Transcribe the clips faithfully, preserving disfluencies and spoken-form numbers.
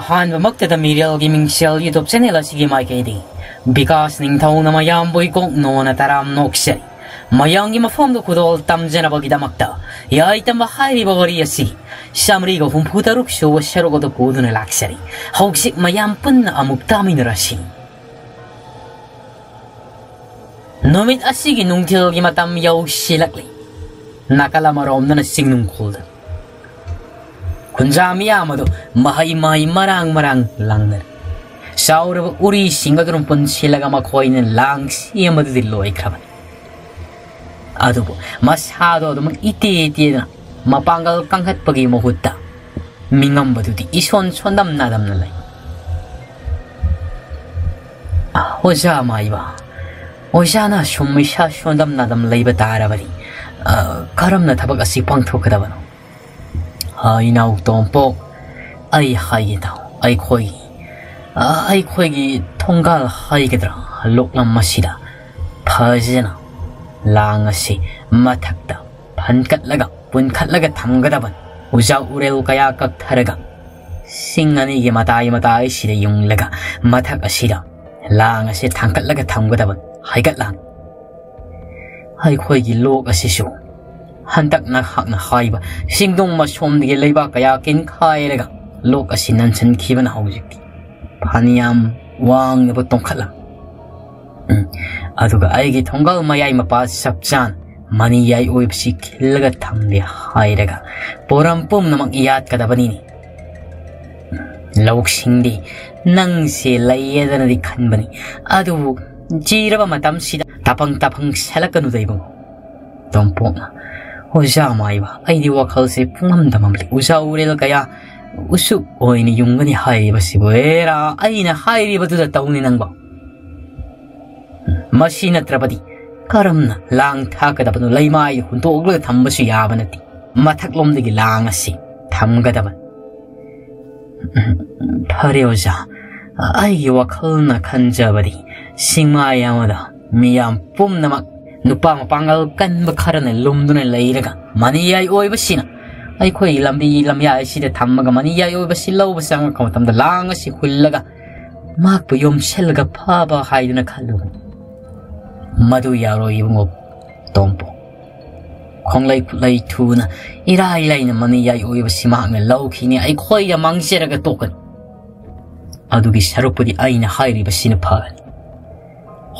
ꯑꯍꯥꯟꯕꯃꯛꯇꯗ ꯃꯤꯔꯦꯜꯒꯤ ꯃꯤꯡꯁꯦꯜ YouTube channel ꯑꯁꯤꯒꯤ ꯃꯥꯏꯀꯩꯗꯤ ꯕꯤꯀꯥꯁ ꯅꯤꯡꯊꯧꯅ ꯃꯌꯥꯝꯕꯨ ꯏꯀꯣꯛ ꯅꯣꯅ ꯇꯔꯥꯝ ꯅꯣꯛꯆꯔꯤ꯫ ꯃꯌꯥꯝꯒꯤ ꯃꯐꯝꯗ ꯈꯨꯗꯣꯜ ꯇꯝꯖꯅꯕꯒꯤꯗꯃꯛꯇ ꯌꯥꯏꯇꯝꯕ ꯍꯥꯏꯔꯤꯕ ꯋꯥꯔꯤ ꯑꯁꯤ ꯆꯥꯃꯔꯤꯒ ꯍꯨꯝꯐꯨ ꯇꯔꯨꯛ ꯁꯨꯕ ꯁꯔꯨꯛ ꯑꯗꯨ ꯄꯨꯗꯨꯅ ꯂꯥꯛꯆꯔꯤ꯫ ꯍꯧꯖꯤꯛ ꯃꯌꯥꯝ ꯄꯨꯟꯅ ꯑꯃꯨꯛ ꯇꯥꯃꯤꯟꯅꯔꯁꯤ꯫ ꯅꯨꯃꯤꯠ ꯑꯁꯤꯒꯤ ꯅꯨꯡꯊꯤꯜꯒꯤ ꯃꯇꯝ ꯌꯧꯁꯤꯜꯂꯛꯂꯤ꯫ ꯅꯥꯀꯜ ꯑꯃꯔꯣꯝꯗꯅ ꯆꯤꯡꯅꯨꯡꯈꯣꯜꯗ ꯈꯨꯟꯖꯥ ꯃꯤꯌꯥꯝ ꯑꯗꯨ ꯃꯍꯩ ꯃꯍꯩ ꯃꯔꯥꯡ ꯃꯔꯥꯡ ꯂꯥꯡꯅꯔꯤ꯫ ꯆꯥꯎꯔꯕ ꯎꯔꯤꯁꯤꯡ ꯑꯗꯨꯅ ꯄꯨꯟꯁꯤꯜꯂꯒ ꯃꯈꯣꯏꯅ ꯂꯥꯡ ꯁꯦꯝꯕꯗꯨꯗꯤ ꯂꯣꯏꯈ꯭ꯔꯕꯅꯤ꯫ ꯑꯗꯨꯕꯨ ꯃꯁꯥꯗꯣ ꯑꯗꯨꯃꯛ ꯏꯇꯦ ꯏꯇꯦꯗꯅ ꯃꯄꯥꯡꯒꯜ ꯀꯟꯈꯠꯄꯒꯤ ꯃꯍꯨꯠꯇ ꯃꯤꯉꯝꯕꯗꯨꯗꯤ ꯏꯁꯣꯟ ꯁꯣꯟꯗꯝ ꯅꯥꯗꯝꯅ ꯂꯩ꯫ ꯑꯣꯖꯥ ꯃꯥꯏꯕ, ꯑꯣꯖꯥꯅ ꯁꯨꯝ ꯏꯁꯥ ꯁꯣꯟꯗꯝ ꯅꯥꯗꯝ ꯂꯩꯕ ꯇꯥꯔꯕꯗꯤ, ꯑ, ꯀꯔꯝꯅ ꯊꯕꯛ ꯑꯁꯤ ꯄꯥꯡꯊꯣꯛꯀꯗꯕꯅꯣ? ꯑ, ꯏꯅꯥꯎ ꯇꯣꯝꯄꯣꯛ, ꯑꯩ ꯍꯥꯏꯒꯦ ꯇꯥꯎ, ꯑꯩꯈꯣꯏꯒꯤ, ꯑ, ꯑꯩꯈꯣꯏꯒꯤ ꯊꯣꯡꯒꯥꯜ ꯍꯥꯏꯒꯗ꯭ꯔꯥ, ꯂꯣꯛꯂꯝ ꯑꯁꯤꯗ ꯐꯖꯅ ꯂꯥꯡ ꯑꯁꯤ ꯃꯊꯛꯇ ꯐꯟꯀꯠꯂꯒ ꯄꯨꯟꯈꯠꯂꯒ ꯊꯝꯒꯗꯕꯅꯤ꯫ ꯎꯖꯥ ꯎꯔꯦꯜ ꯀꯌꯥ ꯀꯛꯊꯔꯒ ꯁꯤꯡ ꯑꯅꯤꯒꯤ ꯃꯇꯥꯏ ꯃꯇꯥꯏꯁꯤꯗ ꯌꯨꯡꯂꯒ ꯃꯊꯛ ꯑꯁꯤꯗ ꯂꯥꯡ ꯑꯁꯤ ꯊꯥꯡꯒꯠꯂꯒ ꯊꯝꯒꯗꯕꯅꯤ꯫ ꯍꯥꯏꯒꯠꯂꯥꯡ꯫ ꯑꯩꯈꯣꯏꯒꯤ ꯂꯣꯛ ꯑꯁꯤꯁꯨ ꯍꯟꯗꯛ ꯅꯍꯥꯛꯅ ꯍꯥꯏꯕ ꯆꯤꯡꯗꯣꯡ ꯃꯁꯣꯝꯗꯒꯤ ꯂꯩꯕꯥꯛ ꯀꯌꯥ ꯀꯤꯟꯈꯥꯏꯔꯒ ꯂꯣꯛ ꯑꯁꯤ ꯅꯟꯁꯤꯟꯈꯤꯕꯅ ꯍꯧꯖꯤꯛꯇꯤ ꯐꯅꯌꯥꯝ ꯋꯥꯡꯅꯕ ꯇꯣꯡꯈꯠꯂꯝ꯫ ꯎꯝ, ꯑꯗꯨꯒ ꯑꯩꯒꯤ ꯊꯣꯡꯒꯥꯜ ꯃꯌꯥꯏ ꯃꯄꯥ ꯆꯞ ꯆꯥꯅ ꯃꯅꯤꯌꯥꯏ ꯑꯣꯏꯕꯁꯤ ꯈꯤꯜꯂꯒ ꯊꯝꯂꯦ ꯍꯥꯏꯔꯒ ꯄꯣꯔꯝ ꯄꯨꯝꯅꯃꯛ ꯌꯥꯠꯀꯗꯕꯅꯤꯅꯦ꯫ ꯂꯧꯁꯤꯡꯗꯤ ꯅꯪꯁꯦ ꯂꯩꯌꯦꯗꯅꯗꯤ ꯈꯟꯕꯅꯤ, ꯑꯗꯨꯕꯨ ꯆꯤꯔꯕ ꯃꯇꯝꯁꯤꯗ ꯇꯄꯪ ꯇꯄꯪ ꯁꯦꯜꯂꯛꯀꯅꯨꯗ ꯏꯕꯨꯡ꯫ ꯇꯣꯝꯄꯣꯛꯅ, ꯑꯣꯖꯥ ꯃꯥꯏꯕ, ꯑꯩꯗꯤ ꯋꯥꯈꯜꯁꯦ ꯄꯨꯡꯃꯝꯗ ꯃꯝꯂꯤ꯫ ꯎꯖꯥ ꯎꯔꯦꯜ ꯀꯌꯥ ꯎꯁꯨꯞ ꯑꯣꯏꯅ ꯌꯨꯡꯒꯅꯤ ꯍꯥꯏꯔꯤꯕꯁꯤꯕꯨ, ꯑꯦꯔꯥ, ꯑꯩꯅ ꯍꯥꯏꯔꯤꯕꯗꯨꯗ ꯇꯧꯅꯤ ꯅꯪꯕꯣ꯫ ꯃꯁꯤ ꯅꯠꯇ꯭ꯔꯕꯗꯤ ꯀꯔꯝꯅ ꯂꯥꯡ ꯊꯥꯛꯀꯗꯕꯅꯣ? ꯂꯩꯃꯥꯏ ꯍꯨꯟꯗꯣꯛꯂꯒ ꯊꯝꯕꯁꯨ ꯌꯥꯕ ꯅꯠꯇꯦ꯫ ꯃꯊꯛꯂꯣꯝꯗꯒꯤ ꯂꯥꯡ ꯑꯁꯤ ꯊꯝꯒꯗꯕꯅꯤ꯫ ꯐꯔꯦ ꯑꯣꯖꯥ, ꯑꯩꯒꯤ ꯋꯥꯈꯜꯅ ꯈꯟꯖꯕꯗꯤ ꯆꯤꯡꯃꯥꯏ ꯑꯃꯗ ꯃꯤꯌꯥꯝ ꯄꯨꯝꯅꯃꯛ ꯅꯨꯄꯥ ꯃꯄꯥꯡꯒꯜ ꯀꯟꯕ ꯈꯔꯅ ꯂꯨꯝꯗꯨꯅ ꯂꯩꯔꯒ ꯃꯅꯤꯌꯥꯏ ꯑꯣꯏꯕꯁꯤꯅ ꯑꯩꯈꯣꯏ ꯂꯝꯕꯤ ꯂꯝꯌꯥꯏ ꯑꯁꯤꯗ ꯊꯝꯃꯒ ꯃꯅꯤ ꯌꯥꯏ ꯑꯣꯏꯕꯁꯤ ꯂꯧꯕ ꯆꯪꯉꯛꯄ ꯃꯇꯝꯗ ꯂꯥꯡ ꯑꯁꯤ ꯍꯨꯜꯂꯒ ꯃꯍꯥꯛꯄꯨ ꯌꯣꯝꯁꯤꯜꯂꯒ ꯐꯕ ꯍꯥꯏꯗꯨꯅ ꯈꯜꯂꯨꯕꯅꯤ꯫ ꯃꯗꯨ ꯌꯥꯔꯣꯏ ꯏꯕꯨꯡꯉꯣ ꯇꯣꯝꯄꯣ꯫ ꯈꯣꯡꯂꯩ ꯈꯨꯠꯂꯩ ꯊꯨꯅ ꯏꯔꯥꯏ ꯂꯥꯏꯅ ꯃꯅꯤ ꯌꯥꯏ ꯑꯣꯏꯕꯁꯤ ꯃꯍꯥꯛꯅ ꯂꯧꯈꯤꯅꯤ, ꯑꯩꯈꯣꯏꯗ ꯃꯥꯡꯖꯔꯒ ꯇꯣꯛꯀꯅꯤ꯫ ꯑꯗꯨꯒꯤ ꯁꯔꯨꯛꯄꯨꯗꯤ ꯑꯩꯅ ꯍꯥꯏꯔꯤꯕꯁꯤꯅ ꯐꯒꯅꯤ꯫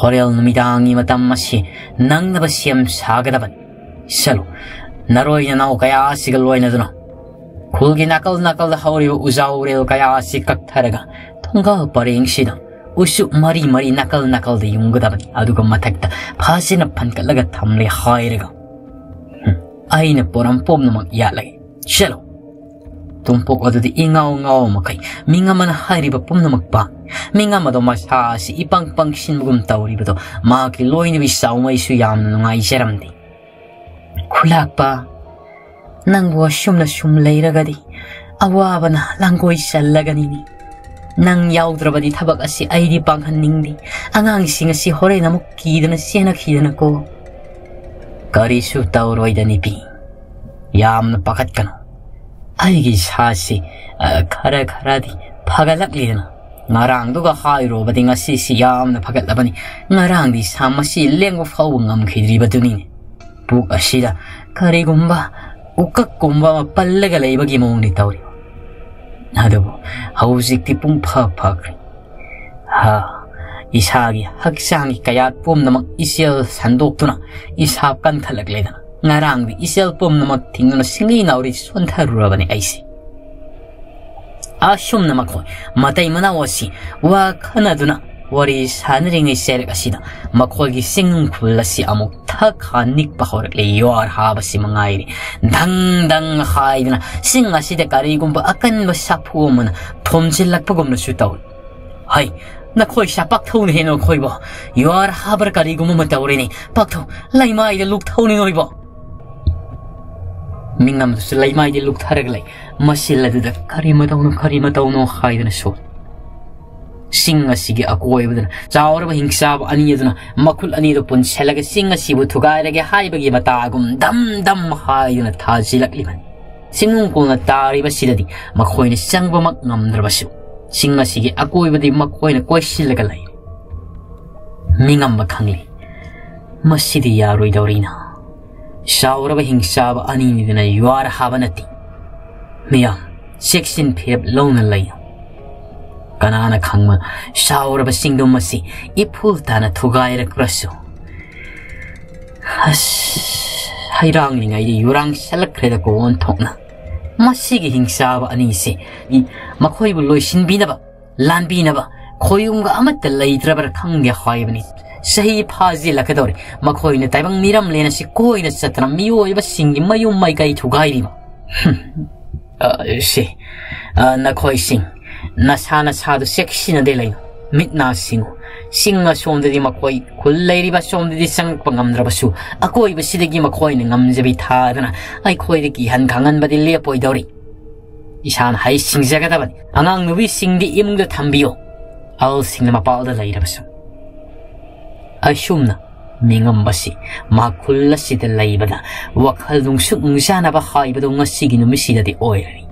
ꯍꯣꯔꯦꯟ ꯅꯨꯃꯤꯗꯥꯡꯒꯤ ꯃꯇꯝ ꯑꯁꯤ ꯅꯪꯅꯕ ꯁꯦꯝ ꯁꯥꯒꯗꯕꯅꯤ꯫ ꯆꯠꯂꯨ, ꯅꯔꯣꯏ ꯅꯅꯥꯎ ꯀꯌꯥ ꯑꯁꯤꯒ ꯂꯣꯏꯅꯗꯨꯅ ꯈꯨꯜꯒꯤ ꯅꯥꯀꯜ ꯅꯥꯀꯜꯗ ꯍꯧꯔꯤꯕ ꯎꯖꯥꯎ ꯎꯔꯦꯜ ꯀꯌꯥ ꯑꯁꯤ ꯀꯛꯊꯔꯒ ꯊꯣꯡꯒꯥꯜ ꯄꯔꯦꯡꯁꯤꯗ ꯎꯆꯨ ꯃꯔꯤ ꯃꯔꯤ ꯅꯥꯀꯜ ꯅꯥꯀꯜꯗ ꯌꯨꯡꯒꯗꯕꯅꯤ꯫ ꯑꯗꯨꯒ ꯃꯊꯛꯇ ꯐꯖꯅ ꯐꯟꯀꯠꯂꯒ ꯊꯝꯂꯦ ꯍꯥꯏꯔꯒ, ꯍꯨꯝ, ꯑꯩꯅ ꯄꯣꯔꯝ ꯄꯨꯝꯅꯃꯛ ꯌꯥꯠꯂꯒꯦ꯫ ꯆꯠꯂꯣ꯫ ꯇꯣꯝꯄꯣꯛ ꯑꯗꯨꯗꯤ ꯏꯉꯥꯎ ꯉꯥꯎ ꯃꯈꯩ ꯃꯤꯡ ꯑꯃꯅ ꯍꯥꯏꯔꯤꯕ ꯄꯨꯝꯅꯃꯛ ꯄꯥꯡ꯫ ꯃꯤꯡ ꯑꯃꯗꯣ ꯃꯁꯥ ꯑꯁꯤ ꯏꯄꯪ ꯄꯪꯁꯤꯟꯕꯒꯨꯝ ꯇꯧꯔꯤꯕꯗꯣ ꯃꯍꯥꯛꯀꯤ ꯂꯣꯏꯅꯕꯤ ꯆꯥꯎꯃꯩꯁꯨ ꯌꯥꯝꯅ ꯅꯨꯡꯉꯥꯏꯖꯔꯝꯗꯦ꯫ "ꯈꯨꯂꯥꯛꯄ, ꯅꯪꯕꯨ ꯑꯁꯨꯝꯅ ꯁꯨꯝ ꯂꯩꯔꯒꯗꯤ ꯑꯋꯥꯕꯅ ꯂꯥꯡꯒꯣꯏ ꯆꯜꯂꯒꯅꯤꯅꯦ꯫ ꯅꯪ ꯌꯥꯎꯗ꯭ꯔꯕꯗꯤ ꯊꯕꯛ ꯑꯁꯤ ꯑꯩꯗꯤ ꯄꯥꯡꯍꯟꯅꯤꯡꯗꯦ꯫ ꯑꯉꯥꯡꯁꯤꯡ ꯑꯁꯤ ꯍꯣꯔꯦꯟ ꯑꯃꯨꯛ ꯀꯤꯗꯅ ꯆꯦꯟꯅꯈꯤꯗꯅꯀꯣ꯫" "ꯀꯔꯤꯁꯨ ꯇꯧꯔꯣꯏꯗ ꯅꯨꯄꯤ, ꯌꯥꯝꯅ ꯄꯥꯈꯠꯀꯅꯨ꯫ ꯑꯩꯒꯤ ꯏꯁꯥꯁꯤ, ꯑ, ꯈꯔ ꯈꯔꯗꯤ ꯐꯒꯠꯂꯛꯂꯤꯗꯅ꯫ ꯉꯔꯥꯡꯗꯨꯒ ꯍꯥꯏꯔꯨꯔꯕꯗꯤ ꯉꯁꯤꯁꯤ ꯌꯥꯝꯅ ꯐꯒꯠꯂꯕꯅꯤ꯫ ꯉꯔꯥꯡꯗꯤ ꯏꯁꯥ ꯃꯁꯤ ꯂꯦꯡꯕ ꯐꯥꯎꯕ ꯉꯝꯈꯤꯗ꯭ꯔꯤꯕꯗꯨꯅꯤꯅꯦ꯫ ꯄꯨꯛ ꯑꯁꯤꯗ ꯀꯔꯤꯒꯨꯝꯕ ꯎꯀꯛꯀꯨꯝꯕ ꯑꯃ ꯄꯜꯂꯒ ꯂꯩꯕꯒꯤ ꯃꯑꯣꯡꯗꯤ ꯇꯧꯔꯤ꯫ ꯑꯗꯨꯕꯨ ꯍꯧꯖꯤꯛꯇꯤ ꯄꯨꯡ ꯐ ꯐꯈ꯭ꯔꯦ꯫ ꯍꯥ, ꯏꯁꯥꯒꯤ ꯍꯛꯆꯥꯡꯒꯤ ꯀꯌꯥꯠ ꯄꯨꯝꯅꯃꯛ ꯏꯆꯦꯜ ꯁꯟꯗꯣꯛꯇꯨꯅ ꯏꯁꯥ ꯀꯟꯈꯠꯂꯛꯂꯦꯗꯅ꯫ ꯉꯔꯥꯡꯗꯤ ꯏꯆꯦꯜ ꯄꯨꯝꯅꯃꯛ ꯊꯤꯡꯗꯨꯅ ꯁꯤꯡꯂꯤ ꯅꯥꯎꯔꯤ ꯁꯣꯟꯊꯔꯨꯔꯕꯅꯤ ꯑꯩꯁꯦ꯫" ꯑꯁꯨꯝꯅ ꯃꯈꯣꯏ ꯃꯇꯩ ꯃꯅꯥꯎ ꯑꯁꯤ ꯋꯥ ꯈꯟꯅꯗꯨꯅ ꯋꯥꯔꯤ ꯁꯥꯟꯅꯔꯤꯉꯩ ꯆꯩꯔꯛ ꯑꯁꯤꯗ ꯃꯈꯣꯏꯒꯤ ꯆꯤꯡꯅꯨꯡ ꯈꯨꯜ ꯑꯁꯤ ꯑꯃꯨꯛ ꯊꯛ ꯈꯥ ꯅꯤꯛꯄ ꯍꯧꯔꯛꯂꯦ꯫ ꯌꯨꯍꯥꯔ ꯍꯥꯕꯁꯤ ꯃꯉꯥꯏꯔꯦ ꯙꯪ ꯙꯪ ꯍꯥꯏꯗꯨꯅ ꯆꯤꯡ ꯑꯁꯤꯗ ꯀꯔꯤꯒꯨꯝꯕ ꯑꯀꯟꯕ ꯁꯥꯐꯨ ꯑꯃꯅ ꯊꯣꯝꯖꯤꯜꯂꯛꯄꯒꯨꯝꯅꯁꯨ ꯇꯧꯏ꯫ "ꯍꯩ, ꯅꯈꯣꯏ ꯁꯥꯄꯥꯛ ꯊꯧꯅ ꯍꯦꯟꯅ ꯑꯩꯈꯣꯏꯕꯨ ꯌꯨꯍꯥꯔ ꯍꯥꯕ꯭ꯔꯥ ꯀꯔꯤꯒꯨꯝꯕ ꯑꯃ ꯇꯧꯔꯦꯅꯦ꯫ ꯄꯥꯛꯊꯧ, ꯂꯩꯃꯥꯏꯗ ꯂꯨꯛꯊꯧꯅꯤ ꯅꯣꯏꯕꯣ꯫" ꯃꯤꯡ ꯑꯃꯗꯨꯁꯨ ꯂꯩꯃꯥꯏꯗ ꯂꯨꯛꯊꯔꯒ ꯂꯩ꯫ ꯃꯁꯤꯜ ꯑꯗꯨꯗ ꯀꯔꯤ ꯃꯇꯧꯅꯣ, ꯀꯔꯤ ꯃꯇꯧꯅꯣ ꯍꯥꯏꯗꯨꯅ ꯁꯣꯜꯂꯤ꯫ ꯆꯤꯡ ꯑꯁꯤꯒꯤ ꯑꯀꯣꯏꯕꯗꯅ ꯆꯥꯎꯔꯕ ꯍꯤꯡꯆꯥꯕ ꯑꯅꯤ ꯑꯗꯨꯅ ꯃꯈꯨꯠ ꯑꯅꯤꯗꯨ ꯄꯨꯟꯁꯤꯜꯂꯒ ꯆꯤꯡ ꯑꯁꯤꯕꯨ ꯊꯨꯒꯥꯏꯔꯒꯦ ꯍꯥꯏꯕꯒꯤ ꯃꯇꯥꯒꯨꯝ ꯙꯝ ꯙꯝ ꯍꯥꯏꯗꯨꯅ ꯊꯥꯖꯤꯜꯂꯛꯂꯤꯕꯅꯤ꯫ ꯆꯤꯡꯅꯨꯡ ꯀꯣꯟꯅ ꯇꯥꯔꯤꯕꯁꯤꯗꯗꯤ ꯃꯈꯣꯏꯅ ꯆꯪꯕꯃꯛ ꯉꯝꯗ꯭ꯔꯕꯁꯨ, ꯆꯤꯡ ꯑꯁꯤꯒꯤ ꯑꯀꯣꯏꯕꯗꯤ ꯃꯈꯣꯏꯅ ꯀꯣꯏꯁꯤꯜꯂꯒ ꯂꯩꯔꯤ꯫ ꯃꯤꯉꯝꯕ ꯈꯪꯂꯤ, ꯃꯁꯤꯗꯤ ꯌꯥꯔꯣꯏꯗꯧꯔꯤꯅ꯫ ꯆꯥꯎꯔꯕ ꯍꯤꯡꯆꯥꯕ ꯑꯅꯤꯅꯤꯗꯅ ꯌꯨꯍꯥꯔ ꯍꯥꯕ ꯅꯠꯇꯦ꯫ ꯃꯤꯌꯥꯝ, ꯆꯦꯛꯁꯤꯟ ꯐꯤꯔꯦꯞ ꯂꯧꯅ ꯂꯩꯌꯨ꯫ ꯀꯅꯥꯅ ꯈꯪꯕ, ꯆꯥꯎꯔꯕ ꯆꯤꯡꯗꯨꯝ ꯑꯁꯤ ꯏꯐꯨꯜ ꯇꯥꯅ ꯊꯨꯒꯥꯏꯔꯛꯄ꯭ꯔꯁꯨ꯫ ꯑꯁ, ꯍꯩꯔꯥꯡꯂꯤꯉꯩꯗ ꯌꯨꯔꯥꯡ ꯁꯜꯂꯛꯈ꯭ꯔꯦꯗꯀꯣ ꯑꯣꯟꯊꯣꯛꯅ꯫ ꯃꯁꯤꯒꯤ ꯍꯤꯡꯆꯥꯕ ꯑꯅꯤꯁꯦ ꯃꯈꯣꯏꯕꯨ ꯂꯣꯏꯁꯤꯟꯕꯤꯅꯕ, ꯂꯥꯟꯕꯤꯅꯕ ꯈꯣꯌꯨꯝꯒ ꯑꯃꯠꯇ ꯂꯩꯇ꯭ꯔꯕ꯭ꯔꯥ ꯈꯪꯗꯦ ꯍꯥꯏꯕꯅꯤ꯫ ꯆꯍꯤ ꯐꯥꯖꯤꯜꯂꯛꯀꯗꯧꯔꯦ ꯃꯈꯣꯏꯅ ꯇꯥꯏꯕꯪ ꯃꯤꯔꯝꯂꯦꯟ ꯑꯁꯤ ꯀꯣꯏꯅ ꯆꯠꯇꯅ ꯃꯤꯑꯣꯏꯕꯁꯤꯡꯒꯤ ꯃꯌꯨꯝ ꯃꯥꯏꯀꯩ ꯊꯨꯒꯥꯏꯔꯤꯕ꯫ ꯍꯨꯝ꯫ ꯑ, ꯁꯤ, ꯑ, ꯅꯈꯣꯏꯁꯤꯡ, ꯅꯁꯥ ꯅꯁꯥꯗꯨ ꯆꯦꯛꯁꯤꯟꯅꯗꯦ ꯂꯩꯅꯨ꯫ ꯃꯤꯠ ꯅꯥ ꯁꯤꯡꯉꯨ꯫ ꯆꯤꯡ ꯑꯁꯣꯝꯗꯗꯤ ꯃꯈꯣꯏ, ꯈꯨꯜ ꯂꯩꯔꯤꯕ ꯑꯁꯣꯝꯗꯗꯤ ꯆꯪꯂꯛꯄ ꯉꯝꯗ꯭ꯔꯕꯁꯨ, ꯑꯀꯣꯏꯕꯁꯤꯗꯒꯤ ꯃꯈꯣꯏꯅ ꯉꯝꯖꯕꯤ ꯊꯥꯗꯅ ꯑꯩꯈꯣꯏꯗ ꯀꯤꯍꯟ ꯈꯪꯍꯟꯕꯗꯤ ꯂꯦꯞꯄꯣꯏꯗꯧꯔꯤ꯫ ꯏꯁꯥꯅ ꯍꯩ ꯁꯤꯡꯖꯒꯗꯕꯅꯤ꯫ ꯑꯉꯥꯡ ꯅꯨꯄꯤꯁꯤꯡꯗꯤ ꯏꯃꯨꯡꯗ ꯊꯝꯕꯤꯌꯨ, ꯑꯍꯜꯁꯤꯡꯅ ꯃꯄꯥꯜꯗ ꯂꯩꯔꯕꯁꯨ꯫ ꯑꯁꯨꯝꯅ ꯃꯤꯉꯝꯕꯁꯤ ꯃꯈꯨꯜ ꯑꯁꯤꯗ ꯂꯩꯕꯗ ꯋꯥꯈꯜ ꯅꯨꯡꯁꯨꯛ ꯅꯨꯡꯖꯥꯅꯕ ꯍꯥꯏꯕꯗꯨ ꯉꯁꯤꯒꯤ ꯅꯨꯃꯤꯠꯁꯤꯗꯗꯤ ꯑꯣꯏꯔꯅꯤ꯫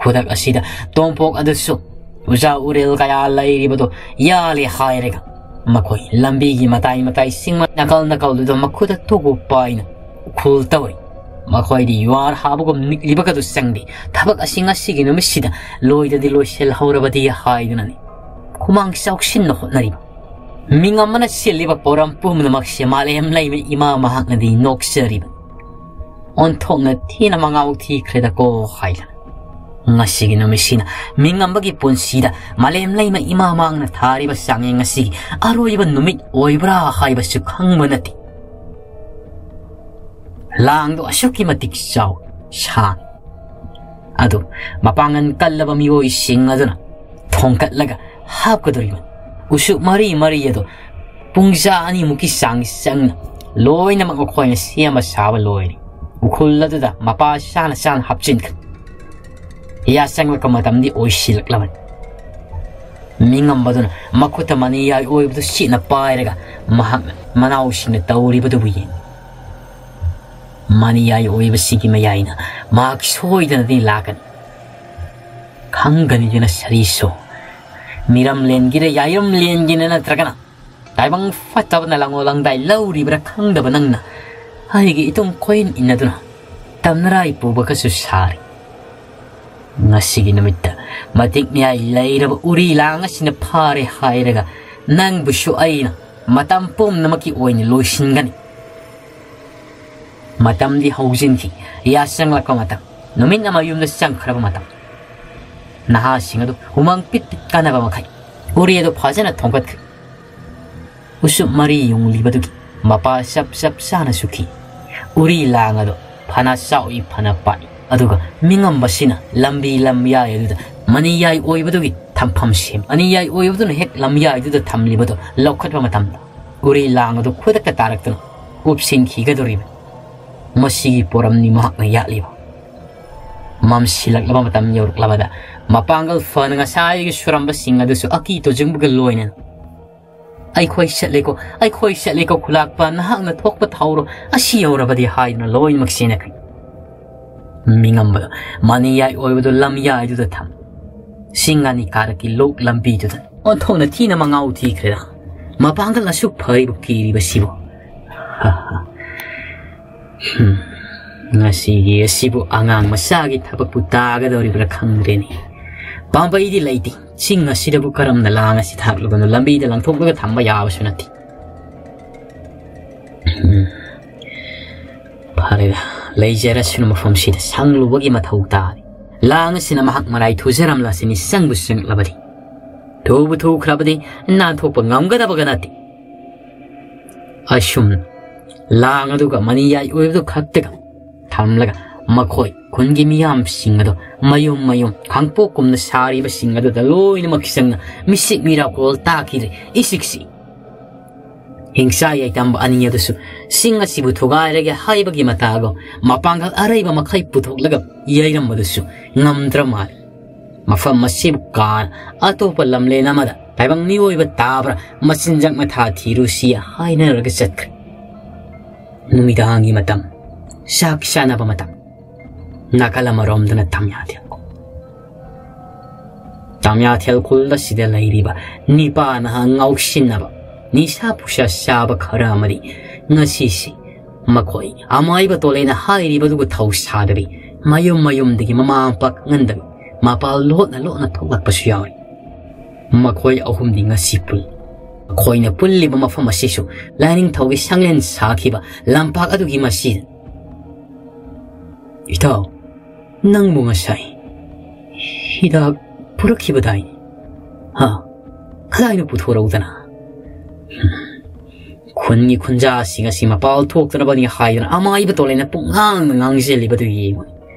ꯈꯨꯗꯛ ꯑꯁꯤꯗ ꯇꯣꯝꯄꯣꯛ ꯑꯗꯨꯁꯨ ꯎꯖꯥ ꯎꯔꯦꯜ ꯀꯌꯥ ꯂꯩꯔꯤꯕꯗꯨ ꯌꯥꯜꯂꯦ ꯍꯥꯏꯔꯒ ꯃꯈꯣꯏ ꯂꯝꯕꯤꯒꯤ ꯃꯇꯥꯏ ꯃꯇꯥꯏ ꯆꯤꯡ ꯅꯥꯀꯜ ꯅꯥꯀꯜꯗꯨꯗ ꯃꯈꯨꯠꯇ ꯇꯨꯒꯨꯞ ꯄꯥꯏꯅ ꯎꯈꯨꯜ ꯇꯧꯔꯤ꯫ ꯃꯈꯣꯏꯗꯤ ꯌꯨꯍꯥꯔ ꯍꯥꯕꯒꯨꯝ ꯅꯤꯛꯂꯤꯕꯒꯗꯨ ꯆꯪꯗꯦ꯫ ꯊꯕꯛ ꯑꯁꯤ ꯉꯁꯤꯒꯤ ꯅꯨꯃꯤꯠꯁꯤꯗ ꯂꯣꯏꯗꯗꯤ ꯂꯣꯏꯁꯤꯜꯍꯧꯔꯕꯗꯤ ꯍꯥꯏꯗꯨꯅꯅꯤ ꯈꯨꯃꯥꯡ ꯆꯥꯎꯁꯤꯟꯅ ꯍꯣꯠꯅꯔꯤꯕ꯫ ꯃꯤꯉꯝꯕꯅ ꯁꯤꯜꯂꯤꯕ ꯄꯣꯔꯝ ꯄꯨꯝꯅꯃꯛꯁꯦ ꯃꯥꯂꯦꯝ ꯂꯩꯃ ꯏꯃꯥ ꯃꯍꯥꯛꯅꯗꯤ ꯅꯣꯛꯆꯔꯤꯕ꯫ ꯑꯣꯟꯊꯣꯛꯅ ꯊꯤꯅ ꯃꯉꯥꯎ ꯊꯤꯈ꯭ꯔꯦꯗꯀꯣ ꯍꯥꯏꯗꯅ꯫ ꯉꯁꯤꯒꯤ ꯅꯨꯃꯤꯠꯁꯤꯅ ꯃꯤꯉꯝꯕꯒꯤ ꯄꯨꯟꯁꯤꯗ ꯃꯥꯂꯦꯝ ꯂꯩꯃ ꯏꯃꯥ ꯃꯍꯥꯛꯅ ꯊꯥꯔꯤꯕ ꯆꯥꯡꯌꯦꯡ ꯑꯁꯤꯒꯤ ꯑꯔꯣꯏꯕ ꯅꯨꯃꯤꯠ ꯑꯣꯏꯕ꯭ꯔꯥ ꯍꯥꯏꯕꯁꯨ ꯈꯪꯕ ꯅꯠꯇꯦ꯫ ꯂꯥꯡꯗꯣ ꯑꯁꯨꯛꯀꯤ ꯃꯇꯤꯛ ꯆꯥꯎ, ꯁꯥꯡ꯫ ꯑꯗꯨ ꯃꯄꯥꯡꯒꯜ ꯀꯜꯂꯕ ꯃꯤꯑꯣꯏꯁꯤꯡ ꯑꯗꯨꯅ ꯊꯣꯡꯀꯠꯂꯒ ꯍꯥꯞꯀꯗꯧꯔꯤꯕꯅꯤ꯫ ꯎꯁꯨ ꯃꯔꯤ ꯃꯔꯤ ꯑꯗꯨ ꯄꯨꯡꯖꯥ ꯑꯅꯤꯃꯨꯛꯀꯤ ꯆꯥꯡ ꯆꯪꯅ ꯂꯣꯏꯅꯃꯛ ꯃꯈꯣꯏꯅ ꯁꯦꯝꯕ ꯁꯥꯕ ꯂꯣꯏꯔꯦ꯫ ꯎꯈꯨꯜ ꯑꯗꯨꯗ ꯃꯄꯥ ꯆꯥꯅ ꯆꯥꯅ ꯍꯥꯞꯆꯤꯟꯈ꯭ꯔꯦ꯫ ꯌꯥ ꯆꯪꯂꯛꯄ ꯃꯇꯝꯗꯤ ꯑꯣꯏꯁꯤꯜꯂꯛꯂꯕꯅꯤ꯫ ꯃꯤꯉꯝꯕꯗꯨꯅ ꯃꯈꯨꯠꯇ ꯃꯅꯤꯌꯥꯏ ꯑꯣꯏꯕꯗꯨ ꯁꯤꯠꯅ ꯄꯥꯏꯔꯒ ꯃꯍꯥꯛꯅ ꯃꯅꯥꯎꯁꯤꯡꯅ ꯇꯧꯔꯤꯕꯗꯨꯕꯨ ꯌꯦꯡꯏ꯫ ꯃꯅꯤꯌꯥꯏ ꯑꯣꯏꯕꯁꯤꯒꯤ ꯃꯌꯥꯏꯅ ꯃꯍꯥꯛ ꯁꯣꯏꯗꯅꯗꯤ ꯂꯥꯛꯀꯅꯤ꯫ ꯈꯪꯒꯅꯤꯗꯅ ꯁꯔꯤꯁꯨ, ꯃꯤꯔꯝꯂꯦꯟꯒꯤꯔ ꯌꯥꯏꯔꯝꯂꯦꯟꯒꯤꯅ ꯅꯠꯇ꯭ꯔꯒꯅ ꯇꯥꯏꯕꯪ ꯐꯠꯇꯕꯅ ꯂꯪꯉꯣ ꯂꯪꯗꯥꯏ ꯂꯧꯔꯤꯕ꯭ꯔꯥ ꯈꯪꯗꯕ ꯅꯪꯅ ꯑꯩꯒꯤ ꯏꯇꯨꯡ ꯀꯣꯏꯍꯟ ꯏꯟꯅꯗꯨꯅ ꯇꯝꯅꯔꯥꯏ ꯄꯨꯕꯒꯁꯨ ꯁꯥꯔꯤ꯫ ꯉꯁꯤꯒꯤ ꯅꯨꯃꯤꯠꯇ ꯃꯇꯤꯛ ꯃꯌꯥꯏ ꯂꯩꯔꯕ ꯎꯔꯤ ꯂꯥꯡ ꯑꯁꯤꯅ ꯐꯥꯔꯦ ꯍꯥꯏꯔꯒ ꯅꯪꯕꯨꯁꯨ ꯑꯩꯅ ꯃꯇꯝ ꯄꯨꯝꯅꯃꯛꯀꯤ ꯑꯣꯏꯅ ꯂꯣꯏꯁꯤꯟꯒꯅꯤ꯫ ꯃꯇꯝꯗꯤ ꯍꯧꯖꯤꯟꯈꯤ꯫ ꯌꯥꯆꯪꯂꯛꯄ ꯃꯇꯝ, ꯅꯨꯃꯤꯠꯅ ꯃꯌꯨꯝꯗ ꯆꯪꯈ꯭ꯔꯕ ꯃꯇꯝ꯫ ꯅꯍꯥꯁꯤꯡ ꯑꯗꯨ ꯍꯨꯃꯥꯡ ꯄꯤꯠ ꯄꯤꯠ ꯀꯥꯟꯅꯕ ꯃꯈꯩ ꯎꯔꯤ ꯑꯗꯨ ꯐꯖꯅ ꯊꯣꯡꯒꯠꯈ꯭ꯔꯦ꯫ ꯎꯁꯨꯞ ꯃꯔꯤ ꯌꯨꯡꯂꯤꯕꯗꯨꯒꯤ ꯃꯄꯥ ꯆꯞ ꯆꯞ ꯆꯥꯅ ꯁꯨꯈꯤ꯫ ꯎꯔꯤ ꯂꯥꯡ ꯑꯗꯨ ꯐꯅ ꯆꯥꯎꯏ ꯐꯅ ꯄꯥꯛꯏ, ꯑꯗꯨꯒ ꯃꯤꯉꯝꯕꯁꯤꯅ ꯂꯝꯕꯤ ꯂꯝꯌꯥꯏ ꯑꯗꯨꯗ ꯃꯅꯤꯌꯥꯏ ꯑꯣꯏꯕꯗꯨꯒꯤ ꯊꯝꯐꯝ ꯁꯦꯝ꯫ ꯃꯅꯤꯌꯥꯏ ꯑꯣꯏꯕꯗꯨꯅ ꯍꯦꯛ ꯂꯝꯌꯥꯏꯗꯨꯗ ꯊꯝꯂꯤꯕꯗꯨ ꯂꯧꯈꯠꯄ ꯃꯇꯝꯗ ꯎꯔꯤ ꯂꯥꯡ ꯑꯗꯨ ꯈꯨꯗꯛꯇ ꯇꯥꯔꯛꯇꯨꯅ ꯎꯞꯁꯤꯟꯈꯤꯒꯗꯧꯔꯤꯕꯅꯤ꯫ ꯃꯁꯤꯒꯤ ꯄꯣꯔꯝꯅꯤ ꯃꯍꯥꯛꯅ ꯌꯥꯠꯂꯤꯕ꯫ ꯃꯝꯁꯤꯜꯂꯛꯂꯕ ꯃꯇꯝ ꯌꯧꯔꯛꯂꯕꯗ ꯃꯄꯥꯡꯒꯜ ꯐꯅ ꯉꯁꯥꯏꯒꯤ ꯁꯨꯔꯝꯕꯁꯤꯡ ꯑꯗꯨꯁꯨ ꯑꯀꯤ ꯇꯨꯖꯨꯡꯕꯒ ꯂꯣꯏꯅꯅ "ꯑꯩꯈꯣꯏ ꯆꯠꯂꯦꯀꯣ, ꯑꯩꯈꯣꯏ ꯆꯠꯂꯦꯀꯣ ꯈꯨꯂꯥꯛꯄ, ꯅꯍꯥꯛꯅ ꯊꯣꯛꯄ ꯊꯧꯔꯣ, ꯑꯁꯤ ꯌꯧꯔꯕꯗꯤ" ꯍꯥꯏꯗꯨꯅ ꯂꯣꯏꯅꯃꯛ ꯆꯦꯟꯅꯈ꯭ꯔꯦ꯫ ꯃꯤꯉꯝꯕꯗ ꯃꯅꯤꯌꯥꯏ ꯑꯣꯏꯕꯗꯨ ꯂꯝꯌꯥꯏꯗꯨꯗ ꯊꯝ꯫ ꯆꯤꯡ ꯑꯅꯤ ꯀꯥꯔꯛꯀꯤ ꯂꯣꯛ ꯂꯝꯕꯤꯗꯨꯗ ꯑꯣꯟꯊꯣꯛꯅ ꯊꯤꯅ ꯃꯉꯥꯎ ꯊꯤꯈ꯭ꯔꯦꯗ꯫ ꯃꯄꯥꯡꯒꯜ ꯑꯁꯨꯛ ꯐꯔꯤꯕ ꯀꯤꯔꯤꯕꯁꯤꯕꯨ꯫ ꯍꯝ, ꯉꯁꯤꯒꯤ ꯑꯁꯤꯕꯨ ꯑꯉꯥꯡ ꯃꯆꯥꯒꯤ ꯊꯕꯛꯄꯨ ꯇꯥꯒꯗꯧꯔꯤꯕ꯭ꯔꯥ ꯈꯪꯗ꯭ꯔꯦꯅꯦ꯫ ꯄꯥꯝꯕꯩꯗꯤ ꯂꯩꯇꯦ꯫ ꯆꯤꯡ ꯑꯁꯤꯗꯕꯨ ꯀꯔꯝꯅ ꯂꯥꯡ ꯑꯁꯤ ꯊꯥꯛꯂꯨꯕꯅꯣ? ꯂꯝꯕꯤꯗ ꯂꯪꯊꯣꯛꯂꯒ ꯊꯝꯕ ꯌꯥꯕꯁꯨ ꯅꯠꯇꯦ꯫ ꯎꯝ꯫ ꯐꯔꯦꯗ, ꯂꯩꯖꯔꯁꯅꯨ, ꯃꯐꯝꯁꯤꯗ ꯁꯪꯂꯨꯕꯒꯤ ꯃꯊꯧ ꯇꯥꯔꯦ꯫ ꯂꯥꯡ ꯑꯁꯤꯅ ꯃꯍꯥꯛ ꯃꯔꯥꯏ ꯊꯨꯖꯔꯝꯂꯁꯤꯅꯤ, ꯆꯪꯕꯨ ꯆꯪꯂꯕꯗꯤ꯫ ꯊꯨꯕꯨ ꯊꯨꯈ꯭ꯔꯕꯗꯤ ꯅꯥꯟꯊꯣꯛꯄ ꯉꯝꯒꯗꯕꯒ ꯅꯠꯇꯦ꯫ ꯑꯁꯨꯝꯅ ꯂꯥꯡ ꯑꯗꯨꯒ ꯃꯅꯤꯌꯥꯏ ꯑꯣꯏꯕꯗꯨ ꯈꯛꯇꯒ ꯊꯝꯂꯒ ꯃꯈꯣꯏ ꯈꯨꯟꯒꯤ ꯃꯤꯌꯥꯝꯁꯤꯡ ꯑꯗꯨ ꯃꯌꯨꯝ ꯃꯌꯨꯝ ꯈꯥꯡꯄꯣꯛꯀꯨꯝꯅ ꯁꯥꯔꯤꯕꯁꯤꯡ ꯑꯗꯨꯗ ꯂꯣꯏꯅꯃꯛ ꯆꯪꯅ ꯃꯤꯁꯤꯛ ꯃꯤꯔꯥꯀꯣꯜ ꯇꯥꯈꯤꯗ꯭ꯔꯦ꯫ ꯏꯁꯤꯛꯁꯤ ꯍꯤꯡꯁꯥ ꯌꯥꯏꯇꯝꯕ ꯑꯅꯤ ꯑꯗꯨꯁꯨ ꯆꯤꯡ ꯑꯁꯤꯕꯨ ꯊꯨꯒꯥꯏꯔꯒꯦ ꯍꯥꯏꯕꯒꯤ ꯃꯇꯥꯒꯨꯝ ꯃꯄꯥꯡꯒꯜ ꯑꯔꯩꯕ ꯃꯈꯩ ꯄꯨꯊꯣꯛꯂꯒ ꯌꯩꯔꯝꯕꯗꯨꯁꯨ ꯉꯝꯗ꯭ꯔ ꯃꯥꯜꯂꯤ꯫ ꯃꯐꯝ ꯑꯁꯤꯕꯨ ꯀꯥꯟ ꯑꯇꯣꯞꯄ ꯂꯝꯂꯦꯟ ꯑꯃꯗ ꯇꯥꯏꯕꯪ ꯃꯤꯑꯣꯏꯕ ꯇꯥꯕ꯭ꯔꯥ ꯃꯆꯤꯟꯖꯥꯛ ꯃꯊꯥ ꯊꯤꯔꯨꯁꯤ ꯍꯥꯏꯅꯔꯒ ꯆꯠꯈ꯭ꯔꯦ꯫ ꯅꯨꯃꯤꯗꯥꯡꯒꯤ ꯃꯇꯝ꯫ ꯆꯥꯛ ꯆꯥꯅꯕ ꯃꯇꯝ꯫ ꯅꯥꯀꯜ ꯑꯃꯔꯣꯝꯗꯅ ꯇꯥꯃꯤꯌꯥꯊꯦꯜ ꯈꯨꯜ꯫ ꯇꯥꯃꯤꯌꯥꯊꯦꯜ ꯈꯨꯜ ꯑꯁꯤꯗ ꯂꯩꯔꯤꯕ ꯅꯤꯄꯥ ꯅꯍꯥ ꯉꯥꯎꯁꯤꯟꯅꯕ ꯅꯤꯁꯥ ꯄꯨꯁꯥ ꯆꯥꯕ ꯈꯔ ꯑꯃꯗꯤ ꯉꯁꯤꯁꯤ ꯃꯈꯣꯏ ꯑꯃꯥꯏꯕ ꯇꯣꯂꯦꯅ ꯍꯥꯏꯔꯤꯕꯗꯨꯒ ꯊꯧꯁꯥꯗꯕꯤ, ꯃꯌꯨꯝ ꯃꯌꯨꯝꯗꯒꯤ ꯃꯃꯥ ꯃꯄꯥ ꯈꯪꯍꯟꯗꯕꯤ, ꯃꯄꯥꯜ ꯂꯣꯠꯅ ꯂꯣꯠꯅ ꯊꯣꯛꯂꯛꯄꯁꯨ ꯌꯥꯎꯔꯤ꯫ ꯃꯈꯣꯏ ꯑꯍꯨꯝꯗꯤ ꯉꯁꯤ ꯄꯨꯜ-, ꯃꯈꯣꯏꯅ ꯄꯨꯜꯂꯤꯕ ꯃꯐꯝ ꯑꯁꯤꯁꯨ ꯂꯥꯏꯅꯤꯡꯊꯧꯒꯤ ꯁꯪꯂꯦꯟ ꯁꯥꯈꯤꯕ ꯂꯝꯄꯥꯛ ꯑꯗꯨꯒꯤ ꯃꯁꯤꯗ꯫ "ꯏꯇꯥꯎ, ꯅꯪꯕꯨ ꯉꯁꯥꯏ ꯍꯤꯗꯥꯛ ꯄꯨꯔꯛꯈꯤꯕꯗꯥꯏ? ꯍꯥ? ꯀꯗꯥꯏꯅ ꯄꯨꯊꯣꯔꯛꯎꯗꯅ?" ꯈꯨꯟꯒꯤ ꯈꯨꯟꯖꯥꯁꯤꯡ ꯑꯁꯤ ꯃꯄꯥꯜ ꯊꯣꯛꯇꯅꯕꯅꯤ ꯍꯥꯏꯗꯨꯅ ꯑꯃꯥꯏꯕ ꯇꯣꯂꯦꯅ ꯄꯨꯡꯉꯥꯡꯗ ꯉꯥꯡꯁꯤꯜꯂꯤꯕꯗꯨ ꯌꯦꯡꯉꯨ꯫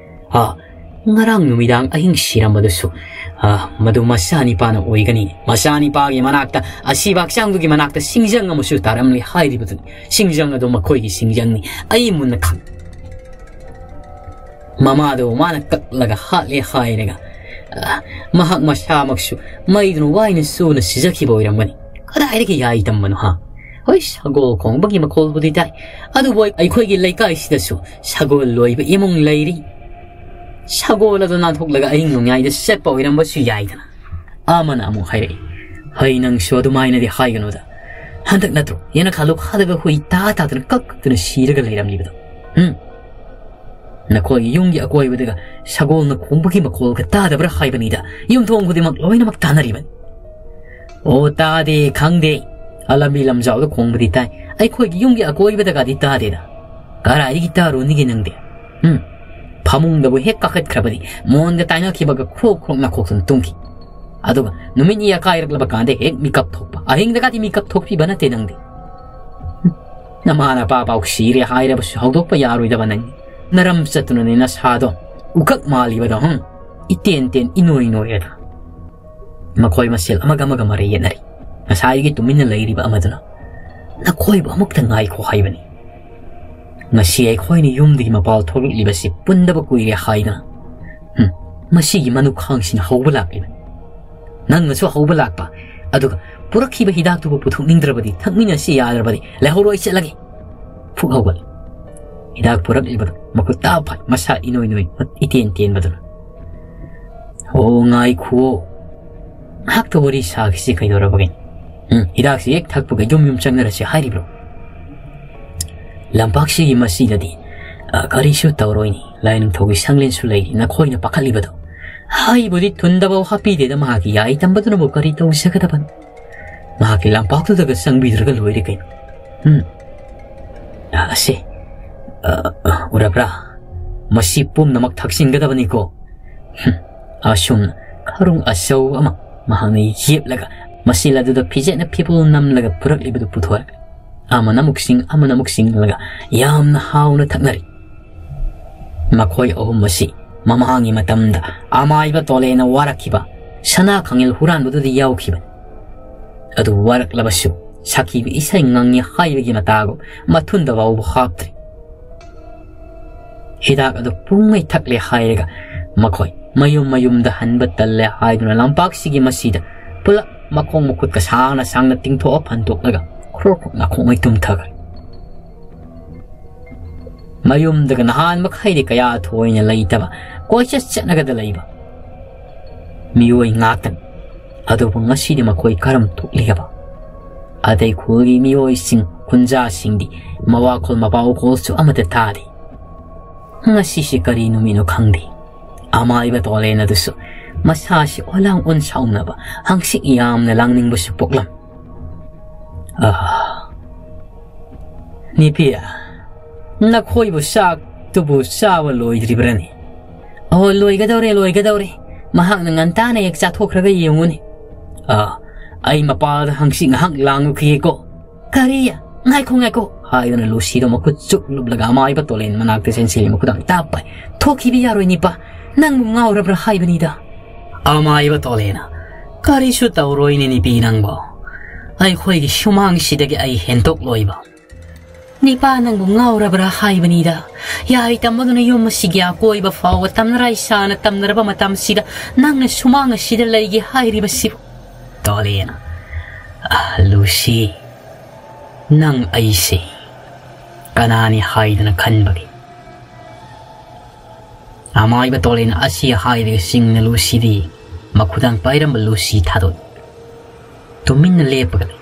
ꯑꯥ, ꯉꯔꯥꯡ ꯅꯨꯃꯤꯗꯥꯡ ꯑꯍꯤꯡ ꯁꯤꯔꯝꯕꯗꯨꯁꯨ, ꯑꯥ, ꯃꯗꯨ ꯃꯆꯥꯅꯤꯄꯥꯅ ꯑꯣꯏꯒꯅꯤ꯫ ꯃꯆꯥꯅꯤꯄꯥꯒꯤ ꯃꯅꯥꯛꯇ, ꯑꯁꯤꯕ ꯍꯛꯆꯥꯡꯗꯨꯒꯤ ꯃꯅꯥꯛꯇ ꯁꯤꯡꯖꯪ ꯑꯃꯁꯨ ꯇꯥꯔꯝꯂꯦ ꯍꯥꯏꯔꯤꯕꯗꯨꯅꯤ꯫ ꯁꯤꯡꯖꯪ ꯑꯗꯨ ꯃꯈꯣꯏꯒꯤ ꯁꯤꯡꯖꯪꯅꯤ꯫ ꯑꯩ ꯃꯨꯟꯅ ꯈꯪ-, ꯃꯃꯥꯗꯨ ꯃꯥꯅ ꯀꯛꯂꯒ ꯍꯥꯠꯂꯦ ꯍꯥꯏꯔꯒ, ꯑꯥ, ꯃꯍꯥꯛ ꯃꯁꯥꯃꯛꯁꯨ ꯃꯩꯗꯨꯅ ꯋꯥꯏꯅ ꯆꯨꯅ ꯁꯤꯖꯈꯤꯕ ꯑꯣꯏꯔꯝꯒꯅꯤ꯫ ꯀꯗꯥꯏꯗꯒꯤ ꯌꯥꯏ ꯇꯝꯕꯅꯣ, ꯍꯥ? ꯍꯣꯏ, ꯁꯒꯣꯜ ꯈꯣꯡꯕꯒꯤ ꯃꯈꯣꯜꯕꯨꯗꯤ ꯇꯥꯏ, ꯑꯗꯨꯕꯨ ꯑꯩ-, ꯑꯩꯈꯣꯏꯒꯤ ꯂꯩꯀꯥꯏꯁꯤꯗꯁꯨ ꯁꯒꯣꯜ ꯂꯣꯏꯕ ꯏꯃꯨꯡ ꯂꯩꯔꯤ꯫ ꯁꯒꯣꯜ ꯑꯗꯨ ꯅꯥꯟꯊꯣꯛꯂꯒ ꯑꯍꯤꯡ ꯅꯣꯡꯌꯥꯏꯗ ꯆꯠꯄ ꯑꯣꯏꯔꯝꯕꯁꯨ ꯌꯥꯏꯗꯅ꯫ ꯑꯃꯅ ꯑꯃꯨꯛ ꯍꯥꯏꯔꯛꯏ, "ꯍꯩ, ꯅꯪꯁꯨ ꯑꯗꯨꯃꯥꯏꯅꯗꯤ ꯍꯥꯏꯒꯅꯨꯗ꯫ ꯍꯟꯗꯛ ꯅꯠꯇ꯭ꯔꯣ ꯌꯦꯅꯈꯥ ꯂꯣꯛꯈꯥꯗꯒ ꯍꯨꯏ ꯇꯥ ꯇꯥꯗꯅ ꯀꯛ ꯀꯛꯇꯨꯅ ꯁꯤꯔꯒ ꯂꯩꯔꯝꯂꯤꯕꯗꯣ? ꯎꯝ? ꯅꯈꯣꯏꯒꯤ ꯌꯨꯝꯒꯤ ꯑꯀꯣꯏꯕꯗꯒ ꯁꯒꯣꯜꯅ ꯈꯣꯡꯕꯒꯤ ꯃꯈꯣꯜꯒ ꯇꯥꯗꯕ꯭ꯔꯥ ꯍꯥꯏꯕꯅꯤꯗ꯫ ꯌꯨꯝꯊꯣꯡ ꯈꯨꯗꯤꯡꯃꯛ ꯂꯣꯏꯅꯃꯛ ꯇꯥꯅꯔꯤꯕꯅꯤ꯫" "ꯑꯣ, ꯇꯥꯗꯦ, ꯈꯪꯗꯦ꯫ ꯑ, ꯂꯝꯕꯤ ꯂꯝꯖꯥꯎꯗ ꯈꯣꯡꯕꯗꯤ ꯇꯥꯏ꯫ ꯑꯩꯈꯣꯏꯒꯤ ꯌꯨꯝꯒꯤ ꯑꯀꯣꯏꯕꯗꯒꯗꯤ ꯇꯥꯗꯦꯗ꯫ ꯀꯔꯥꯏꯗꯒꯤ ꯇꯥꯔꯨꯅꯤꯒꯦ ꯅꯪꯗꯤ? ꯎꯝ? ꯐꯃꯨꯡꯗꯕꯨ ꯍꯦꯛ ꯀꯥꯈꯠꯈ꯭ꯔꯕꯗꯤ ꯃꯣꯟꯒ ꯇꯥꯏꯅꯈꯤꯕꯒ ꯈ꯭ꯔꯣꯛ ꯈ꯭ꯔꯣꯛ ꯅꯥꯈꯣꯛꯇꯨꯅ ꯇꯨꯝꯈꯤ꯫ ꯑꯗꯨꯒ ꯅꯨꯃꯤꯠ ꯅꯤ ꯑꯀꯥꯏꯔꯛꯂꯕ ꯀꯥꯟꯗ ꯍꯦꯛ ꯃꯤꯀꯞ ꯊꯣꯛꯄ꯫ ꯑꯍꯤꯡꯗꯒꯗꯤ ꯃꯤꯀꯞ ꯊꯣꯛꯄꯤꯕ ꯅꯠꯇꯦ ꯅꯪꯗꯤ꯫ ꯍꯨꯝ, ꯅꯃꯥ ꯅꯄꯥ ꯄꯥꯎ ꯁꯤꯔꯦ ꯍꯥꯏꯔꯕꯁꯨ ꯍꯧꯗꯣꯛꯄ ꯌꯥꯔꯣꯏꯗꯕ ꯅꯪꯗꯤ꯫ ꯅꯔꯝ ꯆꯠꯇꯨꯅꯅꯦ ꯅꯁꯥꯗꯣ ꯎꯀꯛ ꯃꯥꯜꯂꯤꯕꯗꯣ, ꯍꯨꯝ? ꯏꯇꯦꯟ ꯇꯦꯟ ꯏꯅꯣꯏ ꯅꯣꯏꯔꯒ꯫" ꯃꯈꯣꯏ ꯃꯁꯦꯜ ꯑꯃꯒ ꯑꯃꯒ ꯃꯔꯩ ꯌꯦꯠꯅꯔꯤ꯫ ꯉꯁꯥꯏꯗꯒꯤ ꯇꯨꯃꯤꯟꯅ ꯂꯩꯔꯤꯕ ꯑꯃꯗꯨꯅ, "ꯅꯈꯣꯏꯕꯨ ꯑꯃꯨꯛꯇ ꯉꯥꯏꯈꯣ ꯍꯥꯏꯕꯅꯤ꯫ ꯉꯁꯤ ꯑꯩꯈꯣꯏꯅ ꯌꯨꯝꯗꯒꯤ ꯃꯄꯥꯜ ꯊꯣꯛꯂꯛꯂꯤꯕꯁꯤ ꯄꯨꯟꯗꯕ ꯀꯨꯏꯔꯦ ꯍꯥꯏꯗꯅ꯫ ꯍꯨꯝ, ꯃꯁꯤꯒꯤ ꯃꯅꯨꯈꯥꯡꯁꯤꯅ ꯍꯧꯕ ꯂꯥꯛꯂꯤꯕꯅꯤ꯫ ꯅꯪꯅꯁꯨ ꯍꯧꯕ ꯂꯥꯛꯄ, ꯑꯗꯨꯒ ꯄꯨꯔꯛꯈꯤꯕ ꯍꯤꯗꯥꯛꯇꯨꯕꯨ ꯄꯨꯊꯣꯛꯅꯤꯡꯗ꯭ꯔꯕꯗꯤ, ꯊꯛꯃꯤꯟꯅꯁꯤ ꯌꯥꯗ꯭ꯔꯕꯗꯤ, ꯂꯩꯍꯧꯔꯣꯏ, ꯆꯠꯂꯒꯦ꯫ ꯐꯨꯛ ꯍꯧꯒꯠꯂꯨ꯫ ꯍꯤꯗꯥꯛ ꯄꯨꯔꯛꯂꯤꯕꯗꯨ ꯃꯈꯨꯠ ꯇꯥ ꯐꯥꯏ, ꯃꯁꯥ ꯏꯅꯣꯏ ꯅꯣꯏ, ꯏꯇꯦꯟ ꯇꯦꯟꯕꯗꯨꯅ꯫ "ꯑꯣ, ꯉꯥꯏꯈꯨꯑꯣ꯫ ꯉꯥꯏꯍꯥꯛꯇ ꯋꯥꯔꯤ ꯁꯥꯈꯤꯁꯤ, ꯀꯩꯗꯧꯔꯕꯒꯦ? ꯎꯝ, ꯍꯤꯗꯥꯛꯁꯤ ꯍꯦꯛ ꯊꯛꯄꯒ ꯌꯨꯝ ꯌꯨꯝ ꯆꯪꯅꯔꯁꯤ ꯍꯥꯏꯔꯤꯕ꯭ꯔꯣ? ꯂꯝꯄꯥꯛꯁꯤꯒꯤ ꯃꯁꯤꯗꯗꯤ, ꯑ, ꯀꯔꯤꯁꯨ ꯇꯧꯔꯣꯏꯅꯤ꯫ ꯂꯥꯏꯅꯤꯡꯊꯧꯒꯤ ꯁꯪꯂꯦꯟꯁꯨ ꯂꯩꯔꯤ, ꯅꯈꯣꯏꯅ ꯄꯥꯈꯠꯂꯤꯕꯗꯣ꯫ ꯍꯥꯏꯕꯨꯗꯤ ꯊꯨꯟꯗꯐꯥꯎ ꯍꯥꯞꯄꯤꯗꯦꯗ, ꯃꯍꯥꯛꯀꯤ ꯌꯥꯏ ꯇꯝꯕꯗꯨꯅꯕꯨ ꯀꯔꯤ ꯇꯧꯖꯒꯗꯕꯅꯣ? ꯃꯍꯥꯛꯀꯤ ꯂꯝꯄꯥꯛꯇꯨꯗꯒ ꯆꯪꯕꯤꯗ꯭ꯔꯒ ꯂꯣꯏꯔꯦ ꯀꯩꯅꯣ꯫ ꯎꯝ, ꯑ, ꯑꯁꯦ, ꯑ, ꯑ, ꯎꯔꯕ꯭ꯔꯥ? ꯃꯁꯤ ꯄꯨꯝꯅꯃꯛ ꯊꯛꯆꯤꯟꯒꯗꯕꯅꯤꯀꯣ꯫" ꯍꯨꯝ, ꯑꯁꯨꯝꯅ ꯈꯔꯨꯡ ꯑꯆꯧꯕ ꯑꯃ ꯃꯍꯥꯛꯅ ꯌꯦꯞꯂꯒ ꯃꯆꯤꯜ ꯑꯗꯨꯗ ꯐꯤꯖꯦꯠꯅ ꯐꯤꯕꯣꯜ ꯅꯝꯂꯒ ꯄꯨꯔꯛꯂꯤꯕꯗꯨ ꯄꯨꯊꯣꯔꯛꯂꯦ꯫ ꯑꯃꯅ ꯑꯃꯨꯛ ꯆꯤꯡ, ꯑꯃꯅ ꯑꯃꯨꯛ ꯆꯤꯡꯂꯒ ꯌꯥꯝꯅ ꯍꯥꯎꯅ ꯊꯛꯅꯔꯤ꯫ ꯃꯈꯣꯏ ꯑꯍꯨꯝ ꯑꯁꯤ ꯃꯃꯥꯡꯒꯤ ꯃꯇꯝꯗ ꯑꯃꯥꯏꯕ ꯇꯣꯂꯦꯅ ꯋꯥꯔꯛꯈꯤꯕ ꯁꯅꯥ ꯈꯥꯡꯉꯦꯜ ꯍꯨꯔꯥꯟꯕꯗꯨꯗ ꯌꯥꯎꯈꯤꯕꯅꯤ꯫ ꯑꯗꯨ ꯋꯥꯔꯛꯂꯕꯁꯨ ꯁꯥꯈꯤꯕ ꯏꯁꯩ ꯉꯪꯉꯤ ꯍꯥꯏꯕꯒꯤ ꯃꯇꯥꯒꯨꯝ ꯃꯊꯨꯟꯗ ꯐꯥꯎꯕ ꯍꯥꯞꯇ꯭ꯔꯤ꯫ ꯍꯤꯗꯥꯛ ꯑꯗꯨ ꯄꯨꯡꯃꯩ ꯊꯛꯂꯦ ꯍꯥꯏꯔꯒ ꯃꯈꯣꯏ ꯃꯌꯨꯝ ꯃꯌꯨꯝꯗ ꯍꯟꯕ ꯇꯜꯂꯦ ꯍꯥꯏꯗꯨꯅ ꯂꯝꯄꯥꯛꯁꯤꯒꯤ ꯃꯁꯤꯗ ꯄꯨꯂꯞ ꯃꯈꯣꯡ ꯃꯈꯨꯠꯀ ꯁꯥꯡꯅ ꯁꯥꯡꯅ ꯇꯤꯡꯊꯣꯛꯑ ꯐꯟꯗꯣꯛꯂꯒ ꯈ꯭ꯔꯣꯛ ꯈ꯭ꯔꯣꯛ ꯅꯥꯈꯣꯡꯉꯩ ꯇꯨꯝꯊꯈ꯭ꯔꯦ꯫ ꯃꯌꯨꯝꯗꯒ ꯅꯍꯥꯟ ꯃꯈꯩꯗꯤ ꯀꯌꯥ ꯊꯣꯏꯅ ꯂꯩꯇꯕ, ꯀꯣꯏꯆꯠ ꯆꯠꯅꯒꯗ ꯂꯩꯕ ꯃꯤꯑꯣꯏ ꯉꯥꯛꯇꯅꯤ꯫ ꯑꯗꯨꯕꯨ ꯉꯁꯤꯗꯤ ꯃꯈꯣꯏ ꯀꯔꯝ ꯊꯣꯛꯂꯤꯒꯕ? ꯑꯇꯩ ꯈꯨꯜꯒꯤ ꯃꯤꯑꯣꯏꯁꯤꯡ, ꯈꯨꯟꯖꯥꯁꯤꯡꯗꯤ ꯃꯋꯥꯈꯣꯜ ꯃꯄꯥꯎꯈꯣꯜꯁꯨ ꯑꯃꯠꯇ ꯇꯥꯗꯦ꯫ ꯉꯁꯤꯁꯤ ꯀꯔꯤ ꯅꯨꯃꯤꯠꯅꯣ ꯈꯪꯗꯦ꯫ ꯑꯃꯥꯏꯕ ꯇꯣꯂꯦꯟ ꯑꯗꯨꯁꯨ ꯃꯁꯥꯁꯤ ꯑꯣꯂꯥꯡ ꯑꯣꯟꯁꯥꯎꯅꯕ, ꯍꯪꯆꯤꯠ ꯌꯥꯝꯅ ꯂꯥꯡꯅꯤꯡꯕꯁꯨ ꯄꯣꯛꯂꯝ꯫ ꯑꯥ, ꯅꯤꯄꯤ, ꯅꯈꯣꯏꯕꯨ ꯆꯥꯛꯇꯨꯕꯨ ꯆꯥꯕ ꯂꯣꯏꯗ꯭ꯔꯤꯕ꯭ꯔꯅꯦ? ꯑꯣ, ꯂꯣꯏꯒꯗꯧꯔꯦ, ꯂꯣꯏꯒꯗꯧꯔꯦ꯫ ꯃꯍꯥꯛꯅ ꯉꯟꯇꯥꯅ ꯍꯦꯛ ꯆꯥꯊꯣꯛꯈ꯭ꯔꯒ ꯌꯦꯡꯉꯨꯅꯦ꯫ ꯑꯥ, ꯑꯩ ꯃꯄꯥꯗ ꯍꯪꯆꯤꯠ ꯉꯥꯏꯍꯥꯛ ꯂꯥꯡꯉꯨꯈꯤꯒꯦꯀꯣ꯫ ꯀꯔꯤ? ꯉꯥꯏꯈꯣ, ꯉꯥꯏꯈꯣ, ꯍꯥꯏꯗꯨꯅ ꯂꯨꯁꯤꯗꯣ ꯃꯈꯨꯠ ꯆꯨꯞ ꯂꯨꯞꯂꯒ ꯑꯃꯥꯏꯕ ꯇꯣꯂꯦꯟ ꯃꯅꯥꯛꯇ ꯆꯦꯟꯁꯤꯜꯂꯤ, ꯃꯈꯨꯠ ꯑꯃ ꯇꯥꯞ ꯄꯥꯏ꯫ ꯊꯣꯛꯈꯤꯕ ꯌꯥꯔꯣꯏ, ꯅꯤꯄꯥ꯫ ꯅꯪꯕꯨ ꯉꯥꯎꯔꯕ꯭ꯔꯥ ꯍꯥꯏꯕꯅꯤꯗ꯫ ꯑꯃꯥꯏꯕ ꯇꯣꯂꯦꯅ, ꯀꯔꯤꯁꯨ ꯇꯧꯔꯣꯏꯅꯦ, ꯅꯤꯄꯤ ꯅꯪꯕꯣ꯫ ꯑꯩꯈꯣꯏꯒꯤ ꯁꯨꯃꯥꯡꯁꯤꯗꯒꯤ ꯑꯩ ꯍꯦꯟꯗꯣꯛꯂꯣꯏꯕ꯫ ꯅꯤꯄꯥ ꯅꯪꯕꯨ ꯉꯥꯎꯔꯕ꯭ꯔꯥ ꯍꯥꯏꯕꯅꯤꯗ꯫ ꯌꯥꯍꯩ ꯇꯝꯕꯗꯨꯅ ꯌꯨꯝ ꯑꯁꯤꯒꯤ ꯑꯀꯣꯏꯕ ꯐꯥꯎꯕ ꯇꯝꯅꯔꯥꯏ ꯁꯥꯅ ꯇꯝꯅꯔꯕ ꯃꯇꯝꯁꯤꯗ ꯅꯪꯅ ꯁꯨꯃꯥꯡ ꯑꯁꯤꯗ ꯂꯩꯒꯦ ꯍꯥꯏꯔꯤꯕꯁꯤꯕꯨ? ꯇꯣꯂꯦꯅ, ꯑꯥ, ꯂꯨꯁꯤ, ꯅꯪ ꯑꯩꯁꯦ ꯀꯅꯥꯅꯤ ꯍꯥꯏꯗꯅ ꯈꯟꯕꯒꯦ? ꯑꯃꯥꯏꯕ ꯇꯣꯂꯦꯟ ꯑꯁꯤ ꯍꯥꯏꯔꯒ ꯆꯤꯡꯅ ꯂꯨꯁꯤꯗꯤ ꯃꯈꯨꯗꯥꯡ ꯄꯥꯏꯔꯝꯕ ꯂꯨꯁꯤ ꯊꯥꯗꯣꯛꯏ꯫ ꯇꯨꯃꯤꯟꯅ ꯂꯦꯞꯄꯒ ꯂꯩ꯫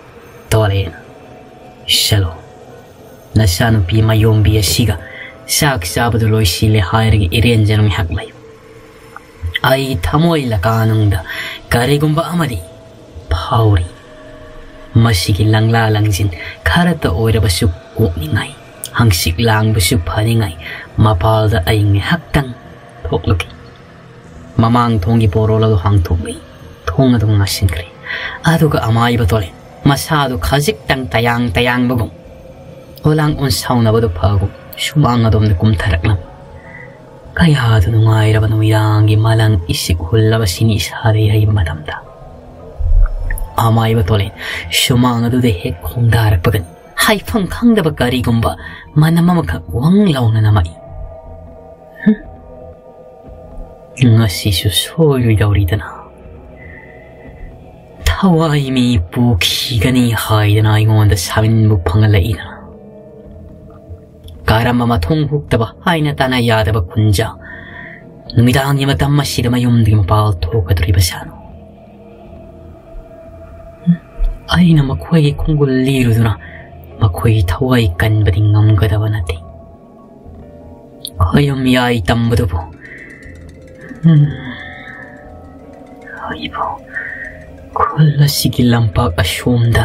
ꯇꯣꯂꯦꯟ, ꯆꯠꯂꯣ꯫ ꯅꯆꯥꯅꯨꯄꯤ ꯃꯌꯣꯝꯕꯤ ꯑꯁꯤꯒ ꯆꯥꯛ ꯆꯥꯕꯗꯨ ꯂꯣꯏꯁꯤꯜꯂꯦ ꯍꯥꯏꯔꯒ ꯏꯔꯦꯟꯖꯅ ꯉꯥꯏꯍꯥꯛ ꯂꯩꯌꯨ꯫ ꯑꯩ ꯊꯃꯣꯏ ꯂꯀꯥꯅꯨꯡꯗ ꯀꯔꯤꯒꯨꯝꯕ ꯑꯃꯗꯤ ꯐꯥꯎꯔꯤ꯫ ꯃꯁꯤꯒꯤ ꯂꯪꯂꯥ ꯂꯪꯖꯤꯟ ꯈꯔꯇ ꯑꯣꯏꯔꯕꯁꯨ ꯀꯣꯛꯅꯤꯡꯉꯥꯏ, ꯍꯪꯆꯤꯠ ꯂꯥꯡꯕꯁꯨ ꯐꯅꯤꯡꯉꯥꯏ ꯃꯄꯥꯜꯗ ꯑꯩ ꯉꯥꯏꯍꯥꯛꯇꯪ ꯊꯣꯛꯂꯨꯒꯦ꯫ ꯃꯃꯥꯡ ꯊꯣꯡꯒꯤ ꯄꯣꯔꯣꯜ ꯑꯗꯨ ꯍꯥꯡꯊꯣꯛꯂꯤ꯫ ꯊꯣꯡ ꯑꯗꯨ ꯉꯥꯁꯤꯟꯈ꯭ꯔꯦ꯫ ꯑꯗꯨꯒ ꯑꯃꯥꯏꯕ ꯇꯣꯂꯦ ꯃꯁꯥꯗꯨ ꯈꯖꯤꯛꯇꯪ ꯇꯌꯥꯡ ꯇꯌꯥꯡꯕꯒꯨꯝ, ꯑꯣꯂꯥꯡ ꯑꯣꯟꯁꯥꯎꯅꯕꯗꯨ ꯐꯒꯨꯝ, ꯁꯨꯃꯥꯡ ꯑꯗꯣꯝꯗ ꯀꯨꯝꯊꯔꯛꯂꯝꯃꯤ꯫ ꯀꯌꯥꯗ ꯅꯨꯡꯉꯥꯏꯔꯕ ꯅꯨꯃꯤꯗꯥꯡꯒꯤ ꯃꯂꯪ ꯏꯁꯤꯛ ꯍꯨꯜꯂꯕꯁꯤꯅꯤ ꯏꯁꯥꯗ ꯌꯩꯕ ꯃꯇꯝꯗ꯫ ꯑꯃꯥꯏꯕ ꯇꯣꯂꯦꯟ ꯁꯨꯃꯥꯡ ꯑꯗꯨꯗ ꯍꯦꯛ ꯈꯣꯡꯗꯥꯔꯛꯄꯒꯅꯤ ꯍꯥꯏꯐꯝ ꯈꯪꯗꯕ ꯀꯔꯤꯒꯨꯝꯕ ꯃꯅꯝ ꯑꯃꯈꯛ ꯋꯪ ꯂꯥꯎꯅ ꯅꯝꯃꯛꯏ꯫ ꯍꯨꯝ꯫ ꯉꯁꯤꯁꯨ ꯁꯣꯏꯔꯣꯏꯗꯧꯔꯤꯗꯅ꯫ ꯊꯋꯥꯏ ꯃꯤ ꯄꯨꯈꯤꯒꯅꯤ ꯍꯥꯏꯗꯅ ꯑꯩꯉꯣꯟꯗ ꯁꯥꯃꯤꯟꯕꯨ ꯐꯪꯍꯜꯂꯛꯏꯗꯅ꯫ ꯀꯔꯝꯕ ꯃꯊꯣꯡ ꯍꯨꯛꯇꯕ ꯍꯥꯏꯅ ꯇꯥꯅ ꯌꯥꯗꯕ ꯈꯨꯟꯖꯥ ꯅꯨꯃꯤꯗꯥꯡꯒꯤ ꯃꯇꯝ ꯑꯁꯤꯗ ꯃꯌꯨꯝꯗꯒꯤ ꯃꯄꯥꯜ ꯊꯣꯛꯀꯗꯧꯔꯤꯕ ꯁꯥꯅꯣ? ꯑꯩꯅ ꯃꯈꯣꯏꯒꯤ ꯈꯣꯡꯒꯨꯜ ꯂꯤꯔꯨꯗꯨꯅ ꯃꯈꯣꯏꯒꯤ ꯊꯋꯥꯏ ꯀꯟꯕꯗꯤ ꯉꯝꯒꯗꯕ ꯅꯠꯇꯦ꯫ ꯈꯣꯌꯨꯝ ꯌꯥꯏ ꯇꯝꯕꯗꯨꯕꯨ, ꯎꯝ, ꯑꯩꯕꯨ ꯈꯨꯜ ꯑꯁꯤꯒꯤ ꯂꯝꯄꯥꯛ ꯑꯁꯣꯝꯗ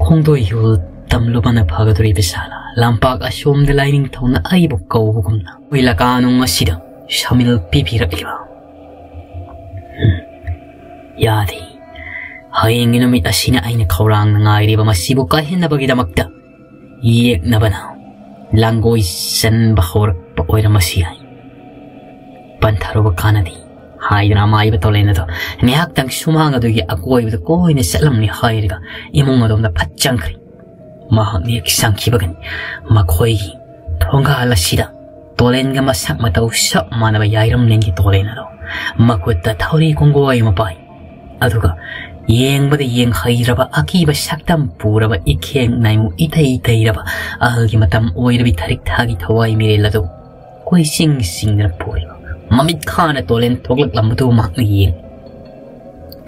ꯈꯣꯡꯗꯣꯏ ꯌꯣꯜ ꯇꯝꯂꯨꯕꯅ ꯐꯒꯗꯧꯔꯤꯕ ꯁꯥꯂꯥ? ꯂꯝꯄꯥꯛ ꯑꯁꯣꯝꯗ ꯂꯥꯏꯅꯤꯡꯊꯧꯅ ꯑꯩꯕꯨ ꯀꯧꯕꯒꯨꯝꯅ ꯍꯨꯏ ꯂꯀꯥꯅꯨꯡ ꯑꯁꯤꯗ ꯁꯥꯃꯤꯜ ꯄꯤꯕꯤꯔꯛꯂꯤꯕ? ꯎꯝ, ꯌꯥꯗꯦ꯫ ꯍꯌꯦꯡꯒꯤ ꯅꯨꯃꯤꯠ ꯑꯁꯤꯅ ꯑꯩꯅ ꯈꯧꯔꯥꯡꯅ ꯉꯥꯏꯔꯤꯕ ꯃꯁꯤꯕꯨ ꯀꯥꯏꯍꯟꯅꯕꯒꯤꯗꯃꯛꯇ ꯌꯦꯛꯅꯕꯅ ꯂꯥꯡꯒꯣꯏ ꯆꯟꯕ ꯍꯧꯔꯛꯄ ꯑꯣꯏꯔꯝꯃꯁꯨ ꯌꯥꯏ꯫ ꯄꯟꯊꯔꯨꯕ ꯀꯥꯟꯅꯗꯦ ꯍꯥꯏꯗꯨꯅ ꯑꯃꯥꯏꯕ ꯇꯣꯂꯦꯟ ꯑꯗꯣ ꯉꯥꯏꯍꯥꯛꯇꯪ ꯁꯨꯃꯥꯡ ꯑꯗꯨꯒꯤ ꯑꯀꯣꯏꯕꯗ ꯀꯣꯏꯅ ꯆꯠꯂꯝꯂꯦ ꯍꯥꯏꯔꯒ ꯏꯃꯨꯡ ꯑꯗꯣꯝꯗ ꯐꯠ ꯆꯪꯈ꯭ꯔꯦ꯫ ꯃꯍꯥꯛꯅ ꯍꯦꯛ ꯆꯪꯈꯤꯕꯒꯅꯤ ꯃꯈꯣꯏꯒꯤ ꯊꯣꯡꯒꯥꯜ ꯑꯁꯤꯗ ꯇꯣꯂꯦꯟꯒ ꯃꯁꯛ ꯃꯇꯧ ꯆꯞ ꯃꯥꯟꯅꯕ ꯌꯥꯏꯔꯝꯂꯦꯟꯒꯤ ꯇꯣꯂꯦꯟ ꯑꯗꯣ ꯃꯈꯨꯠꯇ ꯊꯧꯔꯤ ꯀꯣꯡꯒꯣꯏ ꯑꯃ ꯄꯥꯏ꯫ ꯑꯗꯨꯒ ꯌꯦꯡꯕꯗ ꯌꯦꯡꯍꯩꯗ꯭ꯔꯕ, ꯑꯀꯤꯕ ꯁꯛꯇꯝ ꯄꯨꯔꯕ, ꯏꯈꯦꯡ ꯅꯥꯏꯃꯨ ꯏꯇꯩ ꯇꯩꯔꯕ, ꯑꯍꯜꯒꯤ ꯃꯇꯝ ꯑꯣꯏꯔꯕꯤ ꯊꯔꯤꯛ ꯊꯥꯒꯤ ꯊꯋꯥꯏ ꯃꯤꯔꯦꯜ ꯑꯗꯨ ꯀꯣꯏꯆꯤꯡ ꯆꯤꯡꯗꯅ ꯄꯨꯔꯤꯕ, ꯃꯃꯤꯠ ꯈꯥꯅ ꯇꯣꯂꯦꯟ ꯊꯣꯛꯂꯛꯂꯝꯕꯗꯨ ꯃꯍꯥꯛꯅ ꯌꯦꯡꯏ꯫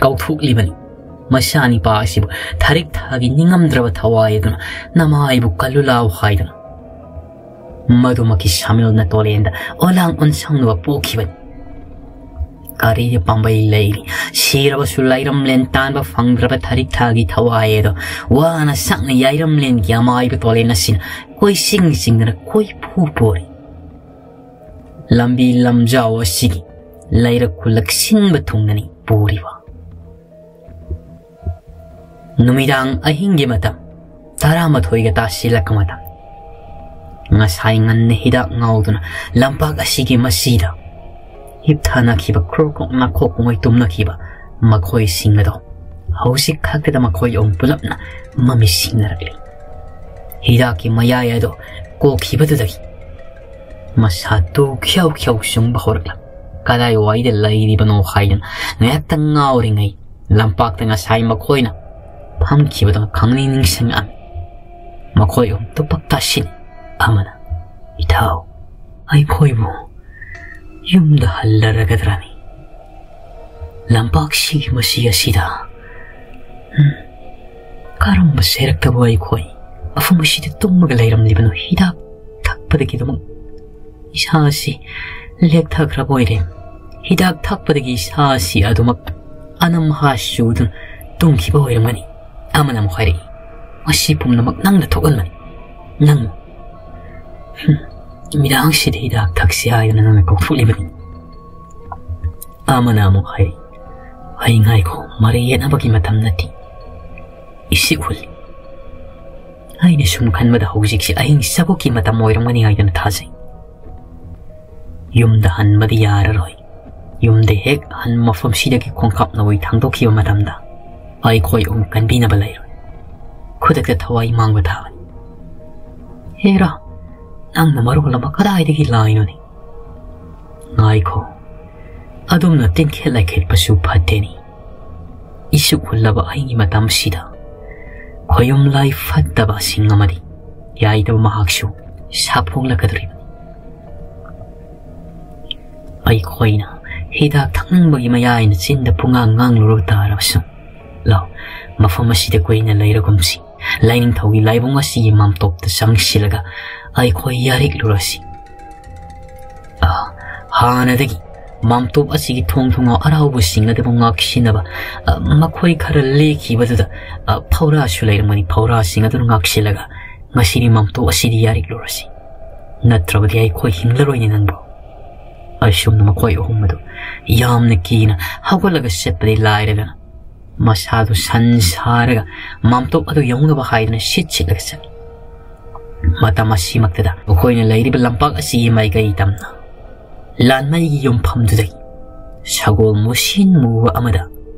ꯀꯥꯎꯊꯣꯛꯂꯤꯕꯅꯤ ꯃꯆꯥꯅꯤꯄꯥ ꯑꯁꯤꯕꯨ ꯊꯔꯤꯛ ꯊꯥꯒꯤ ꯅꯤꯡꯉꯝꯗ꯭ꯔꯕ ꯊꯋꯥꯏ ꯑꯗꯨꯅ ꯅꯃꯥꯏꯕꯨ ꯀꯜꯂꯨ ꯂꯥꯎ ꯍꯥꯏꯗꯨꯅ꯫ ꯃꯗꯨꯃꯛꯀꯤ ꯁꯥꯃꯤꯜꯅ ꯇꯣꯂꯦꯟꯗ ꯑꯣꯂꯥꯡ ꯑꯣꯟꯁꯪꯅꯕ ꯄꯣꯛꯈꯤꯕꯅꯤ꯫ ꯀꯔꯤꯗꯤ ꯄꯥꯝꯕꯩ ꯂꯩꯔꯤ? ꯁꯤꯔꯕꯁꯨ ꯂꯩꯔꯝꯂꯦꯟ ꯇꯥꯟꯕ ꯐꯪꯗ꯭ꯔꯕ ꯊꯔꯤꯛ ꯊꯥꯒꯤ ꯊꯋꯥꯏ ꯑꯗꯣ ꯋꯥꯅ ꯁꯛꯅ ꯌꯥꯏꯔꯝꯂꯦꯟꯒꯤ ꯑꯃꯥꯏꯕ ꯇꯣꯂꯦꯟ ꯑꯁꯤꯅ ꯀꯣꯏꯆꯤꯡ ꯆꯤꯡꯗꯅ ꯀꯣꯏꯄꯨ ꯄꯨꯔꯤ꯫ ꯂꯝꯕꯤ ꯂꯝꯖꯥꯎ ꯑꯁꯤꯒꯤ ꯂꯩꯔꯛ ꯈꯨꯜꯂꯛ ꯁꯤꯟꯕ ꯊꯨꯡꯅꯅꯤ ꯄꯨꯔꯤꯕ꯫ ꯅꯨꯃꯤꯗꯥꯡ ꯑꯍꯤꯡꯒꯤ ꯃꯇꯝ ꯇꯔꯥꯃꯥꯊꯣꯏꯒ ꯇꯥꯁꯤꯜꯂꯛꯄ ꯃꯇꯝ꯫ ꯉꯁꯥꯏ ꯉꯟꯅ ꯍꯤꯗꯥꯛ ꯉꯥꯎꯗꯨꯅ ꯂꯝꯄꯥꯛ ꯑꯁꯤꯒꯤ ꯃꯁꯤꯗ ꯍꯤꯞꯊꯅꯈꯤꯕ, ꯈ꯭ꯔꯣꯛ ꯈ꯭ꯔꯣꯛ ꯅꯥꯈꯣꯛ ꯀꯨꯡꯉꯩ ꯇꯨꯝꯅꯈꯤꯕ ꯃꯈꯣꯏꯁꯤꯡ ꯑꯗꯣ ꯍꯧꯖꯤꯛ ꯈꯛꯇꯗ ꯃꯈꯣꯏ ꯑꯍꯨꯝ ꯄꯨꯂꯞꯅ ꯃꯃꯤꯠ ꯁꯤꯡꯅꯔꯛꯂꯤ꯫ ꯍꯤꯗꯥꯛꯀꯤ ꯃꯌꯥꯏ ꯑꯗꯣ ꯀꯣꯛꯈꯤꯕꯗꯨꯗꯒꯤ ꯃꯁꯥ ꯇꯨ ꯈ꯭ꯌꯧ ꯈ꯭ꯌꯧ ꯆꯨꯡꯕ ꯍꯧꯔꯛꯂꯝ꯫ ꯀꯗꯥꯏꯋꯥꯏꯗ ꯂꯩꯔꯤꯕꯅꯣ ꯍꯥꯏꯗꯅ ꯉꯥꯏꯍꯥꯛꯇꯪ ꯉꯥꯎꯔꯤꯉꯩ ꯂꯝꯄꯥꯛꯇ ꯉꯁꯥꯏ ꯃꯈꯣꯏꯅ ꯐꯝꯈꯤꯕꯗꯣ ꯈꯪꯅꯤꯡ ꯅꯤꯡꯁꯤꯡꯉꯛꯑꯝꯃꯤ꯫ ꯃꯈꯣꯏ ꯑꯍꯨꯝ ꯇꯨꯄꯛ ꯇꯥꯁꯤꯟ ꯑꯃꯅ, "ꯏꯊꯥꯎ, ꯑꯩꯈꯣꯏꯕꯨ ꯌꯨꯝꯗ ꯍꯜꯂꯔꯒꯗ꯭ꯔꯅꯤ? ꯂꯝꯄꯥꯛꯁꯤꯒꯤ ꯃꯁꯤ ꯑꯁꯤꯗ, ꯎꯝ, ꯀꯔꯝꯕ ꯁꯦꯔꯛꯇꯕꯨ ꯑꯩꯈꯣꯏ ꯃꯐꯝ ꯑꯁꯤꯗ ꯇꯨꯝꯃꯒ ꯂꯩꯔꯝꯂꯤꯕꯅꯣ? ꯍꯤꯗꯥꯛ ꯊꯛꯄꯗꯒꯤꯗꯃꯛ ꯏꯁꯥ ꯑꯁꯤ ꯂꯦꯛꯊꯈ꯭ꯔꯕ ꯑꯣꯏꯔꯦ꯫ ꯍꯤꯗꯥꯛ ꯊꯛꯄꯗꯒꯤ ꯏꯁꯥ ꯑꯁꯤ ꯑꯗꯨꯃꯛ ꯑꯅꯝ ꯍꯥ ꯆꯨꯗꯨꯅ ꯇꯨꯝꯈꯤꯕ ꯑꯣꯏꯔꯝꯒꯅꯤ꯫" ꯑꯃꯅ ꯑꯃꯨꯛ ꯍꯥꯏꯔꯛꯏ, "ꯃꯁꯤ ꯄꯨꯝꯅꯃꯛ ꯅꯪꯅ ꯊꯣꯛꯍꯟꯕꯅꯤ꯫ ꯅꯪ, ꯍꯨꯝ, ꯅꯨꯃꯤꯗꯥꯡꯁꯤꯗ ꯍꯤꯗꯥꯛ ꯊꯛꯁꯤ ꯍꯥꯏꯗꯨꯅ ꯅꯪꯅ ꯀꯧꯊꯣꯛꯂꯤꯕꯅꯤ꯫" ꯑꯃꯅ ꯑꯃꯨꯛ ꯍꯥꯏꯔꯛꯏ, "ꯑꯩ ꯉꯥꯏꯈꯣ, ꯃꯔꯩ ꯌꯦꯠꯅꯕꯒꯤ ꯃꯇꯝ ꯅꯠꯇꯦ꯫" ꯏꯁꯤꯛ ꯍꯨꯜꯂꯤ꯫ ꯑꯩꯅ ꯁꯨꯝ ꯈꯟꯕꯗ ꯍꯧꯖꯤꯛꯁꯤ ꯑꯍꯤꯡ ꯆꯥꯛꯀꯤ ꯃꯇꯝ ꯑꯣꯏꯔꯝꯒꯅꯤ ꯍꯥꯏꯗꯅ ꯊꯥꯖꯩ꯫ ꯌꯨꯝꯗ ꯍꯟꯕꯗꯤ ꯌꯥꯔꯔꯣꯏ꯫ ꯌꯨꯝꯗ ꯍꯦꯛ ꯍꯟ ꯃꯐꯝꯁꯤꯗꯒꯤ ꯈꯣꯡꯀꯥꯞ ꯅꯥꯎꯔꯤ ꯊꯥꯡꯗꯣꯛꯈꯤꯕ ꯃꯇꯝꯗ ꯑꯩꯈꯣꯏ ꯑꯍꯨꯝ ꯀꯟꯕꯤꯅꯕ ꯂꯩꯔꯣꯏ꯫ ꯈꯨꯗꯛꯇ ꯊꯋꯥꯏ ꯃꯥꯡꯕ ꯊꯥꯕꯅꯤ꯫ ꯍꯦꯔꯥ, ꯅꯪꯅ ꯃꯔꯣꯜ ꯑꯃ ꯀꯗꯥꯏꯗꯒꯤ ꯂꯥꯏꯅꯣꯅꯦ? ꯉꯥꯏꯈꯣ, ꯑꯗꯨꯝꯅ ꯇꯤꯡꯈꯦꯠ ꯂꯥꯏꯈꯦꯠꯄꯁꯨ ꯐꯠꯇꯦꯅꯤ꯫ ꯁꯨꯛ ꯍꯨꯜꯂꯕ ꯑꯍꯤꯡꯒꯤ ꯃꯇꯝꯁꯤꯗ ꯈꯣꯌꯨꯝ ꯂꯥꯏ ꯐꯠꯇꯕꯁꯤꯡ ꯑꯃꯗꯤ ꯌꯥꯏꯗꯕ ꯃꯍꯥꯛꯁꯨ ꯁꯥꯐꯣꯡꯂꯛꯀꯗꯧꯔꯤꯕꯅꯤ꯫ ꯑꯩꯈꯣꯏꯅ ꯍꯤꯗꯥꯛ ꯊꯛꯅꯤꯡꯕꯒꯤ ꯃꯌꯥꯏꯅ ꯆꯤꯟꯗ ꯄꯨꯡꯉꯥꯡ ꯉꯥꯡꯂꯨꯔꯕ ꯇꯥꯔꯕꯁꯨ, ꯂꯥꯎ, ꯃꯐꯝ ꯑꯁꯤꯗ ꯀꯨꯏꯅ ꯂꯩꯔꯒꯨꯝꯁꯤ꯫ ꯂꯥꯏꯅꯤꯡꯊꯧꯒꯤ ꯂꯥꯏꯕꯨꯡ ꯑꯁꯤꯒꯤ ꯃꯥꯝꯇꯣꯞꯇ ꯆꯪꯁꯤꯜꯂꯒ ꯑꯩꯈꯣꯏ ꯌꯥꯔꯤꯛꯂꯨꯔꯁꯤ꯫ ꯑ, ꯍꯥꯟꯅꯗꯒꯤ ꯃꯥꯝꯇꯣꯞ ꯑꯁꯤꯒꯤ ꯊꯣꯡ ꯊꯣꯡꯅꯥꯎ ꯑꯔꯥꯎꯕꯁꯤꯡ ꯑꯗꯨꯕꯨ ꯉꯥꯛꯁꯤꯟꯅꯕ, ꯑ, ꯃꯈꯣꯏ ꯈꯔ ꯂꯦꯛꯈꯤꯕꯗꯨꯗ, ꯑ, ꯐꯧꯔꯥꯁꯨ ꯂꯩꯔꯝꯒꯅꯤ꯫ ꯐꯧꯔꯥꯁꯤꯡ ꯑꯗꯨꯅ ꯉꯥꯛꯁꯤꯜꯂꯒ ꯉꯁꯤꯗꯤ ꯃꯥꯝꯇꯣꯞ ꯑꯁꯤꯗꯤ ꯌꯥꯔꯤꯛꯂꯨꯔꯁꯤ, ꯅꯠꯇ꯭ꯔꯕꯗꯤ ꯑꯩꯈꯣꯏ ꯍꯤꯡꯂꯔꯣꯏꯅꯦ ꯅꯪꯕꯨ꯫ ꯑꯁꯨꯝꯅ ꯃꯈꯣꯏ ꯑꯍꯨꯝ ꯑꯗꯨ ꯌꯥꯝꯅ ꯀꯤꯅ ꯍꯧꯒꯠꯂꯒ ꯆꯠꯄꯗꯤ ꯂꯥꯏꯔꯗꯅ, ꯃꯁꯥꯗꯨ ꯁꯟ ꯁꯥꯔꯒ ꯃꯥꯝꯇꯣꯞ ꯑꯗꯨ ꯌꯧꯅꯕ ꯍꯥꯏꯗꯨꯅ ꯁꯤꯠ ꯁꯤꯠꯂꯒ ꯆꯠꯂꯤ꯫ ꯃꯇꯝ ꯑꯁꯤꯃꯛꯇꯗ ꯃꯈꯣꯏꯅ ꯂꯩꯔꯤꯕ ꯂꯝꯄꯥꯛ ꯑꯁꯤꯒꯤ ꯃꯥꯏꯀꯩ ꯇꯝꯅ ꯂꯥꯟꯃꯩꯒꯤ ꯌꯨꯝꯐꯝꯗꯨꯗꯒꯤ ꯁꯒꯣꯜ ꯃꯨꯁꯤꯟ ꯃꯨꯕ ꯑꯃꯗ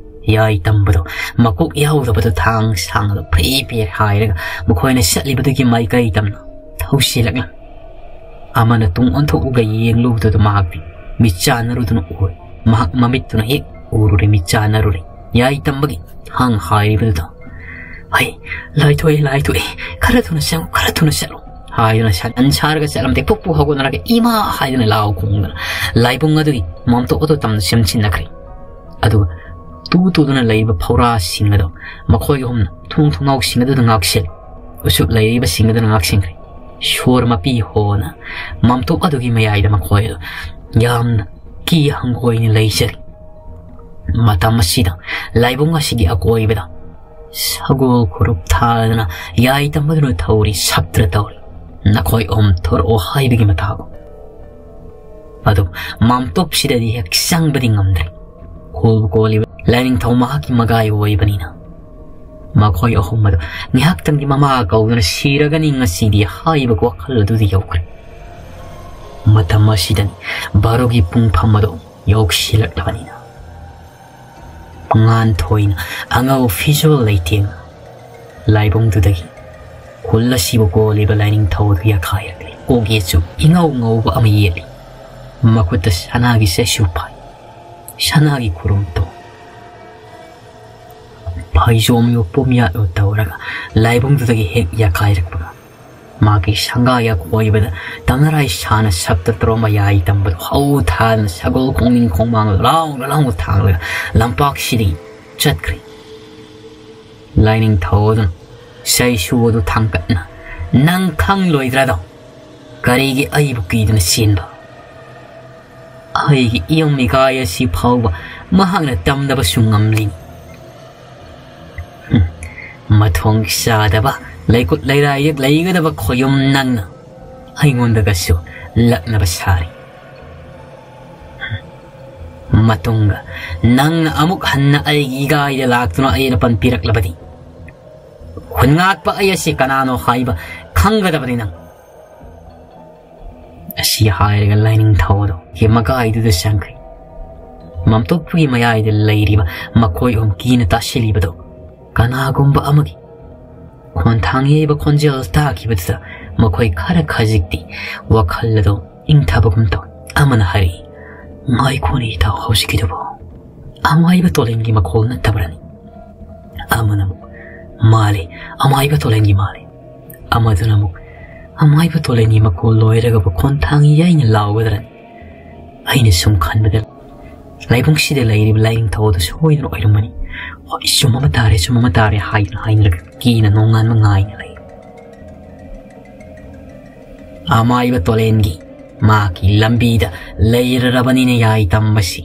ꯌꯥꯏ ꯇꯝꯕꯗꯣ, ꯃꯀꯣꯛ ꯌꯥꯎꯗꯕꯗꯣ, ꯊꯥꯡ ꯁꯥꯡꯅ ꯐ꯭ꯔꯤ ꯐꯦ ꯍꯥꯏꯔꯒ ꯃꯈꯣꯏꯅ ꯆꯠꯂꯤꯕꯗꯨꯒꯤ ꯃꯥꯏꯀꯩ ꯇꯝꯅ ꯊꯧꯁꯤꯜꯂꯛꯂꯝꯃꯤ꯫ ꯑꯃꯅ ꯇꯨꯡ ꯑꯣꯟꯊꯣꯛꯂꯒ ꯌꯦꯡꯂꯨꯕꯗꯨꯗ ꯃꯍꯥꯛꯇꯤ ꯃꯤꯠ ꯆꯥꯟꯅꯔꯨꯗꯨꯅ ꯎꯔꯦ꯫ ꯃꯍꯥꯛ ꯃꯃꯤꯠꯇꯨꯅ ꯍꯦꯛ ꯎꯔꯨꯔꯦ, ꯃꯤꯠ ꯆꯥꯟꯅꯔꯨꯔꯦ꯫ ꯌꯥꯏ ꯇꯝꯕꯒꯤ ꯊꯥꯡ ꯍꯥꯏꯔꯤꯕꯗꯨꯗ, "ꯍꯩ, ꯂꯥꯏꯊꯣꯛꯑꯦ, ꯂꯥꯏꯊꯣꯛꯑꯦ, ꯈꯔ ꯊꯨꯅ ꯆꯠꯂꯨ, ꯈꯔ ꯊꯨꯅ ꯆꯠꯂꯨ" ꯍꯥꯏꯗꯨꯅ ꯁꯟ ꯁꯥꯔꯒ ꯆꯠꯂꯝꯗꯦ꯫ ꯄꯨꯛꯄꯨ ꯍꯧꯒꯠꯅꯔꯒ "ꯏꯃꯥ" ꯍꯥꯏꯗꯨꯅ ꯂꯥꯎ ꯈꯣꯡꯗꯅ ꯂꯥꯏꯕꯨꯡ ꯑꯗꯨꯒꯤ ꯃꯥꯝꯇꯣꯞ ꯑꯗꯨ ꯇꯝꯅ ꯆꯦꯟꯁꯤꯟꯅꯈ꯭ꯔꯦ꯫ ꯑꯗꯨꯒ ꯇꯨ ꯇꯨꯗꯨꯅ ꯂꯩꯔꯤꯕ ꯐꯧꯔꯥꯁꯤꯡ ꯑꯗꯨ ꯃꯈꯣꯏ ꯑꯍꯨꯝꯅ ꯊꯣꯡ ꯊꯣꯡꯅꯥꯎꯁꯤꯡ ꯑꯗꯨꯗ ꯉꯥꯛꯁꯤꯜꯂꯤ꯫ ꯎꯆꯨꯞ ꯂꯩꯔꯤꯕꯁꯤꯡ ꯑꯗꯨꯅ ꯉꯥꯛꯁꯤꯟꯈ꯭ꯔꯦ꯫ ꯁꯣꯔ ꯃꯄꯤ ꯍꯣꯅ ꯃꯥꯝꯇꯣꯞ ꯑꯗꯨꯒꯤ ꯃꯌꯥꯏꯗ ꯃꯈꯣꯏ ꯑꯗꯨ ꯌꯥꯝꯅ ꯀꯤ ꯍꯪꯒꯣꯏꯅ ꯂꯩꯖꯔꯤ꯫ ꯃꯇꯝ ꯑꯁꯤꯗ ꯂꯥꯏꯕꯨꯡ ꯑꯁꯤꯒꯤ ꯑꯀꯣꯏꯕꯗ ꯁꯒꯣꯜ ꯈꯨꯔꯨꯞ ꯊꯥꯗꯅ ꯌꯥꯏ ꯇꯝꯕꯗꯨꯅ ꯊꯧꯔꯤ ꯁꯞꯇ꯭ꯔ ꯇꯧꯔꯤ꯫ ꯅꯈꯣꯏ ꯑꯍꯨꯝ ꯊꯣꯔꯛꯑꯣ ꯍꯥꯏꯕꯒꯤ ꯃꯇꯥꯒꯨꯝ꯫ ꯑꯗꯨ ꯃꯥꯝꯇꯣꯞꯁꯤꯗꯗꯤ ꯍꯦꯛ ꯆꯪꯕꯗꯤ ꯉꯝꯗ꯭ꯔꯦ꯫ ꯀꯣꯜꯕꯨ ꯀꯣꯜꯂꯤꯕ ꯂꯥꯏꯅꯤꯡꯊꯧ ꯃꯍꯥꯛꯀꯤ ꯃꯒꯥꯏ ꯑꯣꯏꯕꯅꯤꯅ, ꯃꯈꯣꯏ ꯑꯍꯨꯝ ꯑꯗꯨ ꯉꯥꯏꯍꯥꯛꯇꯪꯗꯤ ꯃꯃꯥ ꯀꯧꯗꯨꯅ "ꯁꯤꯔꯒꯅꯤ ꯉꯁꯤꯗꯤ" ꯍꯥꯏꯕ ꯋꯥꯈꯜ ꯑꯗꯨꯗ ꯌꯧꯈ꯭ꯔꯦ꯫ ꯃꯇꯝ ꯑꯁꯤꯗꯅꯤ ꯕꯥꯔꯣꯒꯤ ꯄꯨꯡꯐꯝ ꯑꯗꯨ ꯌꯧꯁꯤꯜꯂꯛꯂꯕꯅꯤꯅ꯫ ꯉꯥꯟꯊꯣꯏꯅ ꯑꯉꯧ ꯐꯤꯖꯣꯜ ꯂꯩꯇꯦꯡ ꯂꯥꯏꯕꯨꯡꯗꯨꯗꯒꯤ ꯈꯨꯜ ꯑꯁꯤꯕꯨ ꯀꯣꯜꯂꯤꯕ ꯂꯥꯏꯅꯤꯡꯊꯧ ꯑꯗꯨ ꯌꯥꯈꯥꯏꯔꯛꯂꯦ꯫ ꯀꯣꯛ ꯌꯦꯠꯁꯨ ꯏꯉꯧ ꯉꯧꯕ ꯑꯃ ꯌꯦꯠꯂꯤ꯫ ꯃꯈꯨꯠꯇ ꯁꯅꯥꯒꯤ ꯆꯩꯁꯨ ꯄꯥꯏ, ꯁꯅꯥꯒꯤ ꯈꯨꯔꯨꯝꯇꯣ꯫ ꯐꯩꯖꯣꯝ ꯌꯣ ꯄꯣꯝꯌꯥꯠ ꯌꯣ ꯇꯧꯔꯒ ꯂꯥꯏꯕꯨꯡꯗꯨꯗꯒꯤ ꯍꯦꯛ ꯌꯥꯀꯥꯏꯔꯛꯄꯒ ꯃꯥꯒꯤ ꯁꯪꯒꯥ ꯌꯥꯀꯣꯏꯕꯗ ꯇꯝꯅꯔꯥꯏ ꯁꯥꯅ ꯁꯞꯇ ꯇꯔꯣ ꯃꯌꯥꯏ ꯇꯝꯕꯗꯣ ꯍꯧ ꯊꯥꯗꯅ ꯁꯒꯣꯜ ꯈꯣꯡꯅꯤꯡ ꯈꯣꯡꯃꯥꯡ ꯂꯥꯎꯅ ꯂꯥꯎꯅ ꯊꯥꯡꯂꯒ ꯂꯝꯄꯥꯛꯁꯤꯗꯒꯤ ꯆꯠꯈ꯭ꯔꯦ꯫ ꯂꯥꯏꯅꯤꯡꯊꯧ ꯑꯗꯨꯅ ꯁꯩꯁꯨ ꯑꯗꯨ ꯊꯥꯡꯒꯠꯅ, "ꯅꯪ ꯈꯪꯂꯣꯏꯗ꯭ꯔꯥꯗꯣ? ꯀꯔꯤꯒꯤ ꯑꯩꯕꯨ ꯀꯤꯗꯨꯅ ꯆꯦꯟꯕ? ꯑꯩꯒꯤ ꯏꯌꯝ ꯏꯀꯥꯏ ꯑꯁꯤ ꯐꯥꯎꯕ ꯃꯍꯥꯛꯅ ꯇꯝꯗꯕꯁꯨ ꯉꯝꯂꯤ꯫ ꯍꯨꯝ, ꯃꯊꯣꯡ ꯆꯥꯗꯕ, ꯂꯩꯀꯨꯠ ꯂꯩꯔꯥꯏ ꯌꯦꯛ ꯂꯩꯒꯗꯕ ꯈꯣꯌꯨꯝ ꯅꯪꯅ ꯑꯩꯉꯣꯟꯗꯒꯁꯨ ꯂꯛꯅꯕ ꯁꯥꯔꯤ꯫ ꯃꯇꯨꯡꯗ ꯅꯪꯅ ꯑꯃꯨꯛ ꯍꯟꯅ ꯑꯩꯒꯤ ꯏꯒꯥꯏꯗ ꯂꯥꯛꯇꯨꯅ ꯑꯩꯅ ꯄꯟꯕꯤꯔꯛꯂꯕꯗꯤ, ꯈꯨꯟꯉꯥꯛꯄ ꯑꯩ ꯑꯁꯤ ꯀꯅꯥꯅꯣ ꯍꯥꯏꯕ ꯈꯪꯒꯗꯕꯅꯤ ꯅꯪ꯫" ꯑꯁꯤ ꯍꯥꯏꯔꯒ ꯂꯥꯏꯅꯤꯡꯊꯧ ꯑꯗꯨ ꯃꯀꯥꯏꯗꯨꯗ ꯆꯪꯈ꯭ꯔꯦ꯫ ꯃꯝꯇꯣꯛꯄꯒꯤ ꯃꯌꯥꯏꯗ ꯂꯩꯔꯤꯕ ꯃꯈꯣꯏ ꯑꯍꯨꯝ ꯀꯤꯅ ꯇꯥꯁꯤꯜꯂꯤꯕꯗꯨ ꯀꯅꯥꯒꯨꯝꯕ ꯑꯃꯒꯤ ꯈꯣꯟꯊꯥꯡ ꯌꯩꯕ ꯈꯣꯟꯖꯦꯜ ꯇꯥꯈꯤꯕꯗꯨꯗ ꯃꯈꯣꯏ ꯈꯔ ꯈꯖꯤꯛꯇꯤ ꯋꯥꯈꯜ ꯑꯗꯨ ꯏꯪꯊꯕꯒꯨꯝ ꯇꯧꯏ꯫ ꯑꯃꯅ ꯍꯥꯏꯔꯛꯏ, "ꯉꯥꯏꯈꯣꯅꯦ ꯏꯇꯥꯎ, ꯍꯧꯖꯤꯛꯀꯤꯗꯨꯕꯨ ꯑꯃꯥꯏꯕ ꯇꯣꯂꯦꯟꯒꯤ ꯃꯈꯣꯜ ꯅꯠꯇꯕ꯭ꯔꯅꯤ?" ꯑꯃꯅ ꯑꯃꯨꯛ, "ꯃꯥꯜꯂꯦ, ꯑꯃꯥꯏꯕ ꯇꯣꯂꯦꯟꯒꯤ ꯃꯥꯜꯂꯦ꯫" ꯑꯃꯗꯨꯅ ꯑꯃꯨꯛ, "ꯑꯃꯥꯏꯕ ꯇꯣꯂꯦꯟꯒꯤ ꯃꯈꯣꯜ ꯂꯣꯏꯔꯒꯕꯨ ꯈꯣꯟꯊꯥꯡ ꯌꯩꯅ ꯂꯥꯎꯒꯗ꯭ꯔꯅꯤ? ꯑꯩꯅ ꯁꯨꯝ ꯈꯟꯕꯗ ꯂꯥꯏꯕꯨꯡꯁꯤꯗ ꯂꯩꯔꯤꯕ ꯂꯥꯏꯅꯤꯡꯊꯧ ꯑꯗꯨ ꯁꯣꯏꯗꯅ ꯑꯣꯏꯔꯝꯃꯅꯤ꯫ ꯍꯣꯏ, ꯆꯨꯝꯃꯕ ꯇꯥꯔꯦ, ꯆꯨꯝꯃꯕ ꯇꯥꯔꯦ" ꯍꯥꯏꯗꯨꯅ ꯍꯥꯏꯅꯔꯒ ꯀꯤꯅ ꯅꯣꯡꯉꯥꯟꯕ ꯉꯥꯏꯅ ꯂꯩ꯫ ꯑꯃꯥꯏꯕ ꯇꯣꯂꯦꯟꯒꯤ ꯃꯥꯒꯤ ꯂꯝꯕꯤꯗ ꯂꯩꯔꯔꯕꯅꯤꯅ ꯌꯥꯏ ꯇꯝꯕꯁꯤ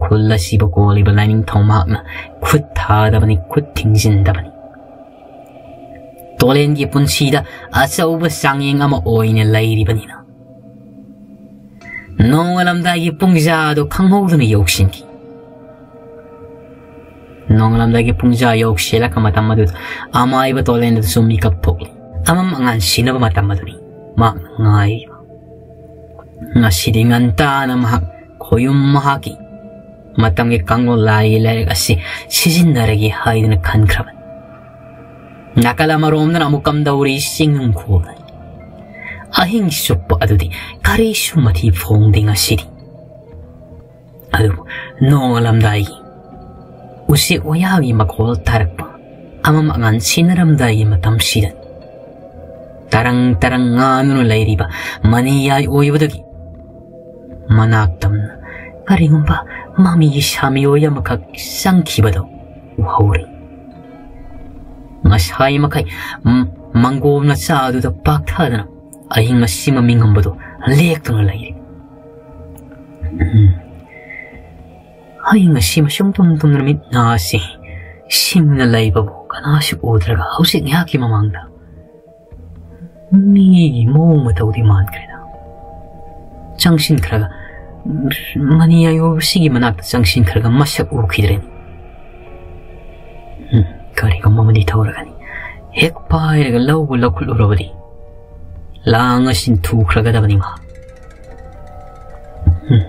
ꯈꯨꯜ ꯑꯁꯤꯕꯨ ꯀꯣꯜꯂꯤꯕ ꯂꯥꯏꯅꯤꯡꯊꯧ ꯃꯍꯥꯛꯅ ꯈꯨꯠ ꯊꯥꯗꯕꯅꯤ, ꯈꯨꯠ ꯊꯤꯡꯖꯤꯟꯗꯕꯅꯤ꯫ ꯇꯣꯂꯦꯟꯒꯤ ꯄꯨꯟꯁꯤꯗ ꯑꯆꯧꯕ ꯆꯥꯡꯌꯦꯡ ꯑꯃ ꯑꯣꯏꯅ ꯂꯩꯔꯤꯕꯅꯤꯅ ꯅꯣꯡꯉꯥꯜꯂꯝꯗꯥꯏꯒꯤ ꯄꯨꯡꯖꯥ ꯑꯗꯨ ꯈꯪꯍꯧꯗꯅ ꯌꯧꯁꯤꯟꯈꯤ꯫ ꯅꯣꯡꯉꯥꯜꯂꯝꯗꯥꯏꯒꯤ ꯄꯨꯡꯖꯥ ꯌꯧꯁꯤꯜꯂꯛꯄ ꯃꯇꯝ ꯑꯗꯨꯗ ꯑꯃꯥꯏꯕ ꯇꯣꯂꯦꯟꯗꯁꯨ ꯃꯤꯀꯞ ꯊꯣꯛꯂꯤ꯫ ꯑꯃꯝ ꯑꯉꯥꯟ ꯁꯤꯟꯅꯕ ꯃꯇꯝ ꯑꯗꯨꯅꯤ ꯃꯍꯥꯛꯅ ꯉꯥꯏꯔꯤꯕ꯫ ꯉꯁꯤꯗꯤ ꯉꯟꯇꯥꯅ ꯃꯍꯥꯛ ꯈꯣꯌꯨꯝ ꯃꯍꯥꯛꯀꯤ ꯃꯇꯝꯒꯤ ꯀꯥꯡꯂꯣꯟ ꯂꯥꯏꯒꯤ ꯂꯥꯏꯔꯤꯛ ꯑꯁꯤ ꯁꯤꯖꯤꯟꯅꯔꯒꯦ ꯍꯥꯏꯗꯨꯅ ꯈꯟꯈ꯭ꯔꯕꯅꯤ꯫ ꯅꯥꯀꯜ ꯑꯃꯔꯣꯝꯗꯅ ꯑꯃꯨꯛ ꯀꯝꯗꯧꯔꯤ ꯆꯤꯡꯅꯨꯡꯈꯣꯜ꯫ ꯑꯍꯤꯡ ꯆꯨꯞꯄ ꯑꯗꯨꯗꯤ ꯀꯔꯤꯁꯨ ꯃꯊꯤ ꯐꯣꯡꯗꯦ ꯉꯁꯤꯗꯤ꯫ ꯑꯗꯨꯕꯨ ꯅꯣꯡꯉꯥꯜꯂꯝꯗꯥꯏꯒꯤ ꯎꯆꯦꯛ ꯋꯥꯌꯥꯒꯤ ꯃꯈꯣꯜ ꯇꯥꯔꯛꯄ, ꯑꯃꯝ ꯑꯉꯥꯟ ꯁꯤꯟꯅꯔꯝꯗꯥꯏꯒꯤ ꯃꯇꯝꯁꯤꯗ ꯇꯔꯪ ꯇꯔꯪ ꯉꯥꯟꯗꯨꯅ ꯂꯩꯔꯤꯕ ꯃꯅꯤꯌꯥꯏ ꯑꯣꯏꯕꯗꯨꯒꯤ ꯃꯅꯥꯛ ꯇꯝꯅ ꯀꯔꯤꯒꯨꯝꯕ ꯃꯃꯤ ꯁꯥꯃꯤꯑꯣꯏ ꯑꯃꯈꯛ ꯆꯪꯈꯤꯕꯗꯨ ꯎꯍꯧꯔꯤ꯫ ꯉꯁꯥꯏ ꯃꯈꯩ, ꯎꯝ, ꯃꯪꯒꯣꯜ ꯃꯆꯥ ꯑꯗꯨꯗ ꯄꯥꯛꯊꯗꯅ ꯑꯍꯤꯡ ꯑꯁꯤꯃ ꯃꯤꯉꯝꯕꯗꯨ ꯂꯦꯛꯇꯨꯅ ꯂꯩꯔꯤ꯫ ꯎꯝ꯫ ꯑꯍꯤꯡ ꯑꯁꯤꯃ ꯁꯨꯝ ꯇꯨꯝ ꯇꯨꯝꯗꯨꯅ ꯃꯤꯠ ꯅꯥꯁꯤ ꯁꯤꯡꯅ ꯂꯩꯕꯕꯨ ꯀꯅꯥꯁꯨ ꯎꯗ꯭ꯔꯒ ꯍꯧꯖꯤꯛ ꯉꯥꯏꯍꯥꯛꯀꯤ ꯃꯃꯥꯡꯗ ꯃꯤꯒꯤ ꯃꯑꯣꯡ ꯃꯇꯧꯗꯤ ꯃꯥꯟꯈ꯭ꯔꯦꯗ꯫ ꯆꯪꯁꯤꯟꯈ꯭ꯔꯒ, ꯃꯅꯤ ꯑꯌꯣꯕꯁꯤꯒꯤ ꯃꯅꯥꯛꯇ ꯆꯪꯁꯤꯟꯈ꯭ꯔꯒ ꯃꯁꯛ ꯎꯈꯤꯗ꯭ꯔꯦꯅꯦ꯫ ꯎꯝ, ꯀꯔꯤꯒꯨꯝꯕ ꯑꯃꯗꯤ ꯊꯧꯔꯒꯅꯤ꯫ ꯍꯦꯛ ꯄꯥꯏꯔꯒ ꯂꯧꯕꯨ ꯂꯧꯈꯠꯂꯨꯔꯕꯗꯤ ꯂꯥꯡ ꯑꯁꯤ ꯊꯨꯈ꯭ꯔꯒꯗꯕꯅꯤ ꯃꯍꯥꯛ꯫ ꯎꯝ꯫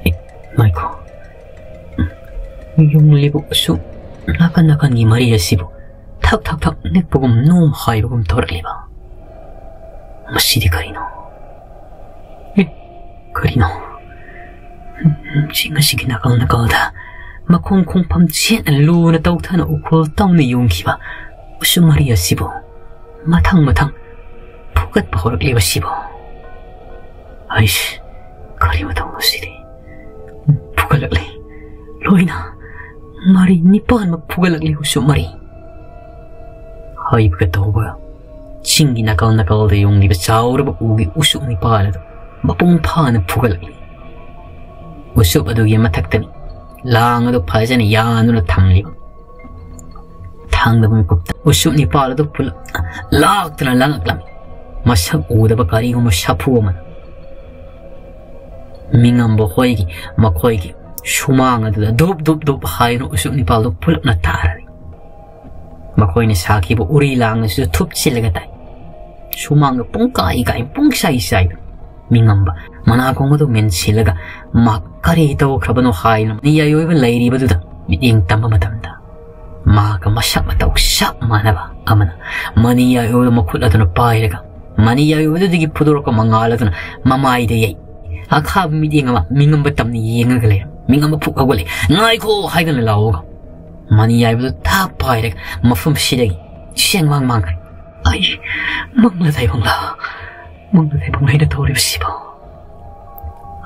ꯑꯦ, ꯉꯥꯏꯈꯣ꯫ ꯎꯝ꯫ ꯌꯨꯡꯂꯤꯕ ꯎꯆꯨ ꯅꯥꯀꯟ ꯅꯥꯀꯟꯒꯤ ꯃꯔꯤ ꯑꯁꯤꯕꯨ ꯊꯛ ꯊꯛ ꯊꯛ ꯅꯤꯛꯄꯒꯨꯝ ꯅꯣꯝ ꯍꯥꯏꯕꯒꯨꯝ ꯇꯧꯔꯛꯂꯤꯕ꯫ ꯃꯁꯤꯗꯤ ꯀꯔꯤꯅꯣ? ꯑꯦ, ꯀꯔꯤꯅꯣ? ꯎꯝ, ꯆꯤꯡ ꯑꯁꯤꯒꯤ ꯅꯥꯀꯜ ꯅꯥꯀꯜꯗ ꯃꯈꯣꯡ ꯈꯣꯡꯐꯝ ꯆꯦꯠꯅ ꯂꯨꯅ ꯇꯧꯊꯅ ꯎꯈꯣꯜ ꯇꯧꯅ ꯌꯨꯡꯈꯤꯕ ꯎꯆꯨ ꯃꯔꯤ ꯑꯁꯤꯕꯨ ꯃꯊꯪ ꯃꯊꯪ ꯐꯨꯒꯠꯄ ꯍꯧꯔꯛꯂꯤꯕꯁꯤꯕꯨ꯫ ꯑꯩꯁ, ꯀꯔꯤ ꯃꯇꯧꯅꯣ ꯁꯤꯗꯤ? ꯐꯨꯒꯠꯂꯛꯂꯤ꯫ ꯂꯣꯏꯅ ꯃꯔꯤ ꯅꯤꯄꯥꯟꯃꯛ ꯐꯨꯒꯠꯂꯛꯂꯤ, ꯎꯆꯨ ꯃꯔꯤ꯫ ꯍꯥꯏꯕꯒ ꯇꯧꯕꯒ ꯆꯤꯡꯒꯤ ꯅꯥꯀꯜ ꯅꯥꯀꯜꯗ ꯌꯨꯡꯂꯤꯕ ꯆꯥꯎꯔꯕ ꯎꯒꯤ ꯎꯆꯨ ꯅꯤꯄꯥꯜ ꯑꯗꯨ ꯃꯄꯨꯡ ꯐꯥꯅ ꯐꯨꯒꯠꯂꯛꯂꯤ꯫ ꯎꯆꯨꯞ ꯑꯗꯨꯒꯤ ꯃꯊꯛꯇꯅꯤ ꯂꯥꯡ ꯑꯗꯨ ꯐꯖꯅ ꯌꯥꯟꯗꯨꯅ ꯊꯝꯂꯤꯕ꯫ ꯊꯥꯡꯗꯕ ꯃꯤꯀꯨꯞꯇ ꯎꯆꯨꯞ ꯅꯤꯄꯥꯜ ꯑꯗꯨ ꯄꯨꯂꯞ ꯂꯥꯛꯇꯨꯅ ꯂꯪꯉꯛꯂꯝꯃꯤ꯫ ꯃꯁꯛ ꯎꯗꯕ ꯀꯔꯤꯒꯨꯝꯕ ꯁꯥꯐꯨ ꯑꯃꯅ꯫ ꯃꯤꯉꯝꯕ ꯍꯣꯏꯒꯤ ꯃꯈꯣꯏꯒꯤ ꯁꯨꯃꯥꯡ ꯑꯗꯨꯗ ꯗꯨꯞ ꯗꯨꯞ ꯗꯨꯞ ꯍꯥꯏꯗꯨꯅ ꯎꯆꯨꯞ ꯅꯤꯄꯥꯜꯗꯨ ꯄꯨꯂꯞꯅ ꯇꯥꯔꯔꯤ꯫ ꯃꯈꯣꯏꯅ ꯁꯥꯈꯤꯕ ꯎꯔꯤ ꯂꯥꯡ ꯑꯁꯤꯁꯨ ꯊꯨꯞꯆꯤꯜꯂꯒ ꯇꯥꯏ꯫ ꯁꯨꯃꯥꯡꯗ ꯄꯨꯡꯀꯥꯏ ꯀꯥꯏ, ꯄꯨꯡꯁꯥꯏ ꯁꯥꯏꯕ꯫ ꯃꯤꯉꯝꯕ ꯃꯅꯥꯀꯣꯡ ꯑꯗꯨ ꯃꯦꯟꯁꯤꯜꯂꯒ ꯃꯥ ꯀꯔꯤ ꯇꯧꯈ꯭ꯔꯕꯅꯣ ꯍꯥꯏꯅ ꯃꯅꯤꯌꯥꯏ ꯑꯣꯏꯕ ꯂꯩꯔꯤꯕꯗꯨꯗ ꯃꯤꯠꯌꯦꯡ ꯇꯝꯕ ꯃꯇꯝꯗ, ꯃꯍꯥꯛꯀ ꯃꯁꯛ ꯃꯇꯧ ꯆꯞ ꯃꯥꯟꯅꯕ ꯑꯃꯅ ꯃꯅꯤꯌꯥꯏ ꯑꯣꯏꯕ ꯃꯈꯨꯠ ꯑꯗꯨꯅ ꯄꯥꯏꯔꯒ ꯃꯅꯤꯌꯥꯏ ꯑꯣꯏꯕꯗꯨꯗꯒꯤ ꯐꯨꯗꯣꯔꯛꯄ ꯃꯉꯥꯜ ꯑꯗꯨꯅ ꯃꯃꯥꯏꯗ ꯌꯩ꯫ ꯑꯈꯥꯕ ꯃꯤꯠꯌꯦꯡ ꯑꯃ ꯃꯤꯉꯝꯕ ꯇꯝꯅ ꯌꯦꯡꯉꯒ ꯂꯩꯔꯝꯃꯤ꯫ ꯃꯤꯉꯝꯕ ꯐꯨꯛ ꯍꯧꯒꯠꯂꯦ꯫ "ꯉꯥꯏꯈꯣ!" ꯍꯥꯏꯗꯨꯅ ꯂꯥꯎꯔꯒ ꯃꯅꯤ ꯌꯥꯏꯕꯗꯨ ꯊꯥꯞ ꯄꯥꯏꯔꯒ ꯃꯐꯝꯁꯤꯗꯒꯤ ꯁꯦꯡꯃꯥꯡ ꯃꯥꯡꯈ꯭ꯔꯦ꯫ ꯑꯩ ꯃꯪꯂ ꯇꯥꯏꯕꯪꯂ, ꯃꯪꯂ ꯇꯥꯏꯕꯪꯂ ꯑꯩꯅ ꯇꯧꯔꯤꯕꯁꯤꯕꯣ?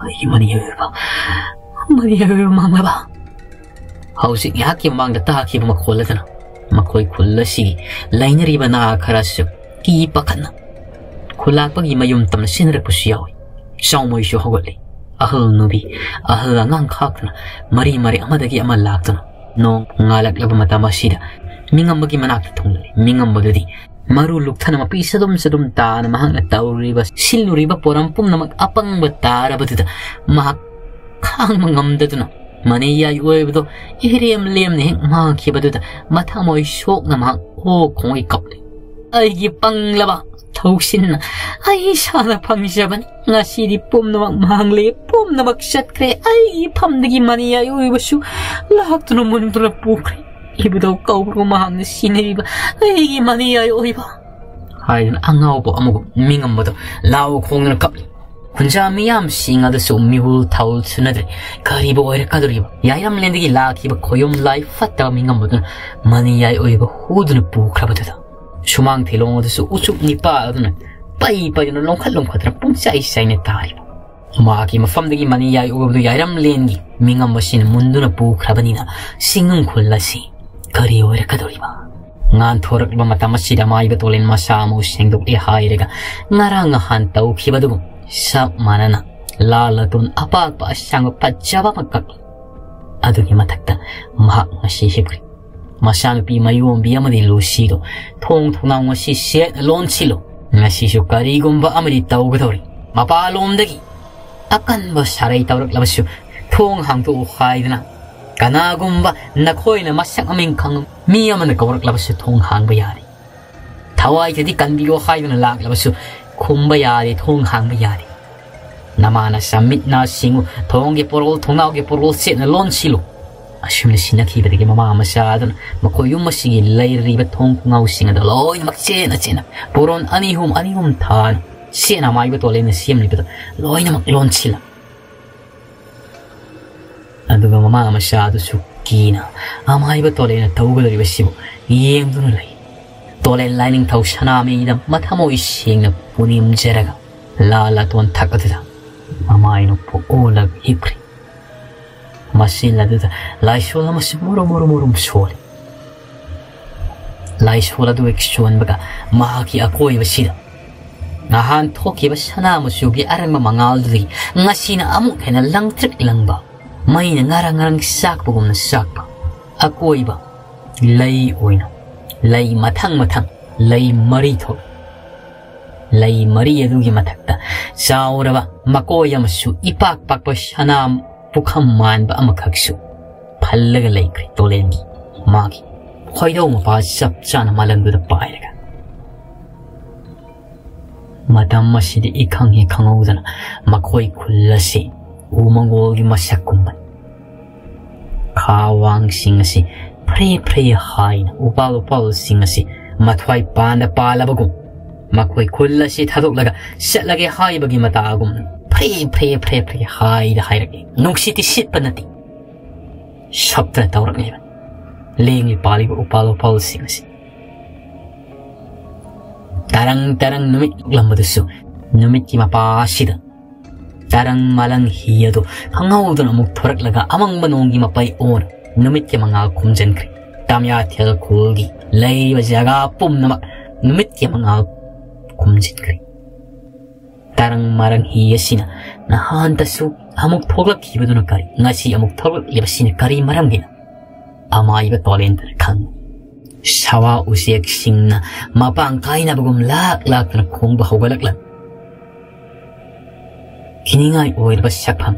ꯑꯩꯒꯤ ꯃꯅꯤ ꯌꯥꯏꯕ, ꯃꯅꯤ ꯌꯥꯏꯕ ꯃꯥꯡꯂꯕ? ꯍꯧꯖꯤꯛ ꯉꯥꯏꯍꯥꯛꯀꯤ ꯃꯃꯥꯡꯗ ꯇꯥꯈꯤꯕ ꯃꯈꯣꯜ ꯑꯗꯨꯅ ꯃꯈꯣꯏ ꯈꯨꯜ ꯑꯁꯤꯒꯤ ꯂꯩꯅꯔꯤꯕ ꯅꯍꯥ ꯈꯔꯁꯨ ꯀꯤ ꯄꯥꯈꯠꯅ ꯈꯨꯂꯥꯛꯄꯒꯤ ꯃꯌꯨꯝ ꯇꯝꯅ ꯁꯤꯟꯅꯔꯛꯄꯁꯨ ꯌꯥꯎꯏ꯫ ꯆꯥꯎꯃꯩꯁꯨ ꯍꯧꯒꯠꯂꯤ꯫ ꯑꯍꯜ ꯅꯨꯄꯤ, ꯑꯍꯜ ꯑꯉꯥꯡ ꯈꯥꯛꯇꯅ ꯃꯔꯤ ꯃꯔꯤ ꯑꯃꯗꯒꯤ ꯑꯃ ꯂꯥꯛꯇꯨꯅ ꯅꯣꯡ ꯉꯥꯜꯂꯛꯂꯕ ꯃꯇꯝ ꯑꯁꯤꯗ ꯃꯤꯉꯝꯕꯒꯤ ꯃꯅꯥꯛꯇ ꯊꯨꯡꯂꯔꯦ꯫ ꯃꯤꯉꯝꯕꯗꯨꯗꯤ ꯃꯔꯨ ꯂꯨꯛꯊꯅ ꯃꯄꯤ ꯁꯗꯨꯝ ꯁꯗꯨꯝ ꯇꯥꯅ ꯃꯍꯥꯛꯅ ꯇꯧꯔꯤꯕ, ꯁꯤꯜꯂꯨꯔꯤꯕ ꯄꯣꯔꯝ ꯄꯨꯝꯅꯃꯛ ꯑꯄꯪꯕ ꯇꯥꯔꯕꯗꯨꯗ ꯃꯍꯥꯛ ꯈꯥꯡꯕ ꯉꯝꯗꯗꯨꯅ ꯃꯅꯤ ꯌꯥꯏ ꯑꯣꯏꯕꯗꯣ ꯏꯔꯦꯝ ꯂꯦꯝꯅ ꯍꯦꯛ ꯃꯥꯡꯈꯤꯕꯗꯨꯗ ꯃꯊꯃꯣꯏ ꯁꯣꯛꯅ ꯃꯍꯥꯛ ꯑꯣ ꯈꯣꯡꯉꯩ ꯀꯞꯂꯤ꯫ "ꯑꯩꯒꯤ ꯄꯪꯂꯕ ꯊꯧꯁꯤꯟꯅ ꯑꯩ ꯏꯁꯥꯅ ꯐꯪꯖꯕꯅꯤ꯫ ꯉꯁꯤꯗꯤ ꯄꯨꯝꯅꯃꯛ ꯃꯥꯡꯂꯦ, ꯄꯨꯝꯅꯃꯛ ꯆꯠꯈ꯭ꯔꯦ꯫ ꯑꯩꯒꯤ ꯐꯝꯗꯒꯤ ꯃꯅꯤ ꯌꯥꯏ ꯑꯣꯏꯕꯁꯨ ꯂꯥꯛꯇꯨꯅ ꯃꯨꯟꯗꯨꯅ ꯄꯨꯈ꯭ꯔꯦ꯫ ꯏꯕꯨꯙꯧ ꯀꯧꯕ꯭ꯔꯣ ꯃꯍꯥꯛꯅ ꯁꯤꯟꯅꯔꯤꯕ ꯑꯩꯒꯤ ꯃꯅꯤ ꯌꯥꯏ ꯑꯣꯏꯕ?" ꯍꯥꯏꯗꯨꯅ ꯑꯉꯥꯎꯕ ꯑꯃꯒꯨꯝ ꯃꯤꯉꯝꯕꯗꯣ ꯂꯥꯎ ꯈꯣꯡꯗꯨꯅ ꯀꯞꯂꯤ꯫ ꯈꯨꯟꯖꯥ ꯃꯤꯌꯥꯝꯁꯤꯡ ꯑꯗꯨꯁꯨ ꯃꯤꯍꯨꯜ ꯊꯥꯍꯨꯜ ꯁꯨꯅꯗ꯭ꯔꯦ꯫ ꯀꯔꯤꯕꯨ ꯑꯣꯏꯔꯛꯀꯗꯧꯔꯤꯕ? ꯌꯥꯏꯔꯝꯂꯦꯟꯗꯒꯤ ꯂꯥꯛꯈꯤꯕ ꯈꯣꯌꯨꯝ ꯂꯥꯏ ꯐꯠꯇꯕ ꯃꯤꯉꯝꯕꯗꯨꯅ ꯃꯅꯤ ꯌꯥꯏ ꯑꯣꯏꯕ ꯍꯨꯗꯨꯅ ꯄꯨꯈ꯭ꯔꯕꯗꯨꯗ ꯁꯨꯃꯥꯡ ꯊꯤꯂꯣꯡ ꯑꯗꯨꯁꯨ ꯎꯆꯨꯛ ꯅꯤꯄꯥ ꯑꯗꯨꯅ ꯄꯩ ꯄꯩꯗꯨꯅ ꯂꯣꯡꯈꯠ ꯂꯣꯡꯈꯠꯇꯨꯅ ꯄꯨꯡꯆꯥꯏ ꯆꯥꯏꯅ ꯇꯥꯔꯤꯕ꯫ ꯃꯍꯥꯛꯀꯤ ꯃꯐꯝꯗꯒꯤ ꯃꯅꯤ ꯌꯥꯏ ꯑꯣꯏꯕꯗꯨ ꯌꯥꯏꯔꯝꯂꯦꯟꯒꯤ ꯃꯤꯉꯝꯕꯁꯤꯅ ꯃꯨꯟꯗꯨꯅ ꯄꯨꯈ꯭ꯔꯕꯅꯤꯅ ꯁꯤꯡꯅꯨꯡ ꯈꯨꯜ ꯑꯁꯤ ꯀꯔꯤ ꯑꯣꯏꯔꯛꯀꯗꯧꯔꯤꯕ? ꯉꯥꯟꯊꯣꯔꯛꯂꯕ ꯃꯇꯝ ꯑꯁꯤꯗ ꯃꯥꯏꯕ ꯇꯣꯂꯦꯟ ꯃꯁꯥ ꯃꯎ ꯁꯦꯡꯗꯣꯛꯂꯦ ꯍꯥꯏꯔꯒ ꯉꯔꯥꯡ ꯅꯍꯥꯟ ꯇꯧꯈꯤꯕꯗꯨꯒꯨꯝ ꯆꯞ ꯃꯥꯟꯅꯅ ꯂꯥꯜ ꯂꯇꯣꯟ ꯑꯄꯥꯛꯄ ꯑꯁꯥꯡꯕ ꯐꯖꯕ ꯑꯃ ꯀꯛꯂꯤ꯫ ꯑꯗꯨꯒꯤ ꯃꯊꯛꯇ ꯃꯍꯥꯛ ꯉꯁꯤ ꯍꯤꯞꯈ꯭ꯔꯦ꯫ ꯃꯆꯥꯅꯨꯄꯤ ꯃꯌꯣꯝꯕꯤ ꯑꯃꯗꯤ ꯂꯨꯁꯤꯗꯣ ꯊꯣꯡ ꯊꯣꯡꯅꯥꯎ ꯉꯁꯤ ꯁꯦꯠꯅ ꯂꯣꯟꯁꯤꯜꯂꯨ꯫ ꯉꯁꯤꯁꯨ ꯀꯔꯤꯒꯨꯝꯕ ꯑꯃꯗꯤ ꯇꯧꯒꯗꯧꯔꯤ꯫ ꯃꯄꯥꯂꯣꯝꯗꯒꯤ ꯑꯀꯟꯕ ꯁꯥꯔꯩ ꯇꯧꯔꯛꯂꯕꯁꯨ ꯊꯣꯡ ꯍꯥꯡꯗꯣꯛꯎ ꯍꯥꯏꯗꯅ ꯀꯅꯥꯒꯨꯝꯕ ꯅꯈꯣꯏꯅ ꯃꯁꯛ ꯃꯃꯤꯡ ꯈꯪꯕ ꯃꯤ ꯑꯃꯅ ꯀꯧꯔꯛꯂꯕꯁꯨ ꯊꯣꯡ ꯍꯥꯡꯕ ꯌꯥꯔꯦ꯫ ꯊꯋꯥꯏꯗꯗꯤ ꯀꯟꯕꯤꯌꯣ ꯍꯥꯏꯗꯨꯅ ꯂꯥꯛꯂꯕꯁꯨ ꯈꯨꯝꯕ ꯌꯥꯔꯦ, ꯊꯣꯡ ꯍꯥꯡꯕ ꯌꯥꯔꯦ꯫ ꯅꯃꯥꯅ ꯆꯥꯃꯤꯠꯅ ꯁꯤꯡꯉꯨ, ꯊꯣꯡꯒꯤ ꯄꯣꯔꯣꯜ, ꯊꯣꯡꯅꯥꯎꯒꯤ ꯄꯣꯔꯣꯜ ꯆꯦꯠꯅ ꯂꯣꯟꯁꯤꯜꯂꯨ꯫ ꯑꯁꯨꯝꯅ ꯁꯤꯟꯅꯈꯤꯕꯗꯒꯤ ꯃꯃꯥ ꯃꯆꯥ ꯑꯗꯨꯅ ꯃꯈꯣꯏ ꯌꯨꯝ ꯑꯁꯤꯒꯤ ꯂꯩꯔꯤꯕ ꯊꯣꯡ ꯊꯣꯡꯅꯥꯎꯁꯤꯡ ꯑꯗꯨ ꯂꯣꯏꯅꯃꯛ ꯆꯦꯠꯅ ꯆꯦꯠꯅ ꯄꯣꯔꯣꯟ ꯑꯅꯤ ꯑꯍꯨꯝ, ꯑꯅꯤ ꯑꯍꯨꯝ ꯊꯥꯅ ꯆꯦꯠꯅ ꯃꯥꯏꯕ ꯇꯣꯂꯦꯟꯅ ꯁꯦꯝꯂꯤꯕꯗꯨ ꯂꯣꯏꯅꯃꯛ ꯂꯣꯟꯁꯤꯜꯂ ꯑꯗꯨꯒ ꯃꯃꯥ ꯃꯆꯥ ꯑꯗꯨꯁꯨ ꯀꯤꯅ ꯑꯃꯥꯏꯕ ꯇꯣꯂꯦꯟꯅ ꯇꯧꯒꯗꯧꯔꯤꯕꯁꯤꯕꯨ ꯌꯦꯡꯗꯨꯅ ꯂꯩ꯫ ꯇꯣꯂꯦꯟ ꯂꯥꯏꯅꯤꯡꯊꯧ ꯁꯅꯥꯃꯍꯤꯗ ꯃꯊꯃꯣꯏ ꯁꯦꯡꯅ ꯄꯨꯅꯤꯝꯖꯔꯒ ꯂꯥ ꯂꯥꯇꯣꯟ ꯊꯛ ꯑꯗꯨꯗ ꯃꯃꯥꯏ ꯅꯣꯛꯄ ꯑꯣꯜꯂꯒ ꯍꯤꯞꯈ꯭ꯔꯦ꯫ ꯃꯁꯤꯜ ꯑꯗꯨꯗ ꯂꯥꯏꯁꯣꯜ ꯑꯃꯁꯨ ꯃꯨꯔꯨꯝ ꯃꯨꯔꯨꯝ ꯃꯨꯔꯨꯝ ꯁꯣꯜꯂꯤ꯫ ꯂꯥꯏꯁꯣꯜ ꯑꯗꯨ ꯍꯦꯛ ꯁꯣꯟꯕꯒ ꯃꯍꯥꯛꯀꯤ ꯑꯀꯣꯏꯕꯁꯤꯗ ꯅꯍꯥꯟ ꯊꯣꯛꯈꯤꯕ ꯁꯅꯥ ꯃꯆꯨꯒꯤ ꯑꯔꯪꯕ ꯃꯉꯥꯜꯗꯨꯗꯒꯤ ꯉꯁꯤꯅ ꯑꯃꯨꯛ ꯍꯦꯟꯅ ꯂꯪꯇ꯭ꯔꯤꯛ ꯂꯪꯕ, ꯃꯩꯅ ꯉꯥꯔꯪ ꯉꯥꯔꯪ ꯆꯥꯛꯄꯒꯨꯝꯅ ꯆꯥꯛꯄ, ꯑꯀꯣꯏꯕ ꯂꯩ ꯑꯣꯏꯅ ꯂꯩ ꯃꯊꯪ ꯃꯊꯪ ꯂꯩ ꯃꯔꯤ ꯊꯣꯛꯏ꯫ ꯂꯩ ꯃꯔꯤ ꯑꯗꯨꯒꯤ ꯃꯊꯛꯇ ꯆꯥꯎꯔꯕ ꯃꯀꯣꯏ ꯑꯃꯁꯨ ꯏꯄꯥꯛ ꯄꯥꯛꯄ ꯁꯅꯥ ꯄꯨꯈꯝ ꯃꯥꯟꯕ ꯑꯃꯈꯛꯁꯨ ꯐꯜꯂꯒ ꯂꯩꯈ꯭ꯔꯦ ꯇꯣꯂꯦꯟꯒꯤ, ꯃꯥꯒꯤ ꯈꯣꯏꯗꯧ ꯃꯄꯥ ꯆꯞ ꯆꯥꯅ ꯃꯂꯪꯗꯨꯗ ꯄꯥꯏꯔꯒ꯫ ꯃꯇꯝ ꯑꯁꯤꯗ ꯏꯈꯪ ꯍꯦꯛ ꯈꯪꯍꯧꯗꯅ ꯃꯈꯣꯏ ꯈꯨꯜ ꯑꯁꯤ ꯎꯃꯪꯒꯣꯜꯒꯤ ꯃꯁꯛꯀꯨꯝꯕꯅꯤ꯫ ꯈꯥ ꯋꯥꯡꯁꯤꯡ ꯑꯁꯤ ꯐ꯭ꯔꯦ ꯐ꯭ꯔꯦ ꯍꯥꯏꯅ ꯎꯄꯥꯜ ꯎꯄꯥꯜꯁꯤꯡ ꯑꯁꯤ ꯃꯊ꯭ꯋꯥꯏ ꯄꯥꯟꯗ ꯄꯥꯜꯂꯕꯒꯨꯝ, ꯃꯈꯣꯏ ꯈꯨꯜ ꯑꯁꯤ ꯊꯥꯗꯣꯛꯂꯒ ꯆꯠꯂꯒꯦ ꯍꯥꯏꯕꯒꯤ ꯃꯇꯥꯒꯨꯝ ꯐ꯭ꯔꯦ ꯐ꯭ꯔꯦ ꯐ꯭ꯔꯦ ꯐ꯭ꯔꯦ ꯍꯥꯏꯗ ꯍꯥꯏꯔꯛꯏ꯫ ꯅꯨꯡꯁꯤꯠꯇꯤ ꯁꯤꯠꯄ ꯅꯠꯇꯦ, ꯁꯞꯇꯅ ꯇꯧꯔꯛꯂꯤꯕ ꯂꯦꯡꯂꯤ ꯄꯥꯜꯂꯤꯕ ꯎꯄꯥꯜ ꯎꯄꯥꯜꯁꯤꯡ ꯑꯁꯤ꯫ ꯇꯔꯪ ꯇꯔꯪ ꯅꯨꯃꯤꯠ ꯂꯨꯞꯂꯝꯕꯗꯨꯁꯨ ꯅꯨꯃꯤꯠꯀꯤ ꯃꯄꯥ ꯑꯁꯤꯗ ꯇꯔꯪ ꯃꯂꯪ ꯍꯤ ꯑꯗꯨ ꯈꯪꯍꯧꯗꯅ ꯑꯃꯨꯛ ꯊꯣꯔꯛꯂꯒ ꯑꯃꯪꯕ ꯅꯣꯡꯒꯤ ꯃꯄꯩ ꯑꯣꯟ ꯅꯨꯃꯤꯠꯀꯤ ꯃꯉꯥꯜ ꯈꯨꯝꯖꯤꯟꯈ꯭ꯔꯦ꯫ ꯇꯥꯃꯤꯌꯥꯊꯦꯜ ꯈꯨꯜꯒꯤ ꯂꯩꯔꯤꯕ ꯖꯒꯥ ꯄꯨꯝꯅꯃꯛ ꯅꯨꯃꯤꯠꯀꯤ ꯃꯉꯥꯜ ꯈꯨꯝꯖꯤꯟꯈ꯭ꯔꯦ꯫ ꯇꯔꯪ ꯃꯔꯪ ꯍꯤ ꯑꯁꯤꯅ ꯅꯍꯥꯟꯇꯁꯨ ꯑꯃꯨꯛ ꯊꯣꯛꯂꯛꯈꯤꯕꯗꯨꯅ ꯀꯔꯤ, ꯉꯁꯤ ꯑꯃꯨꯛ ꯊꯣꯛꯂꯛꯂꯤꯕꯁꯤꯅ ꯀꯔꯤ ꯃꯔꯝꯒꯤꯅꯣ? ꯑꯃꯥꯏꯕ ꯇꯣꯂꯦꯟꯗꯅ ꯈꯪꯏ꯫ ꯁꯋꯥ ꯎꯆꯦꯛꯁꯤꯡꯅ ꯃꯄꯥꯡ ꯀꯥꯏꯅꯕꯒꯨꯝ ꯂꯥꯛ ꯂꯥꯛꯇꯅ ꯈꯣꯡꯕ ꯍꯧꯒꯠꯂꯛꯂꯝꯃꯤ꯫ ꯀꯤꯅꯤꯡꯉꯥꯏ ꯑꯣꯏꯔꯕ ꯁꯛꯐꯝ꯫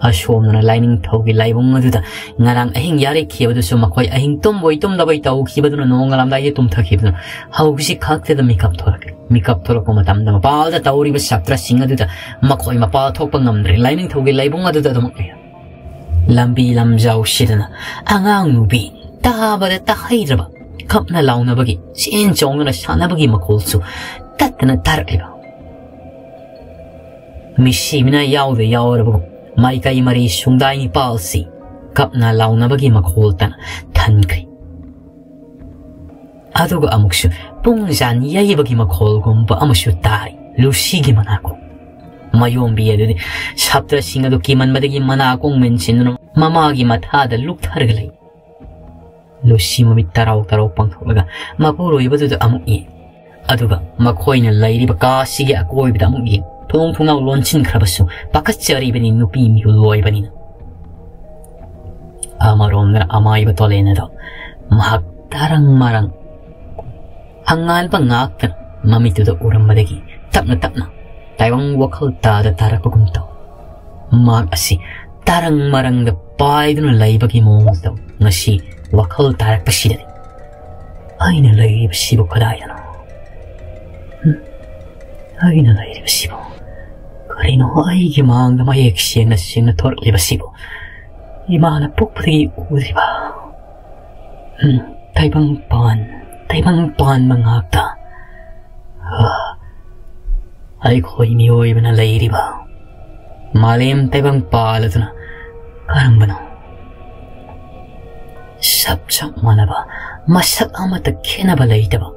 ꯑꯁꯣꯝꯗꯅ ꯂꯥꯏꯅꯤꯡꯊꯧꯒꯤ ꯂꯥꯏꯕꯨꯡ ꯑꯗꯨꯗ ꯉꯔꯥꯡ ꯑꯍꯤꯡ ꯌꯥꯔꯦꯛꯈꯤꯕꯗꯨꯁꯨ ꯃꯈꯣꯏ ꯑꯍꯤꯡ ꯇꯨꯝꯕꯣꯏ ꯇꯨꯝꯗꯕꯣꯏ ꯇꯧꯈꯤꯕꯗꯨꯅ ꯅꯣꯡꯉꯥꯜꯂꯝꯗꯥꯏꯗ ꯇꯨꯝꯊꯈꯤꯕꯗꯨꯅ ꯍꯧꯖꯤꯛ ꯈꯛꯇꯗ ꯃꯤꯀꯞ ꯊꯣꯔꯛꯂꯤ꯫ ꯃꯤꯀꯞ ꯊꯣꯔꯛꯄ ꯃꯇꯝꯗ ꯃꯄꯥꯜꯗ ꯇꯧꯔꯤꯕ ꯁꯥꯇ꯭ꯔꯁꯤꯡ ꯑꯗꯨꯗ ꯃꯈꯣꯏ ꯃꯄꯥꯜ ꯊꯣꯛꯄ ꯉꯝꯗ꯭ꯔꯦ꯫ ꯂꯥꯏꯅꯤꯡꯊꯧꯒꯤ ꯂꯥꯏꯕꯨꯡ ꯑꯗꯨꯗ ꯑꯗꯨꯃꯛ ꯂꯩꯔꯝꯃꯤ꯫ ꯂꯝꯕꯤ ꯂꯝꯖꯥꯎꯁꯤꯗꯅ ꯑꯉꯥꯡ ꯅꯨꯄꯤ ꯇꯥꯕꯗ ꯇꯥꯍꯩꯗ꯭ꯔꯕ ꯀꯞꯅ ꯂꯥꯎꯅꯕꯒꯤ, ꯆꯦꯟ ꯆꯣꯡꯗꯨꯅ ꯁꯥꯟꯅꯕꯒꯤ ꯃꯈꯣꯜꯁꯨ ꯇꯠꯇꯅ ꯇꯥꯔꯛꯂꯤꯕ꯫ ꯃꯤꯁꯤ ꯃꯤꯅꯥ ꯌꯥꯎꯗ ꯌꯥꯎꯔꯕꯒꯨꯝ ꯃꯥꯏꯀꯩ ꯃꯔꯤ ꯁꯨꯡꯗꯥꯏ ꯅꯤꯄꯥꯜꯁꯤ ꯀꯞꯅ ꯂꯥꯎꯅꯕꯒꯤ ꯃꯈꯣꯜꯇꯅ ꯊꯟꯈ꯭ꯔꯦ꯫ ꯑꯗꯨꯒ ꯑꯃꯨꯛꯁꯨ ꯄꯨꯡ ꯖꯥꯟ ꯌꯩꯕꯒꯤ ꯃꯈꯣꯜꯒꯨꯝꯕ ꯑꯃꯁꯨ ꯇꯥꯔꯤ꯫ ꯂꯨꯁꯤꯒꯤ ꯃꯅꯥꯀꯣꯡ꯫ ꯃꯌꯣꯝꯕꯤ ꯑꯗꯨꯗꯤ ꯁꯥꯇ꯭ꯔꯁꯤꯡ ꯑꯗꯨ ꯀꯤꯃꯟꯕꯗꯒꯤ ꯃꯅꯥꯀꯣꯡ ꯃꯦꯟꯁꯤꯟꯗꯨꯅ ꯃꯃꯥꯒꯤ ꯃꯊꯥꯗ ꯂꯨꯞꯊꯔꯒ ꯂꯩ꯫ ꯂꯨꯁꯤ ꯃꯃꯤꯠ ꯇꯔꯥꯎ ꯇꯔꯥꯎ ꯄꯥꯡꯊꯣꯛꯂꯒ ꯃꯄꯨꯔꯣꯏꯕꯗꯨꯗ ꯑꯃꯨꯛ ꯌꯦꯡ꯫ ꯑꯗꯨꯒ ꯃꯈꯣꯏꯅ ꯂꯩꯔꯤꯕ ꯀꯥꯁꯤꯒꯤ ꯑꯀꯣꯏꯕꯗ ꯑꯃꯨꯛ ꯌꯦꯡ꯫ ꯊꯣꯡ ꯊꯣꯡꯅꯥꯎ ꯂꯣꯟꯁꯤꯟꯈ꯭ꯔꯕꯁꯨ ꯄꯥꯈꯠꯆꯔꯤꯕꯅꯤ ꯅꯨꯄꯤ ꯃꯤꯍꯨꯜ ꯑꯣꯏꯕꯅꯤꯅ꯫ ꯑꯃꯔꯣꯝꯗꯅ ꯑꯃꯥꯏꯕ ꯇꯣꯂꯦꯟ ꯑꯗꯣ ꯃꯍꯥꯛ ꯇꯔꯪ ꯃꯔꯪ ꯍꯪꯉꯥꯟꯕ ꯉꯥꯛꯇꯅ ꯃꯃꯤꯠꯇꯨꯗ ꯎꯔꯝꯕꯗꯒꯤ ꯇꯞꯅ ꯇꯞꯅ ꯇꯥꯏꯕꯪ ꯋꯥꯈꯜ ꯇꯥꯗ ꯇꯥꯔꯛꯄꯒꯨꯝ ꯇꯧ꯫ ꯃꯍꯥꯛ ꯑꯁꯤ ꯇꯔꯪ ꯃꯔꯪꯗ ꯄꯥꯏꯗꯨꯅ ꯂꯩꯕꯒꯤ ꯃꯑꯣꯡꯗ ꯉꯁꯤ ꯋꯥꯈꯜ ꯇꯥꯔꯛꯄꯁꯤꯗꯗꯤ ꯑꯩꯅ ꯂꯩꯔꯤꯕꯁꯤꯕꯨ ꯀꯗꯥꯏꯗꯅꯣ? ꯍꯨꯝ, ꯑꯩꯅ ꯂꯩꯔꯤꯕꯁꯤꯕꯨ ꯀꯔꯤꯅꯣ ꯑꯩꯒꯤ ꯃꯥꯡꯗ ꯃꯌꯦꯛ ꯁꯦꯡꯅ ꯁꯦꯡꯅ ꯊꯣꯔꯛꯂꯤꯕꯁꯤꯕꯨ? ꯏꯃꯥꯅ ꯄꯣꯛꯄꯗꯒꯤ ꯎꯗ꯭ꯔꯤꯕ, ꯎꯝ, ꯇꯥꯏꯕꯪ ꯄꯥꯟ, ꯇꯥꯏꯕꯪ ꯄꯥꯟꯕ ꯉꯥꯛꯇ꯫ ꯑ, ꯑꯩꯈꯣꯏ ꯃꯤꯑꯣꯏꯕꯅ ꯂꯩꯔꯤꯕ ꯃꯥꯂꯦꯝ ꯇꯥꯏꯕꯪ ꯄꯥꯜ ꯑꯗꯨꯅ ꯀꯔꯝꯕꯅꯣ? ꯆꯞ ꯆꯞ ꯃꯥꯟꯅꯕ, ꯃꯁꯛ ꯑꯃꯠꯇ ꯈꯦꯠꯅꯕ ꯂꯩꯇꯕ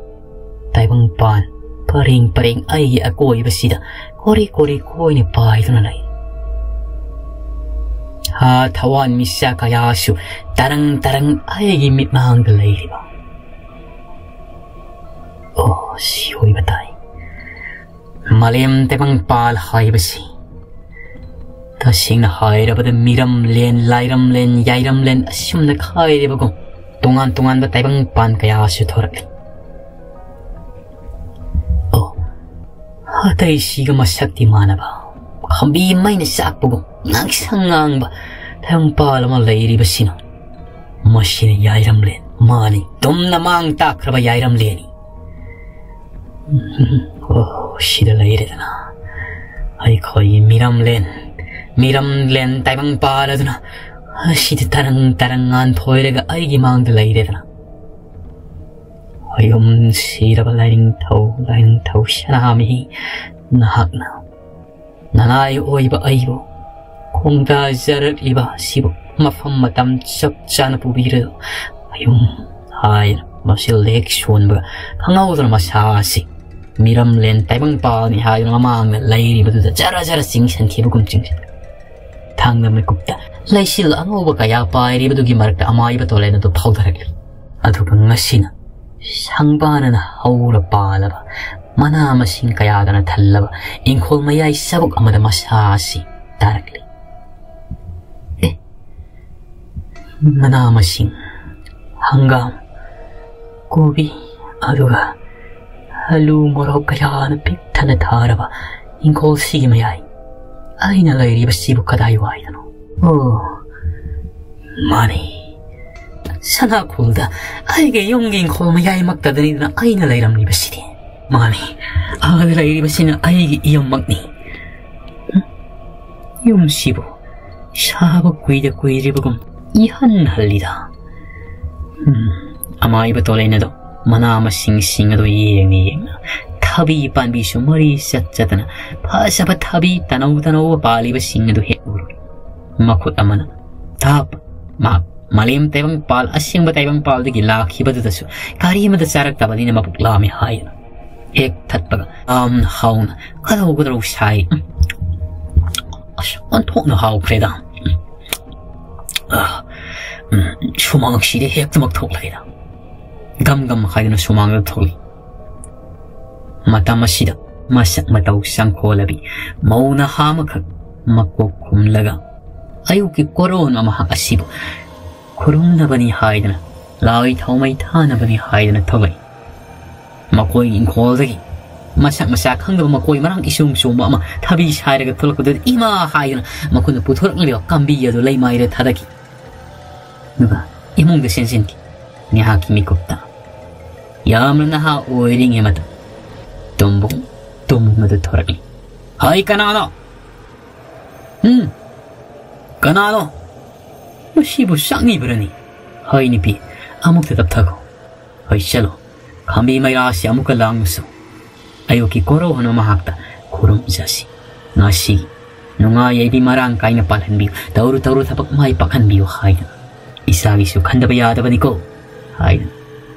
ꯇꯥꯏꯕꯪ ꯄꯥꯟ ꯄꯔꯦꯡ ꯄꯔꯦꯡ ꯑꯩꯒꯤ ꯑꯀꯣꯏꯕꯁꯤꯗ ꯀꯣꯔꯤ ꯀꯣꯔꯤ ꯀꯣꯏꯅ ꯄꯥꯏꯗꯨꯅ ꯂꯩ꯫ ꯍꯥ ꯊꯋꯥꯟ ꯃꯤꯆꯥꯛ ꯀꯌꯥꯁꯨ ꯇꯔꯪ ꯇꯔꯪ ꯑꯩꯒꯤ ꯃꯤꯠꯃꯥꯡꯗ ꯂꯩꯔꯤꯕ꯫ ꯑꯣ, ꯁꯤ ꯑꯣꯏꯕ ꯇꯥꯏ꯫ ꯃꯥꯂꯦꯝ ꯇꯥꯏꯕꯪ ꯄꯥꯜ ꯍꯥꯏꯕꯁꯤ ꯇꯁꯦꯡꯅ ꯍꯥꯏꯔꯕꯗ ꯃꯤꯔꯝꯂꯦꯟ, ꯂꯥꯏꯔꯝꯂꯦꯟ, ꯌꯥꯏꯔꯝꯂꯦꯟ ꯑꯁꯨꯝꯅ ꯈꯥꯏꯔꯦꯕꯀꯣ꯫ ꯇꯣꯉꯥꯟ ꯇꯣꯉꯥꯟꯕ ꯇꯥꯏꯕꯪ ꯄꯥꯟ ꯀꯌꯥꯁꯨ ꯊꯣꯔꯛꯂꯤ꯫ ꯑꯣ, ꯑꯇꯩꯁꯤꯒ ꯃꯁꯛꯇꯤ ꯃꯥꯟꯅꯕ, ꯈꯝꯕꯤ ꯃꯩꯅ ꯆꯥꯛꯄꯒꯨꯝ ꯉꯥꯡꯁꯪ ꯉꯥꯡꯕ ꯇꯥꯏꯕꯪ ꯄꯥꯜ ꯑꯃ ꯂꯩꯔꯤꯕꯁꯤꯅ, ꯃꯁꯤꯅ ꯌꯥꯏꯔꯝꯂꯦꯟ꯫ ꯃꯥꯅꯤ, ꯇꯨꯝꯅ ꯃꯥꯡ ꯇꯥꯛꯈ꯭ꯔꯕ ꯌꯥꯏꯔꯝꯂꯦꯟꯅꯤ꯫ ꯑꯣ, ꯁꯤꯗ ꯂꯩꯔꯦꯗꯅ ꯑꯩꯈꯣꯏꯒꯤ ꯃꯤꯔꯝꯂꯦꯟ꯫ ꯃꯤꯔꯝꯂꯦꯟ ꯇꯥꯏꯕꯪ ꯄꯥꯜ ꯑꯗꯨꯅ ꯑꯁꯤꯗ ꯇꯔꯪ ꯇꯔꯪ ꯉꯥꯟꯊꯣꯏꯔꯒ ꯑꯩꯒꯤ ꯃꯥꯡꯗ ꯂꯩꯔꯦꯗꯅ꯫ ꯍꯣꯌꯨꯝ ꯁꯤꯔꯕ ꯂꯥꯏꯅꯤꯡꯊꯧ, ꯂꯥꯏꯅꯤꯡꯊꯧ ꯁꯅꯥꯃꯍꯤ, ꯅꯍꯥꯛꯅ ꯅꯅꯥꯏ ꯑꯣꯏꯕ ꯑꯩꯕꯨ ꯈꯣꯡꯗꯥꯖꯔꯛꯂꯤꯕ ꯑꯁꯤꯕꯨ ꯃꯐꯝ ꯃꯇꯝ ꯆꯞ ꯆꯥꯅ ꯄꯨꯕꯤꯔꯣ꯫ ꯑꯌꯨꯝ ꯍꯥꯏꯅ ꯃꯁꯤꯜꯗ ꯍꯦꯛ ꯁꯣꯟꯕꯒ ꯈꯪꯍꯧꯗꯅ ꯃꯁꯥ ꯑꯁꯤ ꯃꯤꯔꯝꯂꯦꯟ ꯇꯥꯏꯕꯪꯄꯥꯜꯅꯤ ꯍꯥꯏꯗꯨꯅ ꯃꯃꯥꯡꯗ ꯂꯩꯔꯤꯕꯗꯨꯗ ꯖꯔ ꯖꯔ ꯆꯤꯡꯁꯤꯟꯈꯤꯕꯒꯨꯝ ꯆꯤꯡꯁꯤꯟ꯫ ꯊꯥꯡꯗ ꯃꯤꯀꯨꯞꯇ ꯂꯩꯆꯤꯜ ꯑꯉꯧꯕ ꯀꯌꯥ ꯄꯥꯏꯔꯤꯕꯗꯨꯒꯤ ꯃꯔꯛꯇ ꯑꯃꯥꯏꯕ ꯇꯣꯂꯦꯟ ꯑꯗꯨ ꯐꯥꯎꯊꯔꯛꯂꯤ꯫ ꯑꯗꯨꯒ ꯉꯁꯤꯅ ꯁꯪꯕꯥꯅꯅ ꯍꯧꯔ ꯄꯥꯜꯂꯕ ꯃꯅꯥ ꯃꯁꯤꯡ ꯀꯌꯥꯒꯅ ꯊꯜꯂꯕ ꯏꯪꯈꯣꯜ ꯃꯌꯥꯏ ꯆꯕꯨꯛ ꯑꯃꯗ ꯃꯁꯥ ꯑꯁꯤ ꯇꯥꯔꯛꯂꯤ꯫ ꯑꯦ, ꯃꯅꯥ ꯃꯁꯤꯡ, ꯍꯪꯒꯥꯝ, ꯀꯣꯕꯤ, ꯑꯗꯨꯒ ꯑꯂꯨ ꯃꯣꯔꯣꯛ ꯀꯌꯥꯅ ꯄꯤꯛ ꯊꯟꯅ ꯊꯥꯔꯕ ꯏꯪꯈꯣꯜꯁꯤꯒꯤ ꯃꯌꯥꯏ꯫ ꯑꯩꯅ ꯂꯩꯔꯤꯕꯁꯤꯕꯨ ꯀꯗꯥꯏ ꯋꯥꯏꯗꯅꯣ? ꯑꯣ, ꯃꯥꯅꯤ꯫ ꯁꯅꯥꯈꯣꯜꯗ ꯑꯩꯒꯤ ꯌꯨꯝꯒꯤ ꯏꯪꯈꯣꯜ ꯃꯌꯥꯏꯃꯛꯇꯗꯅꯤꯗꯅ ꯑꯩꯅ ꯂꯩꯔꯝꯂꯤꯕꯁꯤꯗꯤ꯫ ꯃꯥꯅꯤ, ꯑꯥꯗ ꯂꯩꯔꯤꯕꯁꯤꯅ ꯑꯩꯒꯤ ꯌꯨꯝꯃꯛꯅꯤ꯫ ꯎꯝ, ꯌꯨꯝꯁꯤꯕꯨ ꯁꯥꯕ ꯀꯨꯏꯗ ꯀꯨꯏꯗ꯭ꯔꯤꯕꯒꯨꯝ ꯏꯍꯟ ꯍꯜꯂꯤꯗ꯫ ꯎꯝ, ꯑꯃꯥꯏꯕ ꯇꯣꯂꯦꯟ ꯑꯗꯣ ꯃꯅꯥ ꯃꯁꯤꯡꯁꯤꯡ ꯑꯗꯨ ꯌꯦꯡꯅ ꯌꯦꯡꯅ ꯊꯕꯤ ꯄꯥꯝꯕꯤꯁꯨ ꯃꯔꯤ ꯆꯠ ꯆꯠꯇꯅ ꯐꯖꯕ ꯊꯕꯤ ꯇꯅꯧ ꯇꯅꯧꯕ ꯄꯥꯜꯂꯤꯕꯁꯤꯡ ꯑꯗꯨ ꯍꯦꯛ ꯎꯔꯨꯔꯦ꯫ ꯃꯈꯨꯠ ꯑꯃꯅ ꯊꯥꯞꯄ ꯃꯍꯥꯛ ꯃꯥꯂꯦꯝ ꯇꯥꯏꯕꯪꯄꯥꯜ, ꯑꯁꯦꯡꯕ ꯇꯥꯏꯕꯪꯄꯥꯜꯗꯒꯤ ꯂꯥꯛꯈꯤꯕꯗꯨꯗꯁꯨ ꯀꯔꯤ ꯑꯃꯠꯇ ꯆꯥꯔꯛꯇꯕꯅꯤꯅ ꯃꯕꯨꯛ ꯂꯥꯝꯃꯤ ꯍꯥꯏꯗꯨꯅ ꯍꯦꯛ ꯊꯠꯄꯒ ꯌꯥꯝꯅ ꯍꯥꯎꯅ ꯀꯗꯧ ꯀꯗꯧ ꯁꯥꯏ꯫ ꯎꯝ꯫ ꯑꯁ, ꯑꯣꯟꯊꯣꯛꯅ ꯍꯥꯎꯈ꯭ꯔꯦꯗ꯫ ꯎꯝ꯫ ꯑꯥ, ꯎꯝ, ꯁꯨꯃꯥꯡꯁꯤꯗ ꯍꯦꯛꯇꯃꯛ ꯊꯣꯛꯂꯛꯏꯗ꯫ ꯒꯝ ꯒꯝ ꯍꯥꯏꯗꯨꯅ ꯁꯨꯃꯥꯡꯗ ꯊꯣꯛꯂꯛꯏ꯫ ꯃꯇꯝ ꯑꯁꯤꯗ ꯃꯁꯛ ꯃꯇꯧ ꯆꯪꯈꯣꯜꯂꯕꯤ ꯃꯧ ꯅꯍꯥ ꯑꯃꯈꯛ ꯃꯀꯣꯛ ꯈꯨꯝꯂꯒ ꯑꯌꯨꯛꯀꯤ ꯀꯣꯔꯣꯟ ꯃꯍꯥꯛ ꯑꯁꯤꯕꯨ ꯈꯨꯔꯨꯝꯅꯕꯅꯤ ꯍꯥꯏꯗꯨꯅ ꯂꯥꯏ ꯊꯥꯎꯃꯩ ꯊꯥꯅꯕꯅꯤ ꯍꯥꯏꯗꯨꯅ ꯊꯣꯛꯂꯛꯏ꯫ ꯃꯈꯣꯏꯒꯤ ꯏꯪꯈꯣꯜꯗꯒꯤ ꯃꯁꯛ ꯃꯁꯥ ꯈꯪꯗꯕ ꯃꯈꯣꯏ ꯃꯔꯥꯡ ꯏꯁꯨꯡ ꯁꯣꯡꯕ ꯑꯃ ꯊꯕꯤ ꯁꯥꯏꯔꯒ ꯊꯣꯛꯂꯛꯄꯗꯨꯗ ꯏꯃꯥ ꯍꯥꯏꯗꯨꯅ ꯃꯈꯣꯏꯅ ꯄꯨꯊꯣꯔꯛꯂꯤꯕ ꯀꯥꯝꯕꯤ ꯑꯗꯨ ꯂꯩꯃꯥꯏꯗ ꯊꯥꯗꯈꯤ꯫ ꯑꯗꯨꯒ ꯏꯃꯨꯡꯗ ꯆꯦꯟꯁꯤꯟꯈꯤ꯫ ꯉꯥꯏꯍꯥꯛꯀꯤ ꯃꯤꯀꯨꯞꯇ ꯌꯥꯝꯅ ꯅꯍꯥ ꯑꯣꯏꯔꯤꯉꯩ ꯃꯇꯝ ꯇꯨꯝꯕꯨꯡ ꯇꯨꯝꯕꯨꯡ ꯑꯗꯨ ꯊꯣꯔꯛꯏ꯫ "ꯍꯥꯏ, ꯀꯅꯥꯅꯣ? ꯎꯝ? ꯀꯅꯥꯅꯣ? ꯃꯁꯤꯕꯨ ꯆꯥꯛꯅꯤꯕ꯭ꯔꯅꯤ? ꯍꯥꯏ, ꯅꯨꯄꯤ, ꯑꯃꯨꯛꯇ ꯇꯞꯊꯈꯣ꯫ ꯍꯣꯏ, ꯆꯠꯂꯣ꯫ ꯈꯥꯝꯕꯤ ꯃꯩꯔꯥꯁꯤ ꯑꯃꯨꯛꯀ ꯂꯥꯡꯂꯁꯨ ꯑꯌꯨꯛꯀꯤ ꯀꯣꯔꯧꯍꯟꯕ ꯃꯍꯥꯛꯇ ꯈꯨꯔꯨꯝꯖꯁꯤ꯫ ꯉꯁꯤ "ꯅꯨꯡꯉꯥꯏ ꯌꯥꯏꯕꯤ ꯃꯔꯥꯡ ꯀꯥꯏꯅ ꯄꯥꯜꯍꯟꯕꯤꯌꯨ, ꯇꯧꯔꯨ ꯇꯧꯔꯨ ꯊꯕꯛ ꯃꯥꯏ ꯄꯥꯛꯍꯟꯕꯤꯌꯨ" ꯍꯥꯏꯗꯅ꯫ "ꯏꯆꯥꯒꯤꯁꯨ ꯈꯟꯗꯕ ꯌꯥꯗꯕꯅꯤꯀꯣ" ꯍꯥꯏꯗꯅ꯫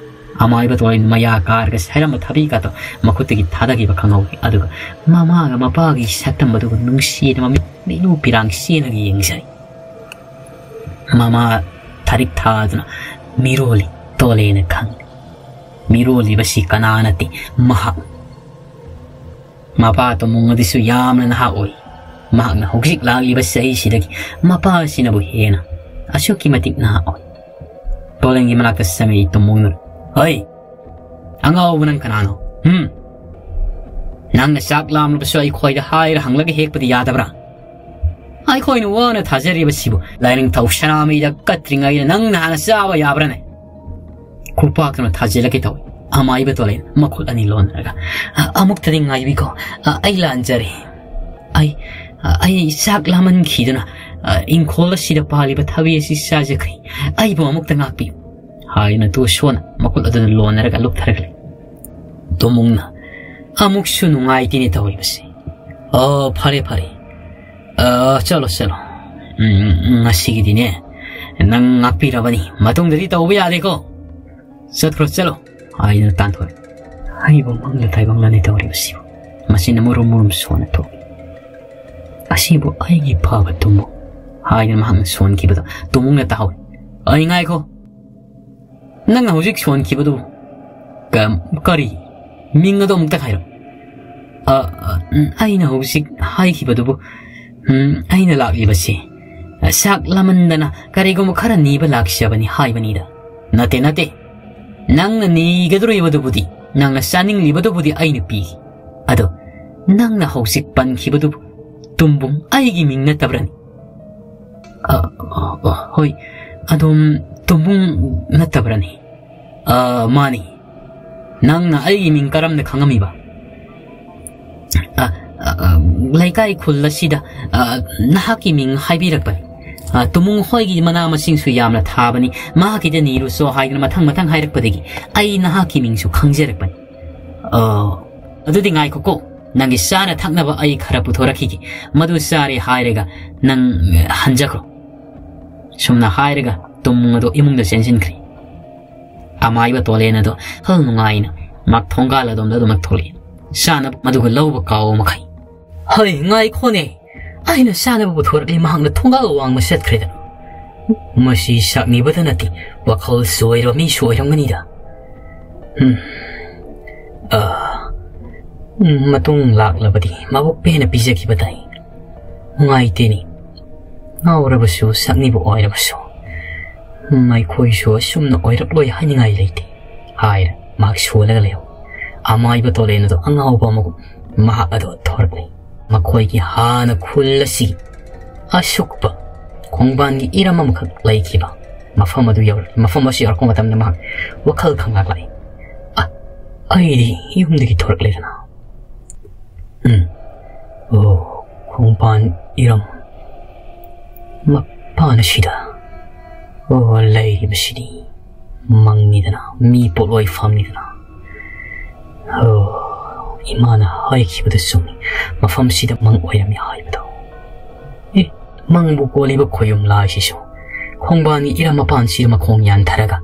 ꯑꯃꯥꯏꯕ ꯇꯣꯂꯦꯟ ꯃꯌꯥ ꯀꯥꯔꯒ ꯁꯥꯏꯔꯝꯕ ꯊꯕꯤꯒꯗꯣ ꯃꯈꯨꯠꯇꯒꯤ ꯊꯥꯗꯈꯤꯕ ꯈꯪꯍꯧꯏ꯫ ꯑꯗꯨꯒ ꯃꯃꯥꯒ ꯃꯄꯥꯒꯤ ꯁꯛꯇꯝ ꯑꯗꯨꯕꯨ ꯅꯨꯡꯁꯤꯅ ꯃꯃꯤꯠ ꯃꯤꯠꯂꯨ ꯄꯤꯔꯥꯡ ꯆꯦꯜꯂꯒ ꯌꯦꯡꯖꯩ꯫ ꯃꯃꯥ ꯊꯥꯔꯤꯛ ꯊꯥꯗꯨꯅ ꯃꯤꯔꯣꯜꯂꯤ ꯇꯣꯂꯦꯅ ꯈꯪꯂꯦ꯫ ꯃꯤꯔꯣꯜꯂꯤꯕꯁꯤ ꯀꯅꯥ ꯅꯠꯇꯦ, ꯃꯍꯥꯛ꯫ ꯃꯄꯥ ꯇꯣꯃꯨꯡ ꯑꯗꯨꯁꯨ ꯌꯥꯝꯅ ꯅꯍꯥ ꯑꯣꯏ꯫ ꯃꯍꯥꯛꯅ ꯍꯧꯖꯤꯛ ꯂꯥꯛꯂꯤꯕ ꯆꯍꯤꯁꯤꯗꯒꯤ ꯃꯄꯥ ꯑꯁꯤꯅꯕꯨ ꯍꯦꯟꯅ ꯑꯁꯨꯛꯀꯤ ꯃꯇꯤꯛ ꯅꯍꯥ ꯑꯣꯏ꯫ ꯇꯣꯂꯦꯟꯒꯤ ꯃꯅꯥꯛꯇ ꯆꯪꯉꯛꯏ ꯇꯣꯃꯨꯡꯅ, "ꯍꯣꯏ, ꯑꯉꯥꯎꯕ ꯅꯪ ꯀꯅꯥꯅꯣ? ꯍꯨꯝ? ꯅꯪꯅ ꯆꯥꯛ ꯂꯥꯝꯂꯕꯁꯨ ꯑꯩꯈꯣꯏꯗ ꯍꯥꯏꯔ ꯍꯪꯂꯒ ꯍꯦꯛꯄꯗꯤ ꯌꯥꯗꯕ꯭ꯔꯥ? ꯑꯩꯈꯣꯏꯅ ꯋꯥꯅ ꯊꯥꯖꯔꯤꯕꯁꯤꯕꯨ ꯂꯥꯏꯅꯤꯡꯊꯧ ꯁꯅꯥꯃꯍꯤꯗ ꯀꯠꯇ꯭ꯔꯤꯉꯩꯗ ꯅꯪꯅ ꯍꯥꯟꯅ ꯆꯥꯕ ꯌꯥꯕ꯭ꯔꯥꯅꯦ?" ꯈꯨꯄꯥꯛꯇꯨꯅ ꯊꯥꯖꯤꯜꯂꯛꯀꯦ ꯇꯧꯏ꯫ ꯑꯃꯥꯏꯕ ꯇꯣꯂꯦꯟ ꯃꯈꯨꯠ ꯑꯅꯤ ꯂꯣꯟꯅꯔꯒ, "ꯑ-, ꯑꯃꯨꯛꯇꯗꯤ ꯉꯥꯏꯕꯤꯈꯣ꯫ ꯑ, ꯑꯩ ꯂꯥꯟꯖꯔꯦ꯫ ꯑꯩ, ꯑ, ꯑꯩ ꯆꯥꯛ ꯂꯥꯝꯃꯟꯈꯤꯗꯨꯅ, ꯑ, ꯏꯪꯈꯣꯜ ꯑꯁꯤꯗ ꯄꯥꯜꯂꯤꯕ ꯊꯕꯤ ꯑꯁꯤ ꯆꯥꯖꯈ꯭ꯔꯦ꯫ ꯑꯩꯕꯨ ꯑꯃꯨꯛꯇ ꯉꯥꯛꯄꯤꯌꯨ" ꯍꯥꯏꯅ ꯇꯣꯁꯣꯅ ꯃꯈꯨꯠ ꯑꯗꯨꯗ ꯂꯣꯟꯅꯔꯒ ꯂꯨꯞꯊꯔꯛꯂꯦ꯫ ꯇꯣꯃꯨꯡꯅ, "ꯑꯃꯨꯛꯁꯨ ꯅꯨꯡꯉꯥꯏꯇꯦꯅꯦ ꯇꯧꯔꯤꯕꯁꯦ꯫ ꯑꯣ, ꯐꯔꯦ, ꯐꯔꯦ꯫ ꯑ, ꯆꯠꯂꯣ, ꯆꯠꯂꯣ꯫ ꯎꯝ, ꯉꯁꯤꯒꯤꯗꯤꯅꯦ, ꯅꯪ ꯉꯥꯛꯄꯤꯔꯕꯅꯤ꯫ ꯃꯇꯨꯡꯗꯗꯤ ꯇꯧꯕ ꯌꯥꯗꯦꯀꯣ꯫ ꯆꯠꯈ꯭ꯔꯣ, ꯆꯠꯂꯣ" ꯍꯥꯏꯗꯨꯅ ꯇꯥꯟꯊꯣꯔꯛꯏ꯫ ꯑꯩꯕꯨ ꯃꯪꯂ ꯇꯥꯏꯕꯪꯂꯅꯦ ꯇꯧꯔꯤꯕꯁꯤꯕꯨ꯫ ꯃꯁꯤꯅ ꯃꯨꯔꯨꯝ ꯃꯨꯔꯨꯝ ꯁꯣꯟꯅ ꯊꯣꯛꯏ꯫ "ꯑꯁꯤꯕꯨ ꯑꯩꯒꯤ ꯐꯕ ꯇꯨꯝꯃꯨ" ꯍꯥꯏꯗꯨꯅ ꯃꯍꯥꯛꯅ ꯁꯣꯟꯈꯤꯕꯗ ꯇꯣꯃꯨꯡꯅ ꯇꯥꯍꯧꯏ꯫ "ꯑꯩ ꯉꯥꯏꯈꯣ꯫ ꯅꯪꯅ ꯍꯧꯖꯤꯛ ꯁꯣꯟꯈꯤꯕꯗꯨ ꯀ-, ꯀꯔꯤ? ꯃꯤꯡ ꯑꯗꯨ ꯑꯃꯨꯛꯇ ꯍꯥꯏꯔꯣ꯫" "ꯑ, ꯑ, ꯎꯝ, ꯑꯩꯅ ꯍꯧꯖꯤꯛ ꯍꯥꯏꯈꯤꯕꯗꯨꯕꯨ, ꯎꯝ, ꯑꯩꯅ ꯂꯥꯛꯂꯤꯕꯁꯤ ꯆꯥꯛ ꯂꯥꯃꯟꯗꯅ ꯀꯔꯤꯒꯨꯝꯕ ꯈꯔ ꯅꯤꯕ ꯂꯥꯛꯆꯕꯅꯤ ꯍꯥꯏꯕꯅꯤꯗ꯫" "ꯅꯠꯇꯦ, ꯅꯠꯇꯦ꯫ ꯅꯪꯅ ꯅꯤꯒꯗꯧꯔꯤꯕꯗꯨꯕꯨꯗꯤ, ꯅꯪꯅ ꯆꯥꯅꯤꯡꯂꯤꯕꯗꯨꯕꯨꯗꯤ ꯑꯩꯅ ꯄꯤꯒꯦ꯫ ꯑꯗꯣ ꯅꯪꯅ ꯍꯧꯖꯤꯛ ꯄꯟꯈꯤꯕꯗꯨꯕꯨ ꯇꯨꯝꯕꯨꯡ ꯑꯩꯒꯤ ꯃꯤꯡ ꯅꯠꯇꯕ꯭ꯔꯅꯤ?" "ꯑ, ꯑ, ꯑ, ꯍꯣꯏ, ꯑꯗꯨꯝ ꯇꯨꯝꯕꯨꯡ ꯅꯠꯇꯕ꯭ꯔꯅꯤ?" "ꯑ, ꯃꯥꯅꯤ꯫ ꯅꯪꯅ ꯑꯩꯒꯤ ꯃꯤꯡ ꯀꯔꯝꯅ ꯈꯪꯉꯝꯃꯤꯕ?" "ꯑ, ꯑ, ꯑ, ꯂꯩꯀꯥꯏ ꯈꯨꯜ ꯑꯁꯤꯗ, ꯑ, ꯅꯍꯥꯛꯀꯤ ꯃꯤꯡ ꯍꯥꯏꯕꯤꯔꯛꯄꯅꯤ꯫ ꯑ, ꯇꯨꯃꯨꯡ ꯍꯣꯏꯒꯤ ꯃꯅꯥ ꯃꯁꯤꯡꯁꯨ ꯌꯥꯝꯅ ꯊꯥꯕꯅꯤ, ꯃꯍꯥꯛꯀꯤꯗ ꯅꯤꯔꯨꯆꯣ ꯍꯥꯏꯗꯨꯅ ꯃꯊꯪ ꯃꯊꯪ ꯍꯥꯏꯔꯛꯄꯗꯒꯤ ꯑꯩ ꯅꯍꯥꯛꯀꯤ ꯃꯤꯡꯁꯨ ꯈꯪꯖꯔꯛꯄꯅꯤ꯫" "ꯑ, ꯑꯗꯨꯗꯤ ꯉꯥꯏꯈꯣꯀꯣ꯫ "ꯅꯪꯒꯤ ꯆꯥꯅ ꯊꯛꯅꯕ ꯑꯩ ꯈꯔ ꯄꯨꯊꯣꯔꯛꯈꯤꯒꯦ꯫ ꯃꯗꯨ ꯆꯥꯔꯦ ꯍꯥꯏꯔꯒ ꯅꯪ ꯍꯟꯖꯈ꯭ꯔꯣ"꯫ ꯁꯨꯝꯅ ꯍꯥꯏꯔꯒ ꯇꯨꯝ ꯑꯗꯨ ꯏꯃꯨꯡꯗ ꯆꯦꯟꯁꯤꯟꯈ꯭ꯔꯦ꯫ ꯑꯃꯥꯏꯕ ꯇꯣꯂꯦꯟ ꯑꯗꯣ ꯍꯜ ꯅꯨꯡꯉꯥꯏꯅ ꯃꯥ ꯊꯣꯡꯒꯥꯜ ꯑꯗꯣꯝꯗ ꯑꯗꯨꯃꯛ ꯊꯣꯛꯂꯛꯏ꯫ ꯆꯥꯅꯕ ꯃꯗꯨꯒ ꯂꯧꯕ ꯀꯥꯎꯕ ꯃꯈꯩ꯫ "ꯍꯩ, ꯉꯥꯏꯈꯣꯅꯦ! ꯑꯩꯅ ꯆꯥꯅꯕ ꯄꯨꯊꯣꯔꯛꯂꯤ", ꯃꯍꯥꯛꯅ ꯊꯣꯡꯒꯥꯜ ꯋꯥꯡꯃ ꯆꯠꯈ꯭ꯔꯦꯗꯅ꯫ "ꯃꯁꯤ ꯁꯛꯅꯤꯕꯗ ꯅꯠꯇꯦ, ꯋꯥꯈꯜ ꯆꯣꯏꯔꯕ ꯃꯤꯁꯨ ꯑꯣꯏꯔꯝꯒꯅꯤꯗ꯫ ꯎꯝ, ꯑ, ꯎꯝ, ꯃꯇꯨꯡ ꯂꯥꯛꯂꯕꯗꯤ ꯃꯕꯨꯛ ꯄꯦꯟꯅ ꯄꯤꯖꯈꯤꯕ ꯇꯥꯏ꯫ ꯅꯨꯡꯉꯥꯏꯇꯦꯅꯦ꯫ ꯉꯥꯎꯔꯕꯁꯨ, ꯁꯛꯅꯤꯕ ꯑꯣꯏꯔꯕꯁꯨ, ꯃꯈꯣꯏꯁꯨ ꯑꯁꯨꯝꯅ ꯑꯣꯏꯔꯛꯂꯣꯏ ꯍꯥꯏꯅꯤꯡꯉꯥꯏ ꯂꯩꯇꯦ" ꯍꯥꯏꯔ ꯃꯍꯥꯛ ꯁꯣꯜꯂꯒ ꯂꯩꯍꯧꯏ꯫ ꯑꯃꯥꯏꯕ ꯇꯣꯂꯦꯟ ꯑꯗꯣ ꯑꯉꯥꯎꯕ ꯑꯃꯒꯨꯝ ꯃꯍꯥꯛ ꯑꯗꯣ ꯊꯣꯔꯛꯂꯤ꯫ ꯃꯈꯣꯏꯒꯤ ꯍꯥꯟꯅ ꯈꯨꯜ ꯑꯁꯤꯒꯤ ꯑꯁꯨꯛꯄ ꯈꯣꯡꯕꯥꯟꯒꯤ ꯏꯔꯝ ꯑꯃꯈꯛ ꯂꯩꯈꯤꯕ ꯃꯐꯝ ꯑꯗꯨ ꯌꯧꯔꯛꯂꯤ꯫ ꯃꯐꯝ ꯑꯁꯤ ꯌꯧꯔꯛꯄ ꯃꯇꯝꯗ ꯃꯍꯥꯛ ꯋꯥꯈꯜ ꯈꯪꯂꯥꯛ ꯂꯥꯛꯏ꯫ "ꯑ, ꯑꯩꯗꯤ ꯌꯨꯝꯗꯒꯤ ꯊꯣꯔꯛꯂꯦꯗꯅ꯫ ꯎꯝ, ꯑꯣ, ꯈꯣꯡꯕꯥꯟ ꯏꯔꯝ ꯃꯄꯥꯟ ꯑꯁꯤꯗ, ꯑꯣ, ꯂꯩꯔꯤꯕꯁꯤꯗꯤ ꯃꯪꯅꯤꯗꯅ, ꯃꯤ ꯄꯣꯠꯂꯣꯏ ꯐꯝꯅꯤꯗꯅ꯫ ꯑꯣ, ꯏꯃꯥꯅ ꯍꯥꯏꯈꯤꯕꯗꯨ ꯆꯨꯝꯃꯤ, ꯃꯐꯝꯁꯤꯗ ꯃꯪ ꯑꯣꯏꯔꯝꯃꯤ ꯍꯥꯏꯕꯗꯣ꯫ ꯑꯦ, ꯃꯪꯕꯨ ꯀꯣꯜꯂꯤꯕ ꯈꯣꯌꯨꯝ ꯂꯥꯏꯁꯤꯁꯨ ꯈꯣꯡꯕꯥꯟꯒꯤ ꯏꯔꯝ ꯃꯄꯥꯟꯁꯤꯗ ꯃꯈꯣꯡ ꯌꯥꯟꯊꯔꯒ,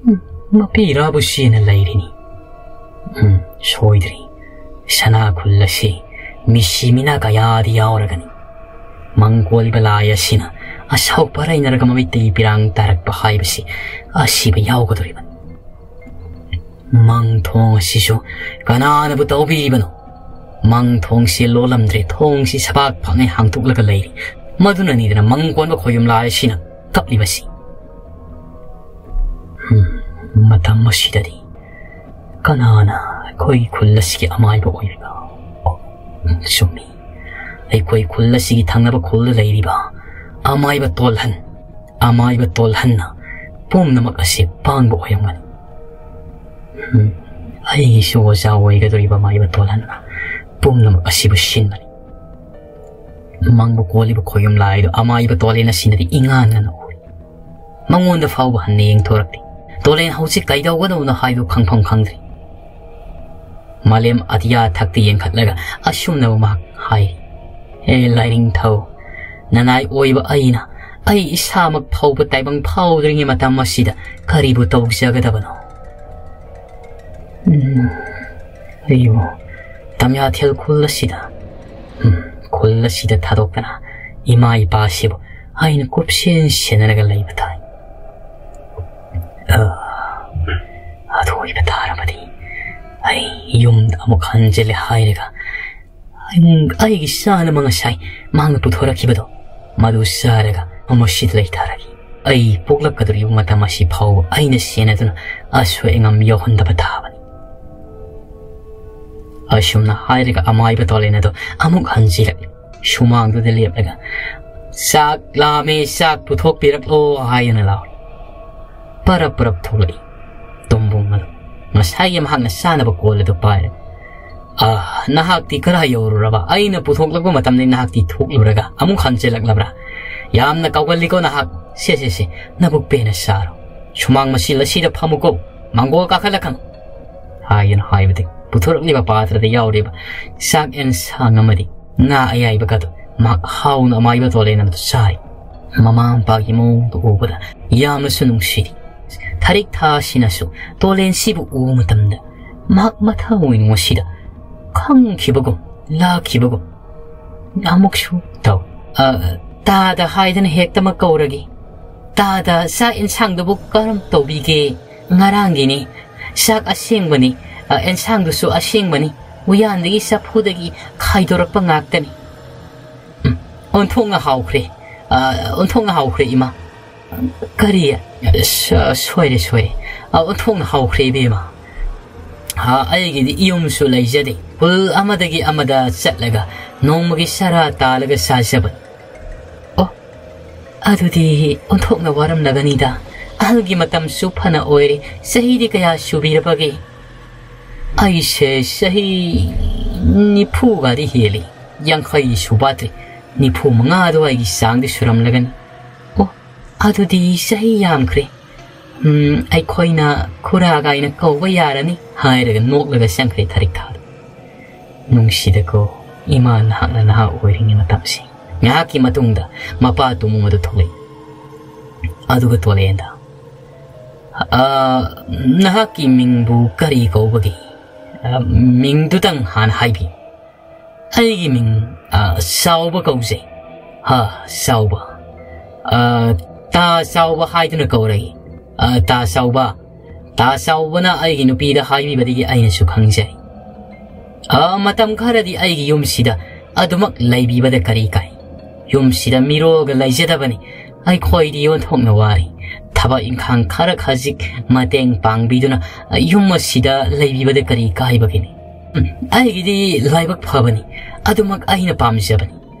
ꯎꯝ, ꯃꯄꯤꯔꯥꯕꯨ ꯆꯦꯟꯅ ꯂꯩꯔꯤꯅꯤ꯫ ꯎꯝ, ꯁꯣꯏꯗ꯭ꯔꯤ꯫ ꯁꯅꯥ ꯈꯨꯜ ꯑꯁꯤ ꯃꯤꯁꯤ ꯃꯤꯅꯥ ꯀꯌꯥꯗꯤ ꯌꯥꯎꯔꯒꯅꯤ꯫ ꯃꯪ ꯀꯣꯜꯂꯤꯕ ꯂꯥꯏ ꯑꯁꯤꯅ ꯑꯁꯥꯎ ꯄꯔꯩꯅꯔꯒ ꯃꯃꯤꯠꯇꯒꯤ ꯄꯤꯔꯥꯡ ꯇꯥꯔꯛꯄ ꯍꯥꯏꯕꯁꯤ ꯑꯁꯤꯕ ꯌꯥꯎꯒꯗꯧꯔꯤꯕꯅꯤ꯫ ꯃꯪ ꯊꯣꯡ ꯑꯁꯤꯁꯨ ꯀꯅꯥꯅꯕꯨ ꯇꯧꯕꯤꯔꯤꯕꯅꯣ? ꯃꯪ ꯊꯣꯡꯁꯤ ꯂꯣꯜꯂꯝꯗ꯭ꯔꯦ, ꯊꯣꯡꯁꯤ ꯁꯕꯥꯛ ꯐꯪꯉꯦ ꯍꯥꯡꯗꯣꯛꯂꯒ ꯂꯩꯔꯤ꯫ ꯃꯗꯨꯅꯅꯤꯗꯅ ꯃꯪ ꯀꯣꯟꯕ ꯈꯣꯌꯨꯝ ꯂꯥꯏ ꯑꯁꯤꯅ ꯀꯞꯂꯤꯕꯁꯤ꯫ ꯍꯝ, ꯃꯇꯝ ꯑꯁꯤꯗꯗꯤ ꯀꯅꯥꯅ ꯑꯩꯈꯣꯏ ꯈꯨꯜ ꯑꯁꯤꯒꯤ ꯑꯃꯥꯏꯕ ꯑꯣꯏꯔꯤꯕ? ꯆꯨꯝꯃꯤ, ꯑꯩꯈꯣꯏ ꯈꯨꯜ ꯑꯁꯤꯒꯤ ꯊꯪꯅꯕ ꯈꯨꯜꯗ ꯂꯩꯔꯤꯕ ꯑꯃꯥꯏꯕ ꯇꯣꯜꯍꯟ, ꯑꯃꯥꯏꯕ ꯇꯣꯜꯍꯟꯅ ꯄꯨꯝꯅꯃꯛ ꯑꯁꯤ ꯄꯥꯡꯕ ꯑꯣꯏꯔꯝꯒꯅꯤ꯫ ꯎꯝ, ꯑꯩꯒꯤꯁꯨ ꯑꯣꯖꯥ ꯑꯣꯏꯒꯗꯧꯔꯤꯕ ꯑꯃꯥꯏꯕ ꯇꯣꯜꯍꯟꯅ ꯄꯨꯝꯅꯃꯛ ꯑꯁꯤꯕꯨ ꯁꯤꯟꯕꯅꯤ꯫ ꯃꯪꯕꯨ ꯀꯣꯜꯂꯤꯕ ꯈꯣꯌꯨꯝ ꯂꯥꯏꯗꯨ ꯑꯃꯥꯏꯕ ꯇꯣꯂꯦꯟ ꯑꯁꯤꯅꯗꯤ ꯏꯉꯥꯟ ꯉꯟꯅ ꯎꯔꯤ꯫ ꯃꯉꯣꯟꯗ ꯐꯥꯎꯕ ꯍꯟꯅ ꯌꯦꯡꯊꯣꯔꯛꯇꯦ꯫ ꯇꯣꯂꯦꯟ ꯍꯧꯖꯤꯛ ꯀꯩꯗꯧꯒꯗꯧꯅꯣ ꯍꯥꯏꯕꯗꯨ ꯈꯪꯐꯝ ꯈꯪꯗ꯭ꯔꯤ꯫ ꯃꯥꯂꯦꯝ ꯑꯇꯤꯌꯥ ꯊꯛꯇ ꯌꯦꯡꯈꯠꯂꯒ ꯑꯁꯨꯝꯅ ꯃꯍꯥꯛ ꯍꯥꯏꯔꯤ, "ꯍꯦ ꯂꯥꯏꯅꯤꯡꯊꯧ, ꯅꯅꯥꯏ ꯑꯣꯏꯕ ꯑꯩꯅ ꯑꯩ ꯏꯁꯥꯃꯛ ꯐꯥꯎꯕ ꯇꯥꯏꯕꯪ ꯐꯥꯎꯗ꯭ꯔꯤꯉꯩ ꯃꯇꯝ ꯑꯁꯤꯗ ꯀꯔꯤꯕꯨ ꯇꯧꯖꯒꯗꯕꯅꯣ? ꯎꯝ, ꯑꯩꯕꯨ ꯇꯝꯌꯥꯊꯦꯜ ꯈꯨꯜ ꯑꯁꯤꯗ, ꯎꯝ, ꯈꯨꯜ ꯑꯁꯤꯗ ꯊꯥꯗꯣꯛꯇꯅ ꯏꯃꯥ ꯏꯄꯥꯁꯤꯕꯨ ꯑꯩꯅ ꯀꯨꯞꯁꯦꯟ ꯁꯦꯟꯅꯔꯒ ꯂꯩꯕ ꯇꯥꯏ꯫ ꯑ, ꯑꯗꯨ ꯑꯣꯏꯕ ꯇꯥꯔꯕꯗꯤ ꯑꯩ ꯌꯨꯝꯗ ꯑꯃꯨꯛ ꯍꯟꯖꯤꯜꯂꯦ ꯍꯥꯏꯔꯒ ꯑꯩ-, ꯑꯩꯒꯤ ꯆꯥꯅꯕ ꯉꯁꯥꯏ ꯃꯍꯥꯛꯅ ꯄꯨꯊꯣꯔꯛꯈꯤꯕꯗꯣ, ꯃꯗꯨ ꯆꯥꯔꯒ ꯃꯁꯤꯗ ꯂꯩꯇꯥꯔꯒꯦ꯫ ꯑꯩ ꯄꯣꯛꯂꯛꯀꯗꯧꯔꯤꯕ ꯃꯇꯝ ꯑꯁꯤ ꯐꯥꯎꯕ ꯑꯩꯅ ꯁꯦꯟꯅꯗꯨꯅ ꯑꯁꯣꯏ ꯑꯉꯥꯝ ꯌꯥꯎꯍꯟꯗꯕ ꯇꯥꯕꯅꯤ"꯫ ꯑꯁꯨꯝꯅ ꯍꯥꯏꯔꯒ ꯑꯃꯥꯏꯕ ꯇꯣꯂꯦꯟ ꯑꯗꯨ ꯑꯃꯨꯛ ꯍꯟꯖꯤꯜꯂꯛꯂꯤ꯫ ꯁꯨꯃꯥꯡꯗꯨꯗ ꯂꯦꯞꯂꯒ, "ꯆꯥꯛ ꯂꯥꯝꯃꯦ, ꯆꯥꯛ ꯄꯨꯊꯣꯛꯄꯤꯔꯛꯂꯣ" ꯍꯥꯏꯗꯨꯅ ꯂꯥꯎꯔꯤ꯫ ꯄꯔꯞ ꯄꯔꯞ ꯊꯣꯛꯂꯛꯏ ꯇꯣꯝꯕꯨꯡ ꯑꯗꯨ꯫ ꯉꯁꯥꯏꯒꯤ ꯃꯍꯥꯛꯅ ꯆꯥꯅꯕ ꯀꯣꯜ ꯑꯗꯨ ꯄꯥꯏꯔꯦ꯫ "ꯑꯥ, ꯅꯍꯥꯛꯇꯤ ꯀꯗꯥꯏ ꯌꯧꯔꯨꯔꯕ? ꯑꯩꯅ ꯄꯨꯊꯣꯛꯂꯛꯄ ꯃꯇꯝꯗ ꯅꯍꯥꯛꯇꯤ ꯊꯣꯛꯂꯨꯔꯒ ꯑꯃꯨꯛ ꯍꯟꯖꯤꯜꯂꯛꯂꯕ꯭ꯔꯥ? ꯌꯥꯝꯅ ꯀꯥꯎꯒꯜꯂꯤꯀꯣ ꯅꯍꯥꯛ꯫ ꯁꯦ, ꯁꯦ, ꯁꯦ, ꯅꯕꯨꯛ ꯄꯦꯟꯅ ꯆꯥꯔꯣ꯫ ꯁꯨꯃꯥꯡ ꯃꯁꯤꯜ ꯑꯁꯤꯗ ꯐꯝꯃꯨꯀꯣ꯫ ꯃꯥꯡꯒꯣꯜ ꯀꯥꯈꯠꯂꯛꯀꯅꯨ" ꯍꯥꯏꯗꯨꯅ ꯍꯥꯏꯕꯗꯒꯤ ꯄꯨꯊꯣꯔꯛꯂꯤꯕ ꯄꯥꯇ꯭ꯔꯗ ꯌꯥꯎꯔꯤꯕ ꯆꯥꯛ ꯑꯦꯟꯁꯥꯡ ꯑꯃꯗꯤ ꯉꯥ ꯑꯌꯥꯏꯕꯒꯗꯨ ꯃꯍꯥꯛ ꯍꯥꯎꯅ ꯑꯃꯥꯏꯕ ꯇꯣꯂꯦꯟ ꯑꯃꯗꯨ ꯆꯥꯔꯤ꯫ ꯃꯃꯥ ꯃꯄꯥꯒꯤ ꯃꯑꯣꯡꯗꯨ ꯎꯕꯗ ꯌꯥꯝꯅꯁꯨ ꯅꯨꯡꯁꯤꯔꯤ꯫ ꯊꯥꯔꯤꯛ ꯊꯥꯁꯤꯅꯁꯨ ꯇꯣꯂꯦꯟꯁꯤꯕꯨ ꯎꯕ ꯃꯇꯝꯗ ꯃꯍꯥꯛ ꯃꯊꯃꯣꯏ ꯅꯨꯡꯁꯤꯗ ꯈꯪꯈꯤꯕꯒꯨꯝ ꯂꯥꯛꯈꯤꯕꯒꯨꯝ ꯑꯃꯨꯛꯁꯨ ꯇꯧ꯫ "ꯑ, ꯇꯥꯗ ꯍꯥꯏꯗꯅ ꯍꯦꯛꯇꯃꯛ ꯀꯧꯔꯒꯦ꯫ ꯇꯥꯗ, ꯆꯥꯛ ꯏꯟꯁꯥꯡꯗꯨꯕꯨ ꯀꯔꯝ ꯇꯧꯕꯤꯒꯦ? ꯉꯔꯥꯡꯒꯤꯅꯤ, ꯆꯥꯛ ꯑꯁꯦꯡꯕꯅꯤ, ꯑ, ꯏꯟꯁꯥꯡꯗꯨꯁꯨ ꯑꯁꯦꯡꯕꯅꯤ, ꯎꯌꯥꯟꯗꯒꯤ ꯆꯐꯨꯗꯒꯤ ꯈꯥꯏꯗꯣꯔꯛꯄ ꯉꯥꯛꯇꯅꯤ"꯫ "ꯎꯝ, ꯑꯣꯟꯊꯣꯛꯅ ꯍꯥꯎꯈ꯭ꯔꯦ, ꯑ, ꯑꯣꯟꯊꯣꯛꯅ ꯍꯥꯎꯈ꯭ꯔꯦ, ꯏꯃꯥ"꯫ "ꯀꯔꯤ? ꯁ-, ꯁꯣꯏꯔꯦ, ꯁꯣꯏꯔꯦ꯫ ꯑ, ꯑꯣꯟꯊꯣꯛꯅ ꯍꯥꯎꯈ꯭ꯔꯦ, ꯏꯕꯦꯝꯃ꯫ ꯑ, ꯑꯩꯒꯤꯗꯤ ꯌꯨꯝꯁꯨ ꯂꯩꯖꯗꯦ꯫ ꯈꯨꯜ ꯑꯃꯗꯒꯤ ꯑꯃꯗ ꯆꯠꯂꯒ ꯅꯣꯡꯃꯒꯤ ꯆꯔꯥ ꯇꯥꯜꯂꯒ ꯆꯥꯖꯕꯅꯤ"꯫ "ꯑꯣ, ꯑꯗꯨꯗꯤ ꯑꯣꯟꯊꯣꯛꯅ ꯋꯥꯔꯝꯂꯒꯅꯤꯗ꯫ ꯑꯍꯜꯒꯤ ꯃꯇꯝꯁꯨ ꯐꯅ ꯑꯣꯏꯔꯦ꯫ ꯆꯍꯤꯗꯤ ꯀꯌꯥ ꯁꯨꯕꯤꯔꯕꯒꯦ?" "ꯑꯩꯁꯦ ꯆꯍꯤ ꯅꯤꯐꯨꯒꯗꯤ ꯍꯦꯜꯂꯤ꯫ ꯌꯥꯡꯈꯩ ꯁꯨꯕꯥꯇ꯭ꯔꯤ꯫ ꯅꯤꯐꯨ ꯃꯉꯥ ꯑꯗꯨꯋꯥꯏꯒꯤ ꯆꯥꯡꯗꯤ ꯁꯨꯔꯝꯂꯒꯅꯤ"꯫ "ꯑꯣ, ꯑꯗꯨꯗꯤ ꯆꯍꯤ ꯌꯥꯝꯈ꯭ꯔꯦ꯫ "ꯎꯝ, ꯑꯩꯈꯣꯏꯅ ꯈꯨꯔꯥ ꯀꯥꯏꯅ ꯀꯧꯕ ꯌꯥꯔꯅꯤ," ꯍꯥꯏꯔꯒ ꯅꯣꯛꯂꯒ ꯆꯪꯈ꯭ꯔꯦ ꯊꯔꯤꯛꯊꯥꯗꯣ꯫ "ꯅꯨꯡꯁꯤꯗꯀꯣ, ꯏꯃꯥ ꯅꯍꯥꯛꯅ ꯅꯍꯥ ꯑꯣꯏꯔꯤꯉꯩ ꯃꯇꯝꯁꯤ꯫ ꯉꯥꯏꯍꯥꯛꯀꯤ ꯃꯇꯨꯡꯗ ꯃꯄꯥ ꯇꯨꯃꯨ ꯑꯗꯨ ꯊꯣꯛꯂꯛꯏ꯫ ꯑꯗꯨꯒ ꯇꯣꯂꯦꯟꯗ, "ꯑ, ꯅꯍꯥꯛꯀꯤ ꯃꯤꯡꯕꯨ ꯀꯔꯤ ꯀꯧꯕꯒꯦ? ꯑ, ꯃꯤꯡꯗꯨꯇꯪ ꯍꯥꯟꯅ ꯍꯥꯏꯕꯤꯌꯨ꯫" "ꯑꯩꯒꯤ ꯃꯤꯡ, ꯑ, ꯆꯥꯎꯕ ꯀꯧꯖꯩ꯫" "ꯍꯥ, ꯆꯥꯎꯕ꯫ ꯑ, ꯇꯥ ꯆꯥꯎꯕ ꯍꯥꯏꯗꯨꯅ ꯀꯧꯔꯒꯦ꯫ ꯑ, ꯇꯥ ꯆꯥꯎꯕ, ꯇꯥ ꯆꯥꯎꯕꯅ ꯑꯩꯒꯤ ꯅꯨꯄꯤꯗ ꯍꯥꯏꯕꯤꯕꯗꯒꯤ ꯑꯩꯅꯁꯨ ꯈꯪꯖꯩ꯫ ꯑ, ꯃꯇꯝ ꯈꯔꯗꯤ ꯑꯩꯒꯤ ꯌꯨꯝꯁꯤꯗ ꯑꯗꯨꯃꯛ ꯂꯩꯕꯤꯕꯗ ꯀꯔꯤ ꯀꯥꯏ? ꯌꯨꯝꯁꯤꯗ ꯃꯤꯔꯣꯜꯒ ꯂꯩꯖꯗꯕꯅꯤ꯫ ꯑꯩꯈꯣꯏꯗꯤ ꯑꯣꯟꯊꯣꯛꯅ ꯋꯥꯔꯤ꯫ ꯊꯕꯛ ꯏꯪꯈꯥꯡ ꯈꯔ ꯈꯖꯤꯛ ꯃꯇꯦꯡ ꯄꯥꯡꯕꯤꯗꯨꯅ ꯌꯨꯝ ꯑꯁꯤꯗ ꯂꯩꯕꯤꯕꯗ ꯀꯔꯤ ꯀꯥꯏꯕꯒꯤꯅꯤ? ꯎꯝ, ꯑꯩꯒꯤꯗꯤ ꯂꯥꯏꯕꯛ ꯐꯕꯅꯤ꯫ ꯑꯗꯨꯃꯛ ꯑꯩꯅ ꯄꯥꯝꯖꯕꯅꯤ꯫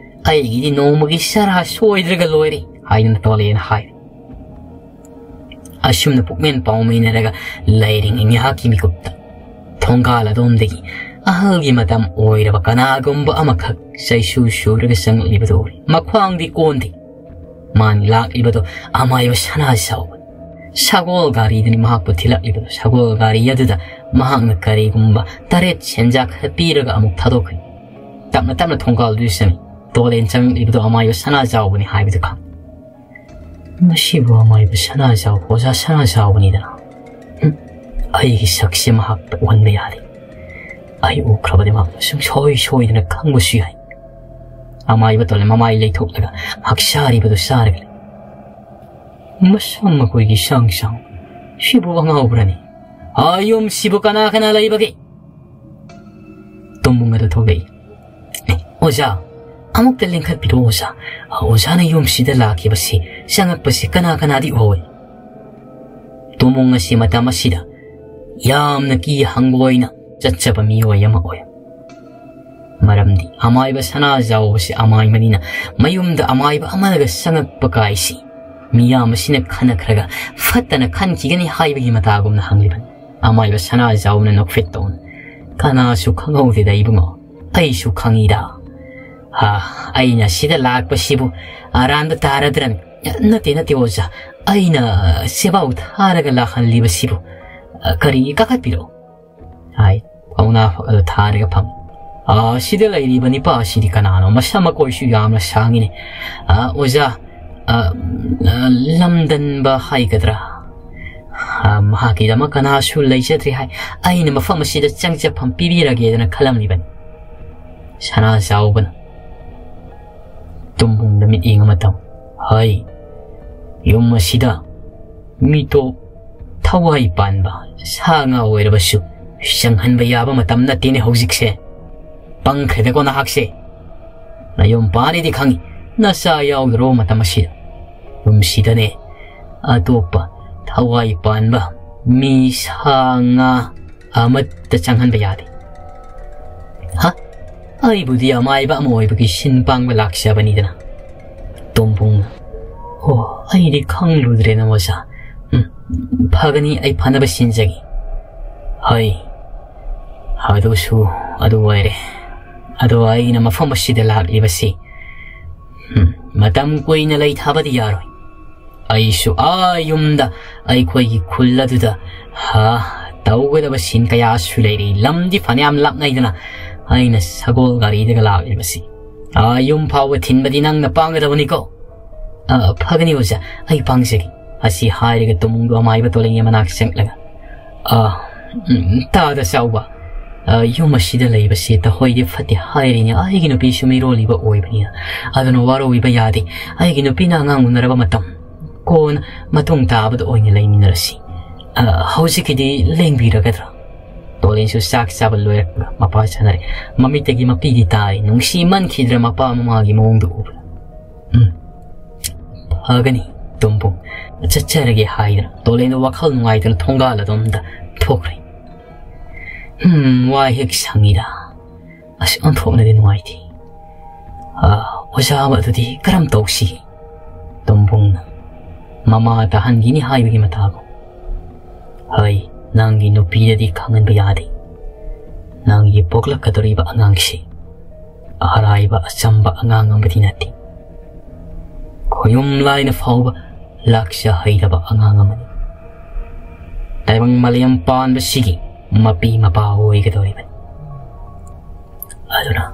ꯑꯩꯒꯤꯗꯤ ꯅꯣꯡꯃꯒꯤ ꯆꯔꯥ ꯁꯣꯏꯗ꯭ꯔꯒ ꯂꯣꯏꯔꯦ," ꯍꯥꯏꯗꯨꯅ ꯇꯣꯂꯦꯅ ꯍꯥꯏ꯫ ꯑꯁꯨꯝꯅ ꯄꯨꯛꯃꯦꯟ ꯄꯥꯎꯃꯤꯟꯅꯔꯒ ꯂꯩꯔꯤꯉꯩ ꯉꯥꯏꯍꯥꯛꯀꯤ ꯃꯤꯀꯨꯞꯇ ꯊꯣꯡꯒꯥꯜ ꯑꯗꯣꯝꯗꯒꯤ ꯑꯍꯜꯒꯤ ꯃꯇꯝ ꯑꯣꯏꯔꯕ ꯀꯅꯥꯒꯨꯝꯕ ꯑꯃꯈꯛ ꯆꯩꯁꯨ ꯁꯨꯔꯒ ꯆꯪꯂꯛꯂꯤꯕꯗꯨ ꯎꯔꯦ꯫ ꯃꯈ꯭ꯋꯥꯡꯗꯤ ꯀꯣꯟꯗꯦ꯫ ꯃꯥꯅ ꯂꯥꯛꯂꯤꯕꯗꯨ ꯑꯃꯥꯏꯕ ꯁꯅꯥ ꯆꯥꯎꯕꯅꯤ꯫ ꯁꯒꯣꯜ ꯒꯥꯔꯤꯗꯅꯤ ꯃꯍꯥꯛꯄꯨ ꯊꯤꯜꯂꯛꯂꯤꯕꯗꯨ꯫ ꯁꯒꯣꯜ ꯒꯥꯔꯤ ꯑꯗꯨꯗ ꯃꯍꯥꯛꯅ ꯀꯔꯤꯒꯨꯝꯕ ꯇꯔꯦꯠ ꯁꯦꯟꯖꯥ ꯈꯔ ꯄꯤꯔꯒ ꯑꯃꯨꯛ ꯊꯥꯗꯣꯛꯈ꯭ꯔꯦ꯫ ꯇꯞꯅ ꯇꯞꯅ ꯊꯣꯡꯒꯥꯜꯗꯨ ꯆꯪꯏ꯫ ꯇꯣꯂꯦꯟ ꯆꯪꯂꯛꯂꯤꯕꯗꯨ ꯑꯃꯥꯏꯕ ꯁꯅꯥ ꯆꯥꯎꯕꯅꯤ ꯍꯥꯏꯕꯗꯨ ꯈꯪꯏ꯫ "ꯃꯁꯤꯕꯨ ꯑꯃꯥꯏꯕ ꯁꯅꯥ ꯆꯥꯎꯕ, ꯑꯣꯖꯥ ꯁꯅꯥ ꯆꯥꯎꯕꯅꯤꯗꯅ꯫ ꯍꯨꯝ, ꯑꯩꯒꯤ ꯁꯛꯁꯦ ꯃꯍꯥꯛꯇ ꯑꯣꯟꯕ ꯌꯥꯔꯦ꯫ ꯑꯩ ꯎꯈ꯭ꯔꯕꯗꯤ ꯃꯍꯥꯛꯅ ꯁꯨꯡꯁꯣꯏ ꯁꯣꯏꯗꯅ ꯈꯪꯕꯁꯨ ꯌꯥꯏ꯫" ꯑꯃꯥꯏꯕ ꯇꯣꯂꯦꯟ ꯃꯃꯥꯏ ꯂꯩꯊꯣꯛꯂꯒ ꯃꯍꯥꯛ ꯆꯥꯔꯤꯕꯗꯨ ꯆꯥꯔꯒ ꯂꯩ꯫ "ꯃꯁꯝ ꯃꯈꯣꯏꯒꯤ ꯁꯥꯡ ꯁꯥꯡ, ꯁꯤꯕꯨ ꯑꯉꯥꯎꯕ꯭ꯔꯅꯤ? ꯑꯥ, ꯌꯨꯝꯁꯤꯕꯨ ꯀꯅꯥ ꯀꯅꯥ ꯂꯩꯕꯒꯦ?" ꯇꯨꯝꯕꯨꯡ ꯑꯗꯨ ꯊꯣꯛꯂꯛꯏ꯫ "ꯑꯦ, ꯑꯣꯖꯥ, ꯑꯃꯨꯛꯇ ꯂꯦꯡꯈꯠꯄꯤꯔꯣ ꯑꯣꯖꯥ꯫ ꯑꯣꯖꯥꯅ ꯌꯨꯝꯁꯤꯗ ꯂꯥꯛꯈꯤꯕꯁꯤ, ꯆꯪꯉꯛꯄꯁꯤ ꯀꯅꯥ ꯀꯅꯥꯗꯤ ꯎꯍꯧꯏ?" ꯇꯨꯃꯨꯡ ꯑꯁꯤ ꯃꯇꯝ ꯑꯁꯤꯗ ꯌꯥꯝꯅ ꯀꯤ ꯍꯪꯒꯣꯏꯅ ꯆꯠꯆꯕ ꯃꯤꯑꯣꯏ ꯑꯃ ꯑꯣꯏ꯫ ꯃꯔꯝꯗꯤ ꯑꯃꯥꯏꯕ ꯁꯅꯥꯖꯥꯎꯕꯁꯤ ꯑꯃꯥꯏꯕꯅꯤꯅ ꯃꯌꯨꯝꯗ ꯑꯃꯥꯏꯕ ꯑꯃꯅꯒ ꯆꯪꯉꯛꯄ ꯀꯥꯏꯁꯤ ꯃꯤꯌꯥꯝ ꯑꯁꯤꯅ ꯈꯟꯅꯈ꯭ꯔꯒ ꯐꯠꯇꯅ ꯈꯟꯈꯤꯒꯅꯤ ꯍꯥꯏꯕꯒꯤ ꯃꯇꯥꯒꯨꯝꯅ ꯍꯪꯂꯤꯕꯅꯤ꯫ ꯑꯃꯥꯏꯕ ꯁꯅꯥꯖꯥꯎꯅ ꯅꯣꯛꯐꯦꯠ ꯇꯧꯅ, "ꯀꯅꯥꯁꯨ ꯈꯪꯍꯧꯗꯦꯗ ꯏꯕꯨꯡꯉꯣ, ꯑꯩꯁꯨ ꯈꯪꯏꯗ꯫ ꯍꯥ, ꯑꯩꯅ ꯁꯤꯗ ꯂꯥꯛꯄꯁꯤꯕꯨ ꯑꯔꯥꯟꯕ ꯇꯥꯔꯗ꯭ꯔꯅꯤ? "ꯅꯠꯇꯦ, ꯅꯠꯇꯦ, ꯑꯣꯖꯥ꯫ ꯑꯩꯅ ꯆꯦꯕꯥꯎ ꯊꯥꯔꯒ ꯂꯥꯛꯍꯜꯂꯤꯕꯁꯤꯕꯨ꯫ ꯑ, ꯀꯔꯤꯒꯤ ꯀꯥꯈꯠꯄꯤꯔꯛꯑꯣ?" ꯍꯥꯏ꯫ ꯀꯧꯅꯥ ꯐꯛ ꯑꯗꯨ ꯊꯥꯔꯒ ꯐꯝ꯫ "ꯑ, ꯁꯤꯗ ꯂꯩꯔꯤꯕ ꯅꯤꯄꯥ ꯑꯁꯤꯗꯤ ꯀꯅꯥꯅꯣ? ꯃꯁꯝ ꯃꯀꯣꯏꯁꯨ ꯌꯥꯝꯅ ꯁꯥꯡꯉꯤꯅꯦ꯫ ꯑ, ꯑꯣꯖꯥ, ꯑ, ꯑ, ꯂꯝꯗꯟꯕ ꯍꯥꯏꯒꯗ꯭ꯔꯥ? ꯑ, ꯃꯍꯥꯛꯀꯤꯗꯃꯛ ꯀꯅꯥꯁꯨ ꯂꯩꯖꯗ꯭ꯔꯦ ꯍꯥꯏ꯫ ꯑꯩꯅ ꯃꯐꯝ ꯑꯁꯤꯗ ꯆꯪꯖꯐꯝ ꯄꯤꯕꯤꯔꯒꯦꯗꯅ ꯈꯜꯂꯝꯂꯤꯕꯅꯤ꯫" ꯁꯅꯥ ꯆꯥꯎꯕꯅ ꯇꯨꯝꯕꯨꯡꯗ ꯃꯤꯠꯌꯦꯡ ꯑꯃ ꯇꯝ꯫ "ꯍꯩ, ꯌꯨꯝ ꯑꯁꯤꯗ ꯃꯤꯇꯣꯞ ꯊꯋꯥꯏ ꯄꯥꯟꯕ ꯁꯥ ꯉꯥ ꯑꯣꯏꯔꯕꯁꯨ ꯆꯪꯍꯟꯕ ꯌꯥꯕ ꯃꯇꯝ ꯅꯠꯇꯦꯅꯦ ꯍꯧꯖꯤꯛꯁꯦ꯫ ꯄꯪꯈ꯭ꯔꯦꯗꯀꯣ ꯅꯍꯥꯛꯁꯦ꯫ ꯅꯌꯨꯝ ꯄꯥꯜꯂꯤꯗꯤ ꯈꯪꯉꯤ, ꯅꯆꯥ ꯌꯥꯎꯗ꯭ꯔꯕ ꯃꯇꯝ ꯑꯁꯤꯗ꯫ ꯌꯨꯝꯁꯤꯗꯅꯦ ꯑꯇꯣꯞꯄ ꯊꯋꯥꯏ ꯄꯥꯟꯕ ꯃꯤ, ꯁꯥ ꯉꯥ ꯑꯃꯠꯇ ꯆꯪꯍꯟꯕ ꯌꯥꯗꯦ꯫" "ꯍꯥ? ꯑꯩꯕꯨꯗꯤ ꯑꯃꯥꯏꯕ ꯑꯃ ꯑꯣꯏꯕꯒꯤ ꯁꯤꯟ ꯄꯥꯡꯕ ꯂꯥꯛꯆꯕꯅꯤꯗꯅ꯫" ꯇꯣꯝꯕꯨꯡꯅ, "ꯑꯣ, ꯑꯩꯗꯤ ꯈꯪꯂꯨꯗ꯭ꯔꯦꯅ, ꯑꯣꯖꯥ꯫ ꯎꯝ, ꯐꯒꯅꯤ, ꯑꯩ ꯐꯅꯕ ꯁꯤꯟꯖꯒꯦ꯫" "ꯍꯣꯏ, ꯑꯗꯨꯁꯨ ꯑꯗꯨ ꯑꯣꯏꯔꯦ꯫ ꯑꯗꯣ ꯑꯩꯅ ꯃꯐꯝ ꯑꯁꯤꯗ ꯂꯥꯛꯂꯤꯕꯁꯤ, ꯎꯝ, ꯃꯇꯝ ꯀꯨꯏꯅ ꯂꯩꯊꯕꯗꯤ ꯌꯥꯔꯣꯏ꯫ ꯑꯩꯁꯨ ꯑꯥ ꯌꯨꯝꯗ, ꯑꯩꯈꯣꯏꯒꯤ ꯈꯨꯜ ꯑꯗꯨꯗ, ꯍꯥ, ꯇꯧꯒꯗꯕ ꯁꯤꯟ ꯀꯌꯥꯁꯨ ꯂꯩꯔꯤ꯫ ꯂꯝꯗꯤ ꯐꯅꯌꯥꯝ ꯂꯥꯞꯅꯩꯗꯅ ꯑꯩꯅ ꯁꯒꯣꯜ ꯒꯥꯔꯤꯗꯒ ꯂꯥꯛꯂꯤꯕꯁꯤ꯫ ꯑꯥ ꯌꯨꯝ ꯐꯥꯎꯕ ꯊꯤꯟꯕꯗꯤ ꯅꯪꯅ ꯄꯥꯡꯒꯗꯕꯅꯤꯀꯣ꯫" "ꯑ, ꯐꯒꯅꯤ ꯑꯣꯖꯥ, ꯑꯩ ꯄꯥꯡꯖꯒꯦ꯫" ꯑꯁꯤ ꯍꯥꯏꯔꯒ ꯇꯨꯃꯨꯡꯗꯨ ꯑꯃꯥꯏꯕ ꯇꯣꯂꯩꯒꯤ ꯃꯅꯥꯛ ꯆꯪꯂꯒ, "ꯑ, ꯎꯝ, ꯇꯥꯗ ꯆꯥꯎꯕ, ꯑ, ꯌꯨꯝ ꯑꯁꯤꯗ ꯂꯩꯕꯁꯤ ꯇꯍꯣꯏꯗꯤ ꯐꯠꯇꯦ ꯍꯥꯏꯔꯤꯅꯦ꯫ ꯑꯩꯒꯤ ꯅꯨꯄꯤꯁꯨ ꯃꯤꯔꯣꯜꯂꯤꯕ ꯑꯣꯏꯕꯅꯤꯅ꯫ ꯑꯗꯨꯅ ꯋꯥꯔꯧꯕꯤꯕ ꯌꯥꯗꯦ꯫ ꯑꯩꯒꯤ ꯅꯨꯄꯤꯅ ꯑꯉꯥꯡ ꯎꯅꯔꯕ ꯃꯇꯝ, ꯀꯣꯟꯅ ꯃꯇꯨꯡ ꯇꯥꯕꯗ ꯑꯣꯏꯅ ꯂꯩꯃꯤꯟꯅꯔꯁꯤ꯫ ꯑ, ꯍꯧꯖꯤꯛꯀꯤꯗꯤ ꯂꯦꯡꯕꯤꯔꯒꯗ꯭ꯔꯥ?" ꯇꯣꯂꯦꯟꯁꯨ ꯆꯥꯛ ꯆꯥꯕ ꯂꯣꯏꯔꯛꯄꯒ ꯃꯄꯥ ꯆꯥꯅꯔꯦ꯫ ꯃꯃꯤꯠꯇꯒꯤ ꯃꯄꯤꯗꯤ ꯇꯥꯔꯤ꯫ ꯅꯨꯡꯁꯤꯃꯟꯈꯤꯗ꯭ꯔꯦ ꯃꯄꯥ ꯃꯃꯥꯒꯤ ꯃꯑꯣꯡꯗꯨ ꯎꯕꯗ꯫ "ꯎꯝ, ꯐꯒꯅꯤ, ꯇꯨꯝꯕꯨꯡ, ꯆꯠꯆꯔꯒꯦ" ꯍꯥꯏꯗꯨꯅ ꯇꯣꯂꯦꯟꯗꯨ ꯋꯥꯈꯜ ꯅꯨꯡꯉꯥꯏꯇꯅ ꯊꯣꯡꯒꯥꯜ ꯑꯗꯣꯝꯗ ꯊꯣꯛꯈ꯭ꯔꯦ꯫ "ꯎꯝ, ꯋꯥꯏ ꯍꯦꯛ ꯁꯪꯉꯤꯗ꯫ ꯑꯁ, ꯑꯣꯟꯊꯣꯛꯅꯗꯤ ꯅꯨꯡꯉꯥꯏꯇꯦ꯫ ꯑ, ꯑꯣꯖꯥ ꯑꯃꯗꯨꯗꯤ ꯀꯔꯝ ꯇꯧꯁꯤꯒꯦ?" ꯇꯣꯝꯕꯨꯡꯅ ꯃꯃꯥ ꯇꯥꯍꯟꯈꯤꯅꯤ ꯍꯥꯏꯕꯒꯤ ꯃꯇꯥꯒꯨꯝ꯫ "ꯍꯣꯏ, ꯅꯪꯒꯤ ꯅꯨꯄꯤꯗꯗꯤ ꯈꯪꯍꯟꯕ ꯌꯥꯗꯦ꯫ ꯅꯪꯒꯤ ꯄꯣꯛꯂꯛꯀꯗꯧꯔꯤꯕ ꯑꯉꯥꯡꯁꯤ ꯑꯔꯥꯏꯕ ꯑꯆꯝꯕ ꯑꯉꯥꯡ ꯑꯃꯗꯤ ꯅꯠꯇꯦ꯫ ꯈꯣꯌꯨꯝ ꯂꯥꯏꯅ ꯐꯥꯎꯕ ꯂꯥꯛꯆ ꯍꯩꯔꯕ ꯑꯉꯥꯡ ꯑꯃꯅꯤ꯫ ꯇꯥꯏꯕꯪ ꯃꯥꯂꯦꯝ ꯄꯥꯟꯕꯁꯤꯒꯤ ꯃꯄꯤ ꯃꯄꯥ ꯑꯣꯏꯒꯗꯧꯔꯤꯕꯅꯤ꯫ ꯑꯗꯨꯅ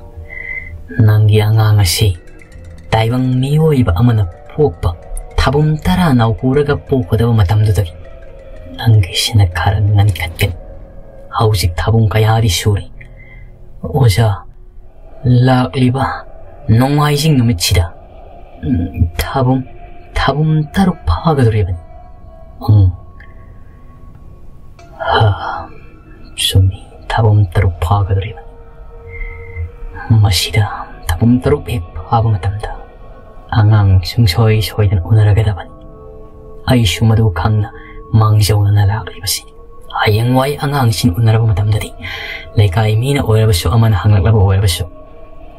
ꯅꯪꯒꯤ ꯑꯉꯥꯡ ꯑꯁꯤ ꯇꯥꯏꯕꯪ ꯃꯤꯑꯣꯏꯕ ꯑꯃꯅ ꯄꯣꯛꯄ ꯊꯥꯕꯨꯝ ꯇꯔꯥ ꯅꯥꯎꯀꯨꯔꯒ ꯄꯣꯛꯀꯗꯕ ꯃꯇꯝꯗꯨꯗꯒꯤ ꯅꯪꯒꯤꯁꯤꯅ ꯈꯔ ꯉꯟꯈꯠꯀꯅꯤ꯫ ꯍꯧꯖꯤꯛ ꯊꯥꯕꯨꯝ ꯀꯌꯥꯗꯤ ꯁꯨꯔꯤ꯫ ꯑꯣꯖꯥ, ꯂꯥꯛꯂꯤꯕ ꯅꯣꯡꯃꯥꯏꯖꯤꯡ ꯅꯨꯃꯤꯠꯁꯤꯗ, ꯎꯝ, ꯊꯥꯕꯨꯝ, ꯊꯥꯕꯨꯝ ꯇꯔꯨꯛ ꯐꯥꯒꯗꯧꯔꯤꯕꯅꯤ꯫ ꯎꯝ꯫ ꯍꯥ, ꯆꯨꯝꯃꯤ, ꯊꯥꯕꯨꯝ ꯇꯔꯨꯛ ꯐꯥꯒꯗꯧꯔꯤꯕꯅꯤ꯫ ꯃꯁꯤꯗ ꯊꯥꯕꯨꯝ ꯇꯔꯨꯛ ꯍꯦꯛ ꯐꯥꯕ ꯃꯇꯝꯗ ꯑꯉꯥꯡ ꯁꯨꯡꯁꯣꯏ ꯁꯣꯏꯗꯅ ꯎꯅꯔꯒꯗꯕꯅꯤ꯫ ꯑꯩꯁꯨ ꯃꯗꯨ ꯈꯪꯅ ꯃꯥꯡꯖꯧꯅꯅ ꯂꯥꯛꯂꯤꯕꯁꯤꯅꯤ꯫ ꯍꯌꯦꯡꯋꯥꯏ ꯑꯉꯥꯡꯁꯤꯡ ꯎꯅꯔꯕ ꯃꯇꯝꯗꯗꯤ ꯂꯩꯀꯥꯏ ꯃꯤꯅ ꯑꯣꯏꯔꯕꯁꯨ, ꯑꯃꯅ ꯍꯪꯂꯛꯂꯕ ꯑꯣꯏꯔꯕꯁꯨ,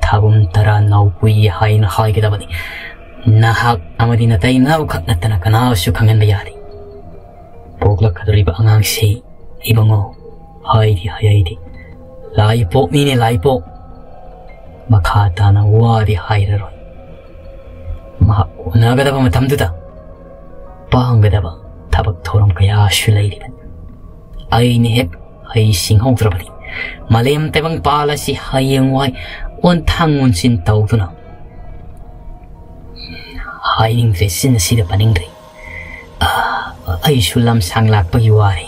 "ꯊꯥꯕꯨꯝ ꯇꯔꯥ ꯅꯥꯎꯀꯨꯏ" ꯍꯥꯏꯅ ꯍꯥꯏꯒꯗꯕꯅꯤ꯫ ꯅꯍꯥꯛ ꯑꯃꯗꯤ ꯅꯇꯩ ꯅꯥꯎꯈꯛ ꯅꯠꯇꯅ ꯀꯅꯥꯁꯨ ꯈꯪꯍꯟꯕ ꯌꯥꯗꯦ꯫ ꯄꯣꯛꯂꯛꯀꯗꯧꯔꯤꯕ ꯑꯉꯥꯡꯁꯤ, ꯏꯕꯨꯡꯉꯣ, ꯍꯥꯏꯗꯤ ꯍꯥꯏ ꯑꯩꯗꯤ, ꯂꯥꯏꯄꯣꯛꯅꯤꯅꯦ, ꯂꯥꯏꯄꯣꯛ꯫ ꯃꯈꯥ ꯇꯥꯅ ꯋꯥꯗꯤ ꯍꯥꯏꯔꯔꯣꯏ꯫ ꯃꯍꯥꯛ ꯎꯅꯒꯗꯕ ꯃꯇꯝꯗꯨꯗ ꯄꯥꯡꯒꯗꯕ ꯊꯕꯛ ꯊꯧꯔꯝ ꯀꯌꯥꯁꯨ ꯂꯩꯔꯤꯕꯅꯤ꯫ ꯑꯩꯅ ꯍꯦꯛ ꯍꯩ ꯁꯤꯡꯍꯧꯗ꯭ꯔꯕꯗꯤ ꯃꯥꯂꯦꯝ ꯇꯥꯏꯕꯪꯄꯥꯜ ꯑꯁꯤ ꯍꯌꯦꯡꯋꯥꯏ ꯑꯣꯟꯊꯥꯡ ꯑꯣꯟꯁꯤꯟ ꯇꯧꯗꯨꯅ, ꯍꯥꯏꯅꯤꯡꯗ꯭ꯔꯦ, ꯆꯤꯟ ꯑꯁꯤꯗ ꯄꯟꯅꯤꯡꯗ꯭ꯔꯦ꯫ ꯑ, ꯑꯩꯁꯨ ꯂꯝꯁꯥꯡ ꯂꯥꯛꯄꯒꯤ ꯋꯥꯔꯦ꯫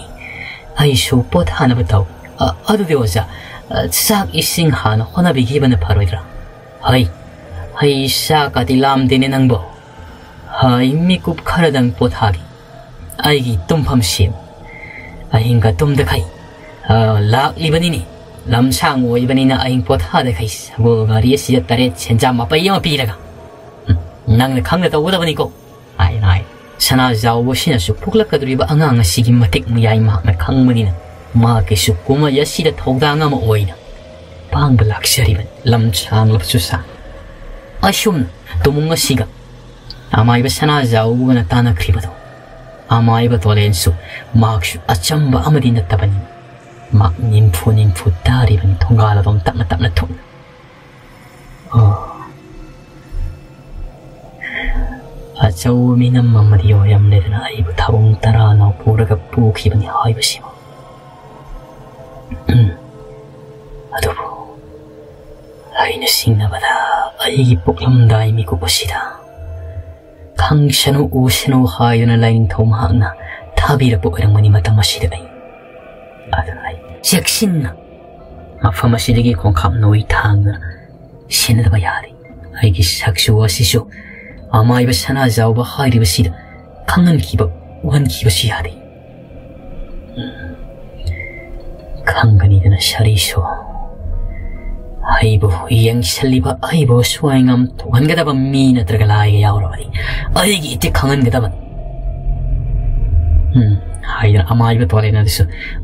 ꯑꯩꯁꯨ ꯄꯣꯊꯥꯅꯕ ꯇꯧ꯫ ꯑ, ꯑꯗꯨꯗꯤ ꯑꯣꯖꯥ, ꯑ, ꯆꯥꯛ ꯏꯁꯤꯡ ꯍꯥꯟꯅ ꯍꯣꯠꯅꯕꯤꯈꯤꯕꯅ ꯐꯔꯣꯏꯗ꯭ꯔꯥ? ꯍꯩ, ꯍꯩ, ꯆꯥꯛꯀꯗꯤ ꯂꯥꯝꯗꯦꯅꯦ ꯅꯪꯕꯣ꯫ ꯍꯩ, ꯃꯤꯀꯨꯞ ꯈꯔꯗꯪ ꯄꯣꯊꯥꯒꯦ꯫ ꯑꯩꯒꯤ ꯇꯨꯝꯐꯝ ꯁꯦꯝꯃꯨ꯫ ꯑꯍꯤꯡꯒ ꯇꯨꯝꯗꯈꯩ, ꯑ, ꯂꯥꯛꯂꯤꯕꯅꯤꯅꯦ꯫ ꯂꯝꯁꯥꯡ ꯑꯣꯏꯕꯅꯤꯅ ꯑꯍꯤꯡ ꯄꯣꯊꯥꯗꯈꯩ ꯁꯒꯣꯜ ꯒꯥꯔꯤ ꯑꯁꯤꯗ ꯇꯔꯦꯠ ꯁꯦꯟꯖꯥ ꯃꯄꯩ ꯑꯃ ꯄꯤꯔꯒ, ꯎꯝ, ꯅꯪꯅ ꯈꯪꯅ ꯇꯧꯒꯗꯕꯅꯤꯀꯣ꯫ ꯍꯥꯏ, ꯍꯥꯏ꯫ ꯁꯅꯥꯖꯥꯎꯕꯁꯤꯅꯁꯨ ꯄꯣꯛꯂꯛꯀꯗꯧꯔꯤꯕ ꯑꯉꯥꯡ ꯑꯁꯤꯒꯤ ꯃꯇꯤꯛ ꯃꯌꯥꯏ ꯃꯍꯥꯛꯅ ꯈꯪꯕꯅꯤꯅ, ꯃꯍꯥꯛꯀꯤꯁꯨ ꯀꯨꯝꯍꯩ ꯑꯁꯤꯗ ꯊꯧꯗꯥꯡ ꯑꯃ ꯑꯣꯏꯅ ꯄꯥꯡꯕ ꯂꯥꯛꯆꯔꯤꯕꯅꯤ꯫ ꯂꯝ ꯁꯥꯡꯂꯕꯁꯨ ꯁꯥꯡ꯫ ꯑꯁꯨꯝꯅ ꯇꯨꯃꯨꯡ ꯑꯁꯤꯒ ꯑꯃꯥꯏꯕ ꯁꯅꯥꯖꯥꯎꯕꯒꯅ ꯇꯥꯟꯅꯈ꯭ꯔꯤꯕꯗꯣ, ꯑꯃꯥꯏꯕ ꯇꯣꯂꯦꯟꯁꯨ ꯃꯍꯥꯛꯁꯨ ꯑꯆꯝꯕ ꯑꯃꯗꯤ ꯅꯠꯇꯕꯅꯤ꯫ ꯃꯍꯥꯛ ꯅꯤꯝꯐꯨ ꯅꯤꯝꯐꯨ ꯇꯥꯔꯤꯕꯅꯤ, ꯊꯣꯡꯒꯥꯜ ꯑꯗꯣꯝ ꯇꯞꯅ ꯇꯞꯅ ꯊꯣꯛꯅ꯫ ꯑꯣ꯫ ꯑꯆꯧꯕ ꯃꯤꯅꯝ ꯑꯃꯗꯤ ꯑꯣꯏꯔꯝꯂꯦꯗꯅ ꯑꯩꯕꯨ ꯊꯕꯨꯡ ꯇꯔꯥꯅ ꯄꯨꯔꯒ ꯄꯨꯈꯤꯕꯅꯤ ꯍꯥꯏꯕꯁꯤꯕꯨ꯫ ꯑꯗꯨꯕꯨ ꯑꯩꯅ ꯆꯤꯡꯅꯕꯗ ꯑꯩꯒꯤ ꯄꯣꯛꯂꯝꯗꯥꯏ ꯃꯤꯀꯨꯞ ꯑꯁꯤꯗ "ꯈꯪꯁꯅꯨ ꯎꯁꯅꯨ" ꯍꯥꯏꯗꯨꯅ ꯂꯥꯏꯅꯤꯡꯊꯧ ꯃꯍꯥꯛꯅ ꯊꯥꯕꯤꯔꯛꯄ ꯑꯣꯏꯔꯝꯒꯅꯤ ꯃꯇꯝ ꯑꯁꯤꯗ ꯑꯩ꯫ ꯑꯗꯨꯅ ꯑꯩ ꯆꯦꯛꯁꯤꯟꯅ ꯃꯐꯝ ꯑꯁꯤꯗꯒꯤ ꯈꯣꯡꯀꯥꯞ ꯅꯣꯏ ꯊꯥꯡꯗꯨꯅ ꯁꯦꯟꯅꯗꯕ ꯌꯥꯗꯦ꯫ ꯑꯩꯒꯤ ꯁꯛꯁꯨ ꯑꯁꯤꯁꯨ ꯑꯃꯥꯏꯕ ꯁꯅꯥꯖꯥꯎꯕ ꯍꯥꯏꯔꯤꯕꯁꯤꯗ ꯈꯪꯍꯟꯈꯤꯕ ꯎꯍꯟꯈꯤꯕꯁꯨ ꯌꯥꯗꯦ꯫ ꯈꯪꯒꯅꯤꯗꯅ ꯁꯥꯔꯤꯁꯨ, ꯑꯩꯕꯨ ꯌꯦꯡꯁꯤꯜꯂꯤꯕ ꯑꯩꯕꯨ ꯁꯣꯏꯉꯝ ꯊꯣꯛꯍꯟꯒꯗꯕ ꯃꯤ ꯅꯠꯇ꯭ꯔꯒ ꯂꯥꯏꯒ ꯌꯥꯎꯔꯕꯗꯤ ꯑꯩꯒꯤ ꯏꯇꯤꯛ ꯈꯪꯍꯟꯒꯗꯕꯅꯤ꯫ ꯎꯝ, ꯍꯥꯏꯗꯅ ꯑꯃꯥꯏꯕ ꯇꯣꯂꯦꯟ ꯑꯗꯨꯁꯨ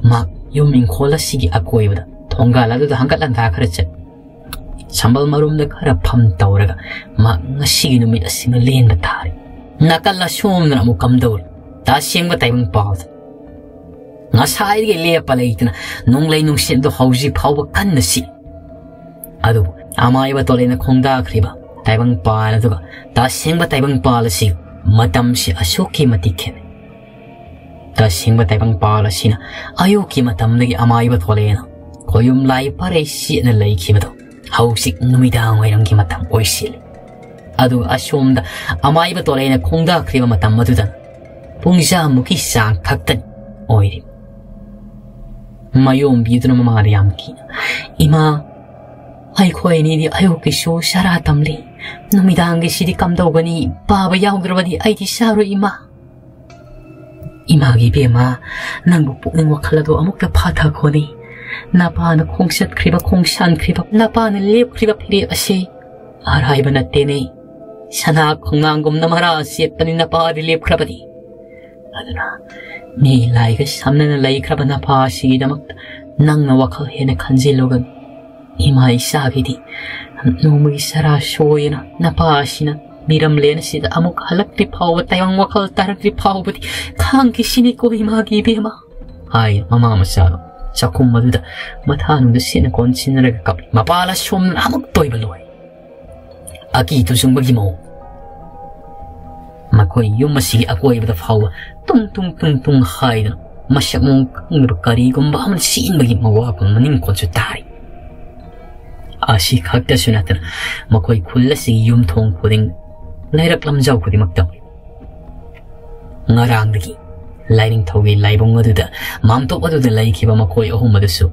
ꯃꯍꯥꯛ ꯌꯨꯝ ꯏꯪꯈꯣꯜ ꯑꯁꯤꯒꯤ ꯑꯀꯣꯏꯕꯗ ꯊꯣꯡꯒꯥꯜ ꯑꯗꯨꯗ ꯍꯪꯀꯠ ꯍꯟꯗꯥ ꯈꯔ ꯆꯠ, ꯁꯝꯕꯜ ꯃꯔꯨꯝꯗ ꯈꯔ ꯐꯝ ꯇꯧꯔꯒ ꯃꯍꯥꯛ ꯉꯁꯤꯒꯤ ꯅꯨꯃꯤꯠ ꯑꯁꯤꯃ ꯂꯦꯟꯕ ꯇꯥꯔꯦ꯫ ꯅꯥꯀꯜ ꯑꯁꯣꯝꯗꯅ ꯑꯃꯨꯛ ꯀꯝꯗꯧꯔꯤ? ꯇꯁꯦꯡꯕ ꯇꯥꯏꯕꯪ ꯄꯥꯜꯗ ꯉꯁꯥꯏꯗꯒꯤ ꯂꯦꯞꯄ ꯂꯩꯇꯅ ꯅꯣꯡꯂꯩ ꯅꯨꯡꯁꯤꯠ ꯑꯗꯨ ꯍꯧꯖꯤꯛ ꯐꯥꯎꯕ ꯀꯟꯅ ꯁꯤꯠꯂꯤ꯫ ꯑꯗꯨꯕꯨ ꯑꯃꯥꯏꯕ ꯇꯣꯂꯦꯟꯅ ꯈꯣꯡꯗꯥꯈ꯭ꯔꯤꯕ ꯇꯥꯏꯕꯪ ꯄꯥꯜ ꯑꯗꯨꯒ ꯇꯁꯦꯡꯕ ꯇꯥꯏꯕꯪ ꯄꯥꯜ ꯑꯁꯤ ꯃꯇꯝꯁꯤ ꯑꯁꯨꯛꯀꯤ ꯃꯇꯤꯛ ꯈꯦꯠꯅꯩ꯫ ꯇꯁꯦꯡꯕ ꯇꯥꯏꯕꯪ ꯄꯥꯜ ꯑꯁꯤꯅ ꯑꯌꯨꯛꯀꯤ ꯃꯇꯝꯗꯒꯤ ꯑꯃꯥꯏꯕ ꯇꯣꯂꯦꯟꯅ ꯈꯣꯌꯨꯝ ꯂꯥꯏ ꯄꯔꯩ ꯁꯦꯠꯅ ꯂꯩꯈꯤꯕꯗꯣ ꯍꯧꯖꯤꯛ ꯅꯨꯃꯤꯗꯥꯡ ꯋꯥꯏꯔꯝꯒꯤ ꯃꯇꯝ ꯑꯣꯏꯁꯤꯜꯂꯤ꯫ ꯑꯗꯨꯒ ꯑꯁꯣꯝꯗ ꯑꯃꯥꯏꯕ ꯇꯣꯂꯦꯟꯅ ꯈꯣꯡꯗꯥꯈ꯭ꯔꯤꯕ ꯃꯇꯝ ꯑꯗꯨꯗ ꯄꯨꯡꯖꯥꯃꯨꯛꯀꯤ ꯆꯥꯡ ꯈꯛꯇꯅꯤ ꯑꯣꯏꯔꯤꯕ꯫ ꯃꯌꯣꯝꯕꯤꯗꯨꯅ ꯃꯃꯥꯗ ꯌꯥꯝ ꯀꯤꯅ, "ꯏꯃꯥ, ꯑꯩꯈꯣꯏ ꯑꯅꯤꯗꯤ ꯑꯌꯨꯛꯀꯤꯁꯨ ꯆꯔꯥ ꯇꯝꯂꯤ, ꯅꯨꯃꯤꯗꯥꯡꯒꯤꯁꯤꯗꯤ ꯀꯝꯗꯧꯒꯅꯤ? ꯄꯥꯕ ꯌꯥꯎꯗ꯭ꯔꯕꯗꯤ ꯑꯩꯗꯤ ꯆꯥꯔꯣꯏ ꯏꯃꯥ꯫ ꯏꯃꯥꯒꯤ ꯏꯕꯦꯝꯃ, ꯅꯪꯕꯨ ꯄꯨꯛꯅꯤꯡ ꯋꯥꯈꯜ ꯑꯗꯨ ꯑꯃꯨꯛꯇ ꯐꯥꯊꯈꯣꯅꯦ꯫ ꯅꯄꯥꯅ ꯈꯣꯡꯆꯠꯈ꯭ꯔꯤꯕ ꯈꯣꯡꯁꯥꯟꯈ꯭ꯔꯤꯕ, ꯅꯄꯥꯅ ꯂꯦꯞꯈ꯭ꯔꯤꯕ ꯐꯤꯔꯦꯞ ꯑꯁꯤ ꯑꯔꯥꯏꯕ ꯅꯠꯇꯦꯅꯦ꯫ ꯁꯅꯥ ꯈꯣꯡꯅꯥꯡꯒꯨꯝꯅ ꯃꯔꯥ ꯆꯦꯠꯄꯅꯤ ꯅꯄꯥꯗꯤ ꯂꯦꯞꯈ꯭ꯔꯕꯗꯤ꯫ ꯑꯗꯨꯅ ꯃꯤ ꯂꯥꯏꯒ ꯁꯝꯅꯅ ꯂꯩꯈ꯭ꯔꯕ ꯅꯄꯥ ꯑꯁꯤꯒꯤꯗꯃꯛꯇ ꯅꯪꯅ ꯋꯥꯈꯜ ꯍꯦꯟꯅ ꯈꯟꯖꯤꯜꯂꯨꯒꯅꯨ꯫ ꯏꯃꯥ ꯏꯆꯥꯒꯤꯗꯤ ꯅꯣꯡꯃꯒꯤ ꯆꯔꯥ ꯁꯣꯏꯅ ꯅꯄꯥ ꯑꯁꯤꯅ ꯃꯤꯔꯝꯂꯦꯟ ꯑꯁꯤꯗ ꯑꯃꯨꯛ ꯍꯜꯂꯛꯇ꯭ꯔꯤ ꯐꯥꯎꯕ, ꯇꯥꯏꯕꯪ ꯋꯥꯈꯜ ꯇꯥꯔꯛꯇ꯭ꯔꯤ ꯐꯥꯎꯕꯗꯤ ꯈꯥꯡꯈꯤꯁꯤꯅꯤꯀꯣ ꯏꯃꯥꯒꯤ ꯏꯕꯦꯝꯃ," ꯍꯥꯏ ꯃꯃꯥ ꯃꯆꯥꯗꯣ ꯆꯥꯛꯈꯨꯝ ꯑꯗꯨꯗ ꯃꯊꯥꯅꯨꯡꯗ ꯁꯦꯠꯅ ꯀꯣꯟꯁꯤꯟꯅꯔꯒ ꯀꯞꯂꯤ꯫ ꯃꯄꯥ ꯂꯥꯁꯣꯝꯅ ꯑꯃꯨꯛ ꯇꯣꯏꯕ ꯂꯣꯏ꯫ ꯑꯀꯤ ꯇꯨꯖꯨꯡꯕꯒꯤ ꯃꯑꯣꯡ꯫ ꯑꯩꯈꯣꯏ ꯌꯨꯝ ꯑꯁꯤꯒꯤ ꯑꯀꯣꯏꯕꯗ ꯐꯥꯎꯕ ꯇꯨꯡ ꯇꯨꯡ ꯇꯨꯡ ꯇꯨꯡ ꯍꯥꯏꯗꯨꯅ ꯃꯁꯛ ꯃꯑꯣꯡ ꯈꯪꯗꯕ ꯀꯔꯤꯒꯨꯝꯕ ꯑꯃꯅ ꯆꯦꯟꯕꯒꯤ ꯃꯋꯥ ꯈꯣꯟ ꯃꯅꯤꯡ ꯈꯣꯟꯁꯨ ꯇꯥꯔꯤ꯫ ꯑꯁꯤ ꯈꯛꯇꯁꯨ ꯅꯠꯇꯅ ꯃꯈꯣꯏ ꯈꯨꯜ ꯑꯁꯤꯒꯤ ꯌꯨꯝꯊꯣꯡ ꯈꯨꯗꯤꯡ, ꯂꯩꯔꯛ ꯂꯝꯖꯥꯎ ꯈꯨꯗꯤꯡꯃꯛꯇ ꯉꯔꯥꯡꯗꯒꯤ ꯂꯥꯏꯅꯤꯡꯊꯧꯒꯤ ꯂꯥꯏꯕꯨꯡ ꯑꯗꯨꯗ, ꯃꯥꯝꯇꯣꯞ ꯑꯗꯨꯗ ꯂꯩꯈꯤꯕ ꯃꯈꯣꯏ ꯑꯍꯨꯝ ꯑꯗꯨꯁꯨ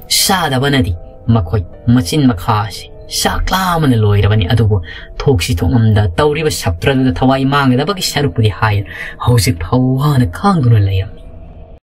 ꯆꯥꯗꯕꯅꯗꯤ ꯃꯈꯣꯏ ꯃꯆꯤꯟ ꯃꯈꯥ ꯑꯁꯤ ꯆꯥꯛ ꯂꯥꯝꯕꯅ ꯂꯣꯏꯔꯕꯅꯤ꯫ ꯑꯗꯨꯕꯨ ꯊꯣꯛꯁꯤ ꯊꯣꯛꯉꯝꯗ ꯇꯧꯔꯤꯕ ꯁꯞꯇ꯭ꯔꯗꯨꯗ ꯊꯋꯥꯏ ꯃꯥꯡꯒꯗꯕꯒꯤ ꯁꯔꯨꯛꯄꯨꯗꯤ ꯍꯥꯏ ꯍꯧꯖꯤꯛ ꯐꯥꯎ ꯋꯥꯅ ꯈꯥꯡꯗꯨꯅ ꯂꯩꯔꯝꯃꯤ꯫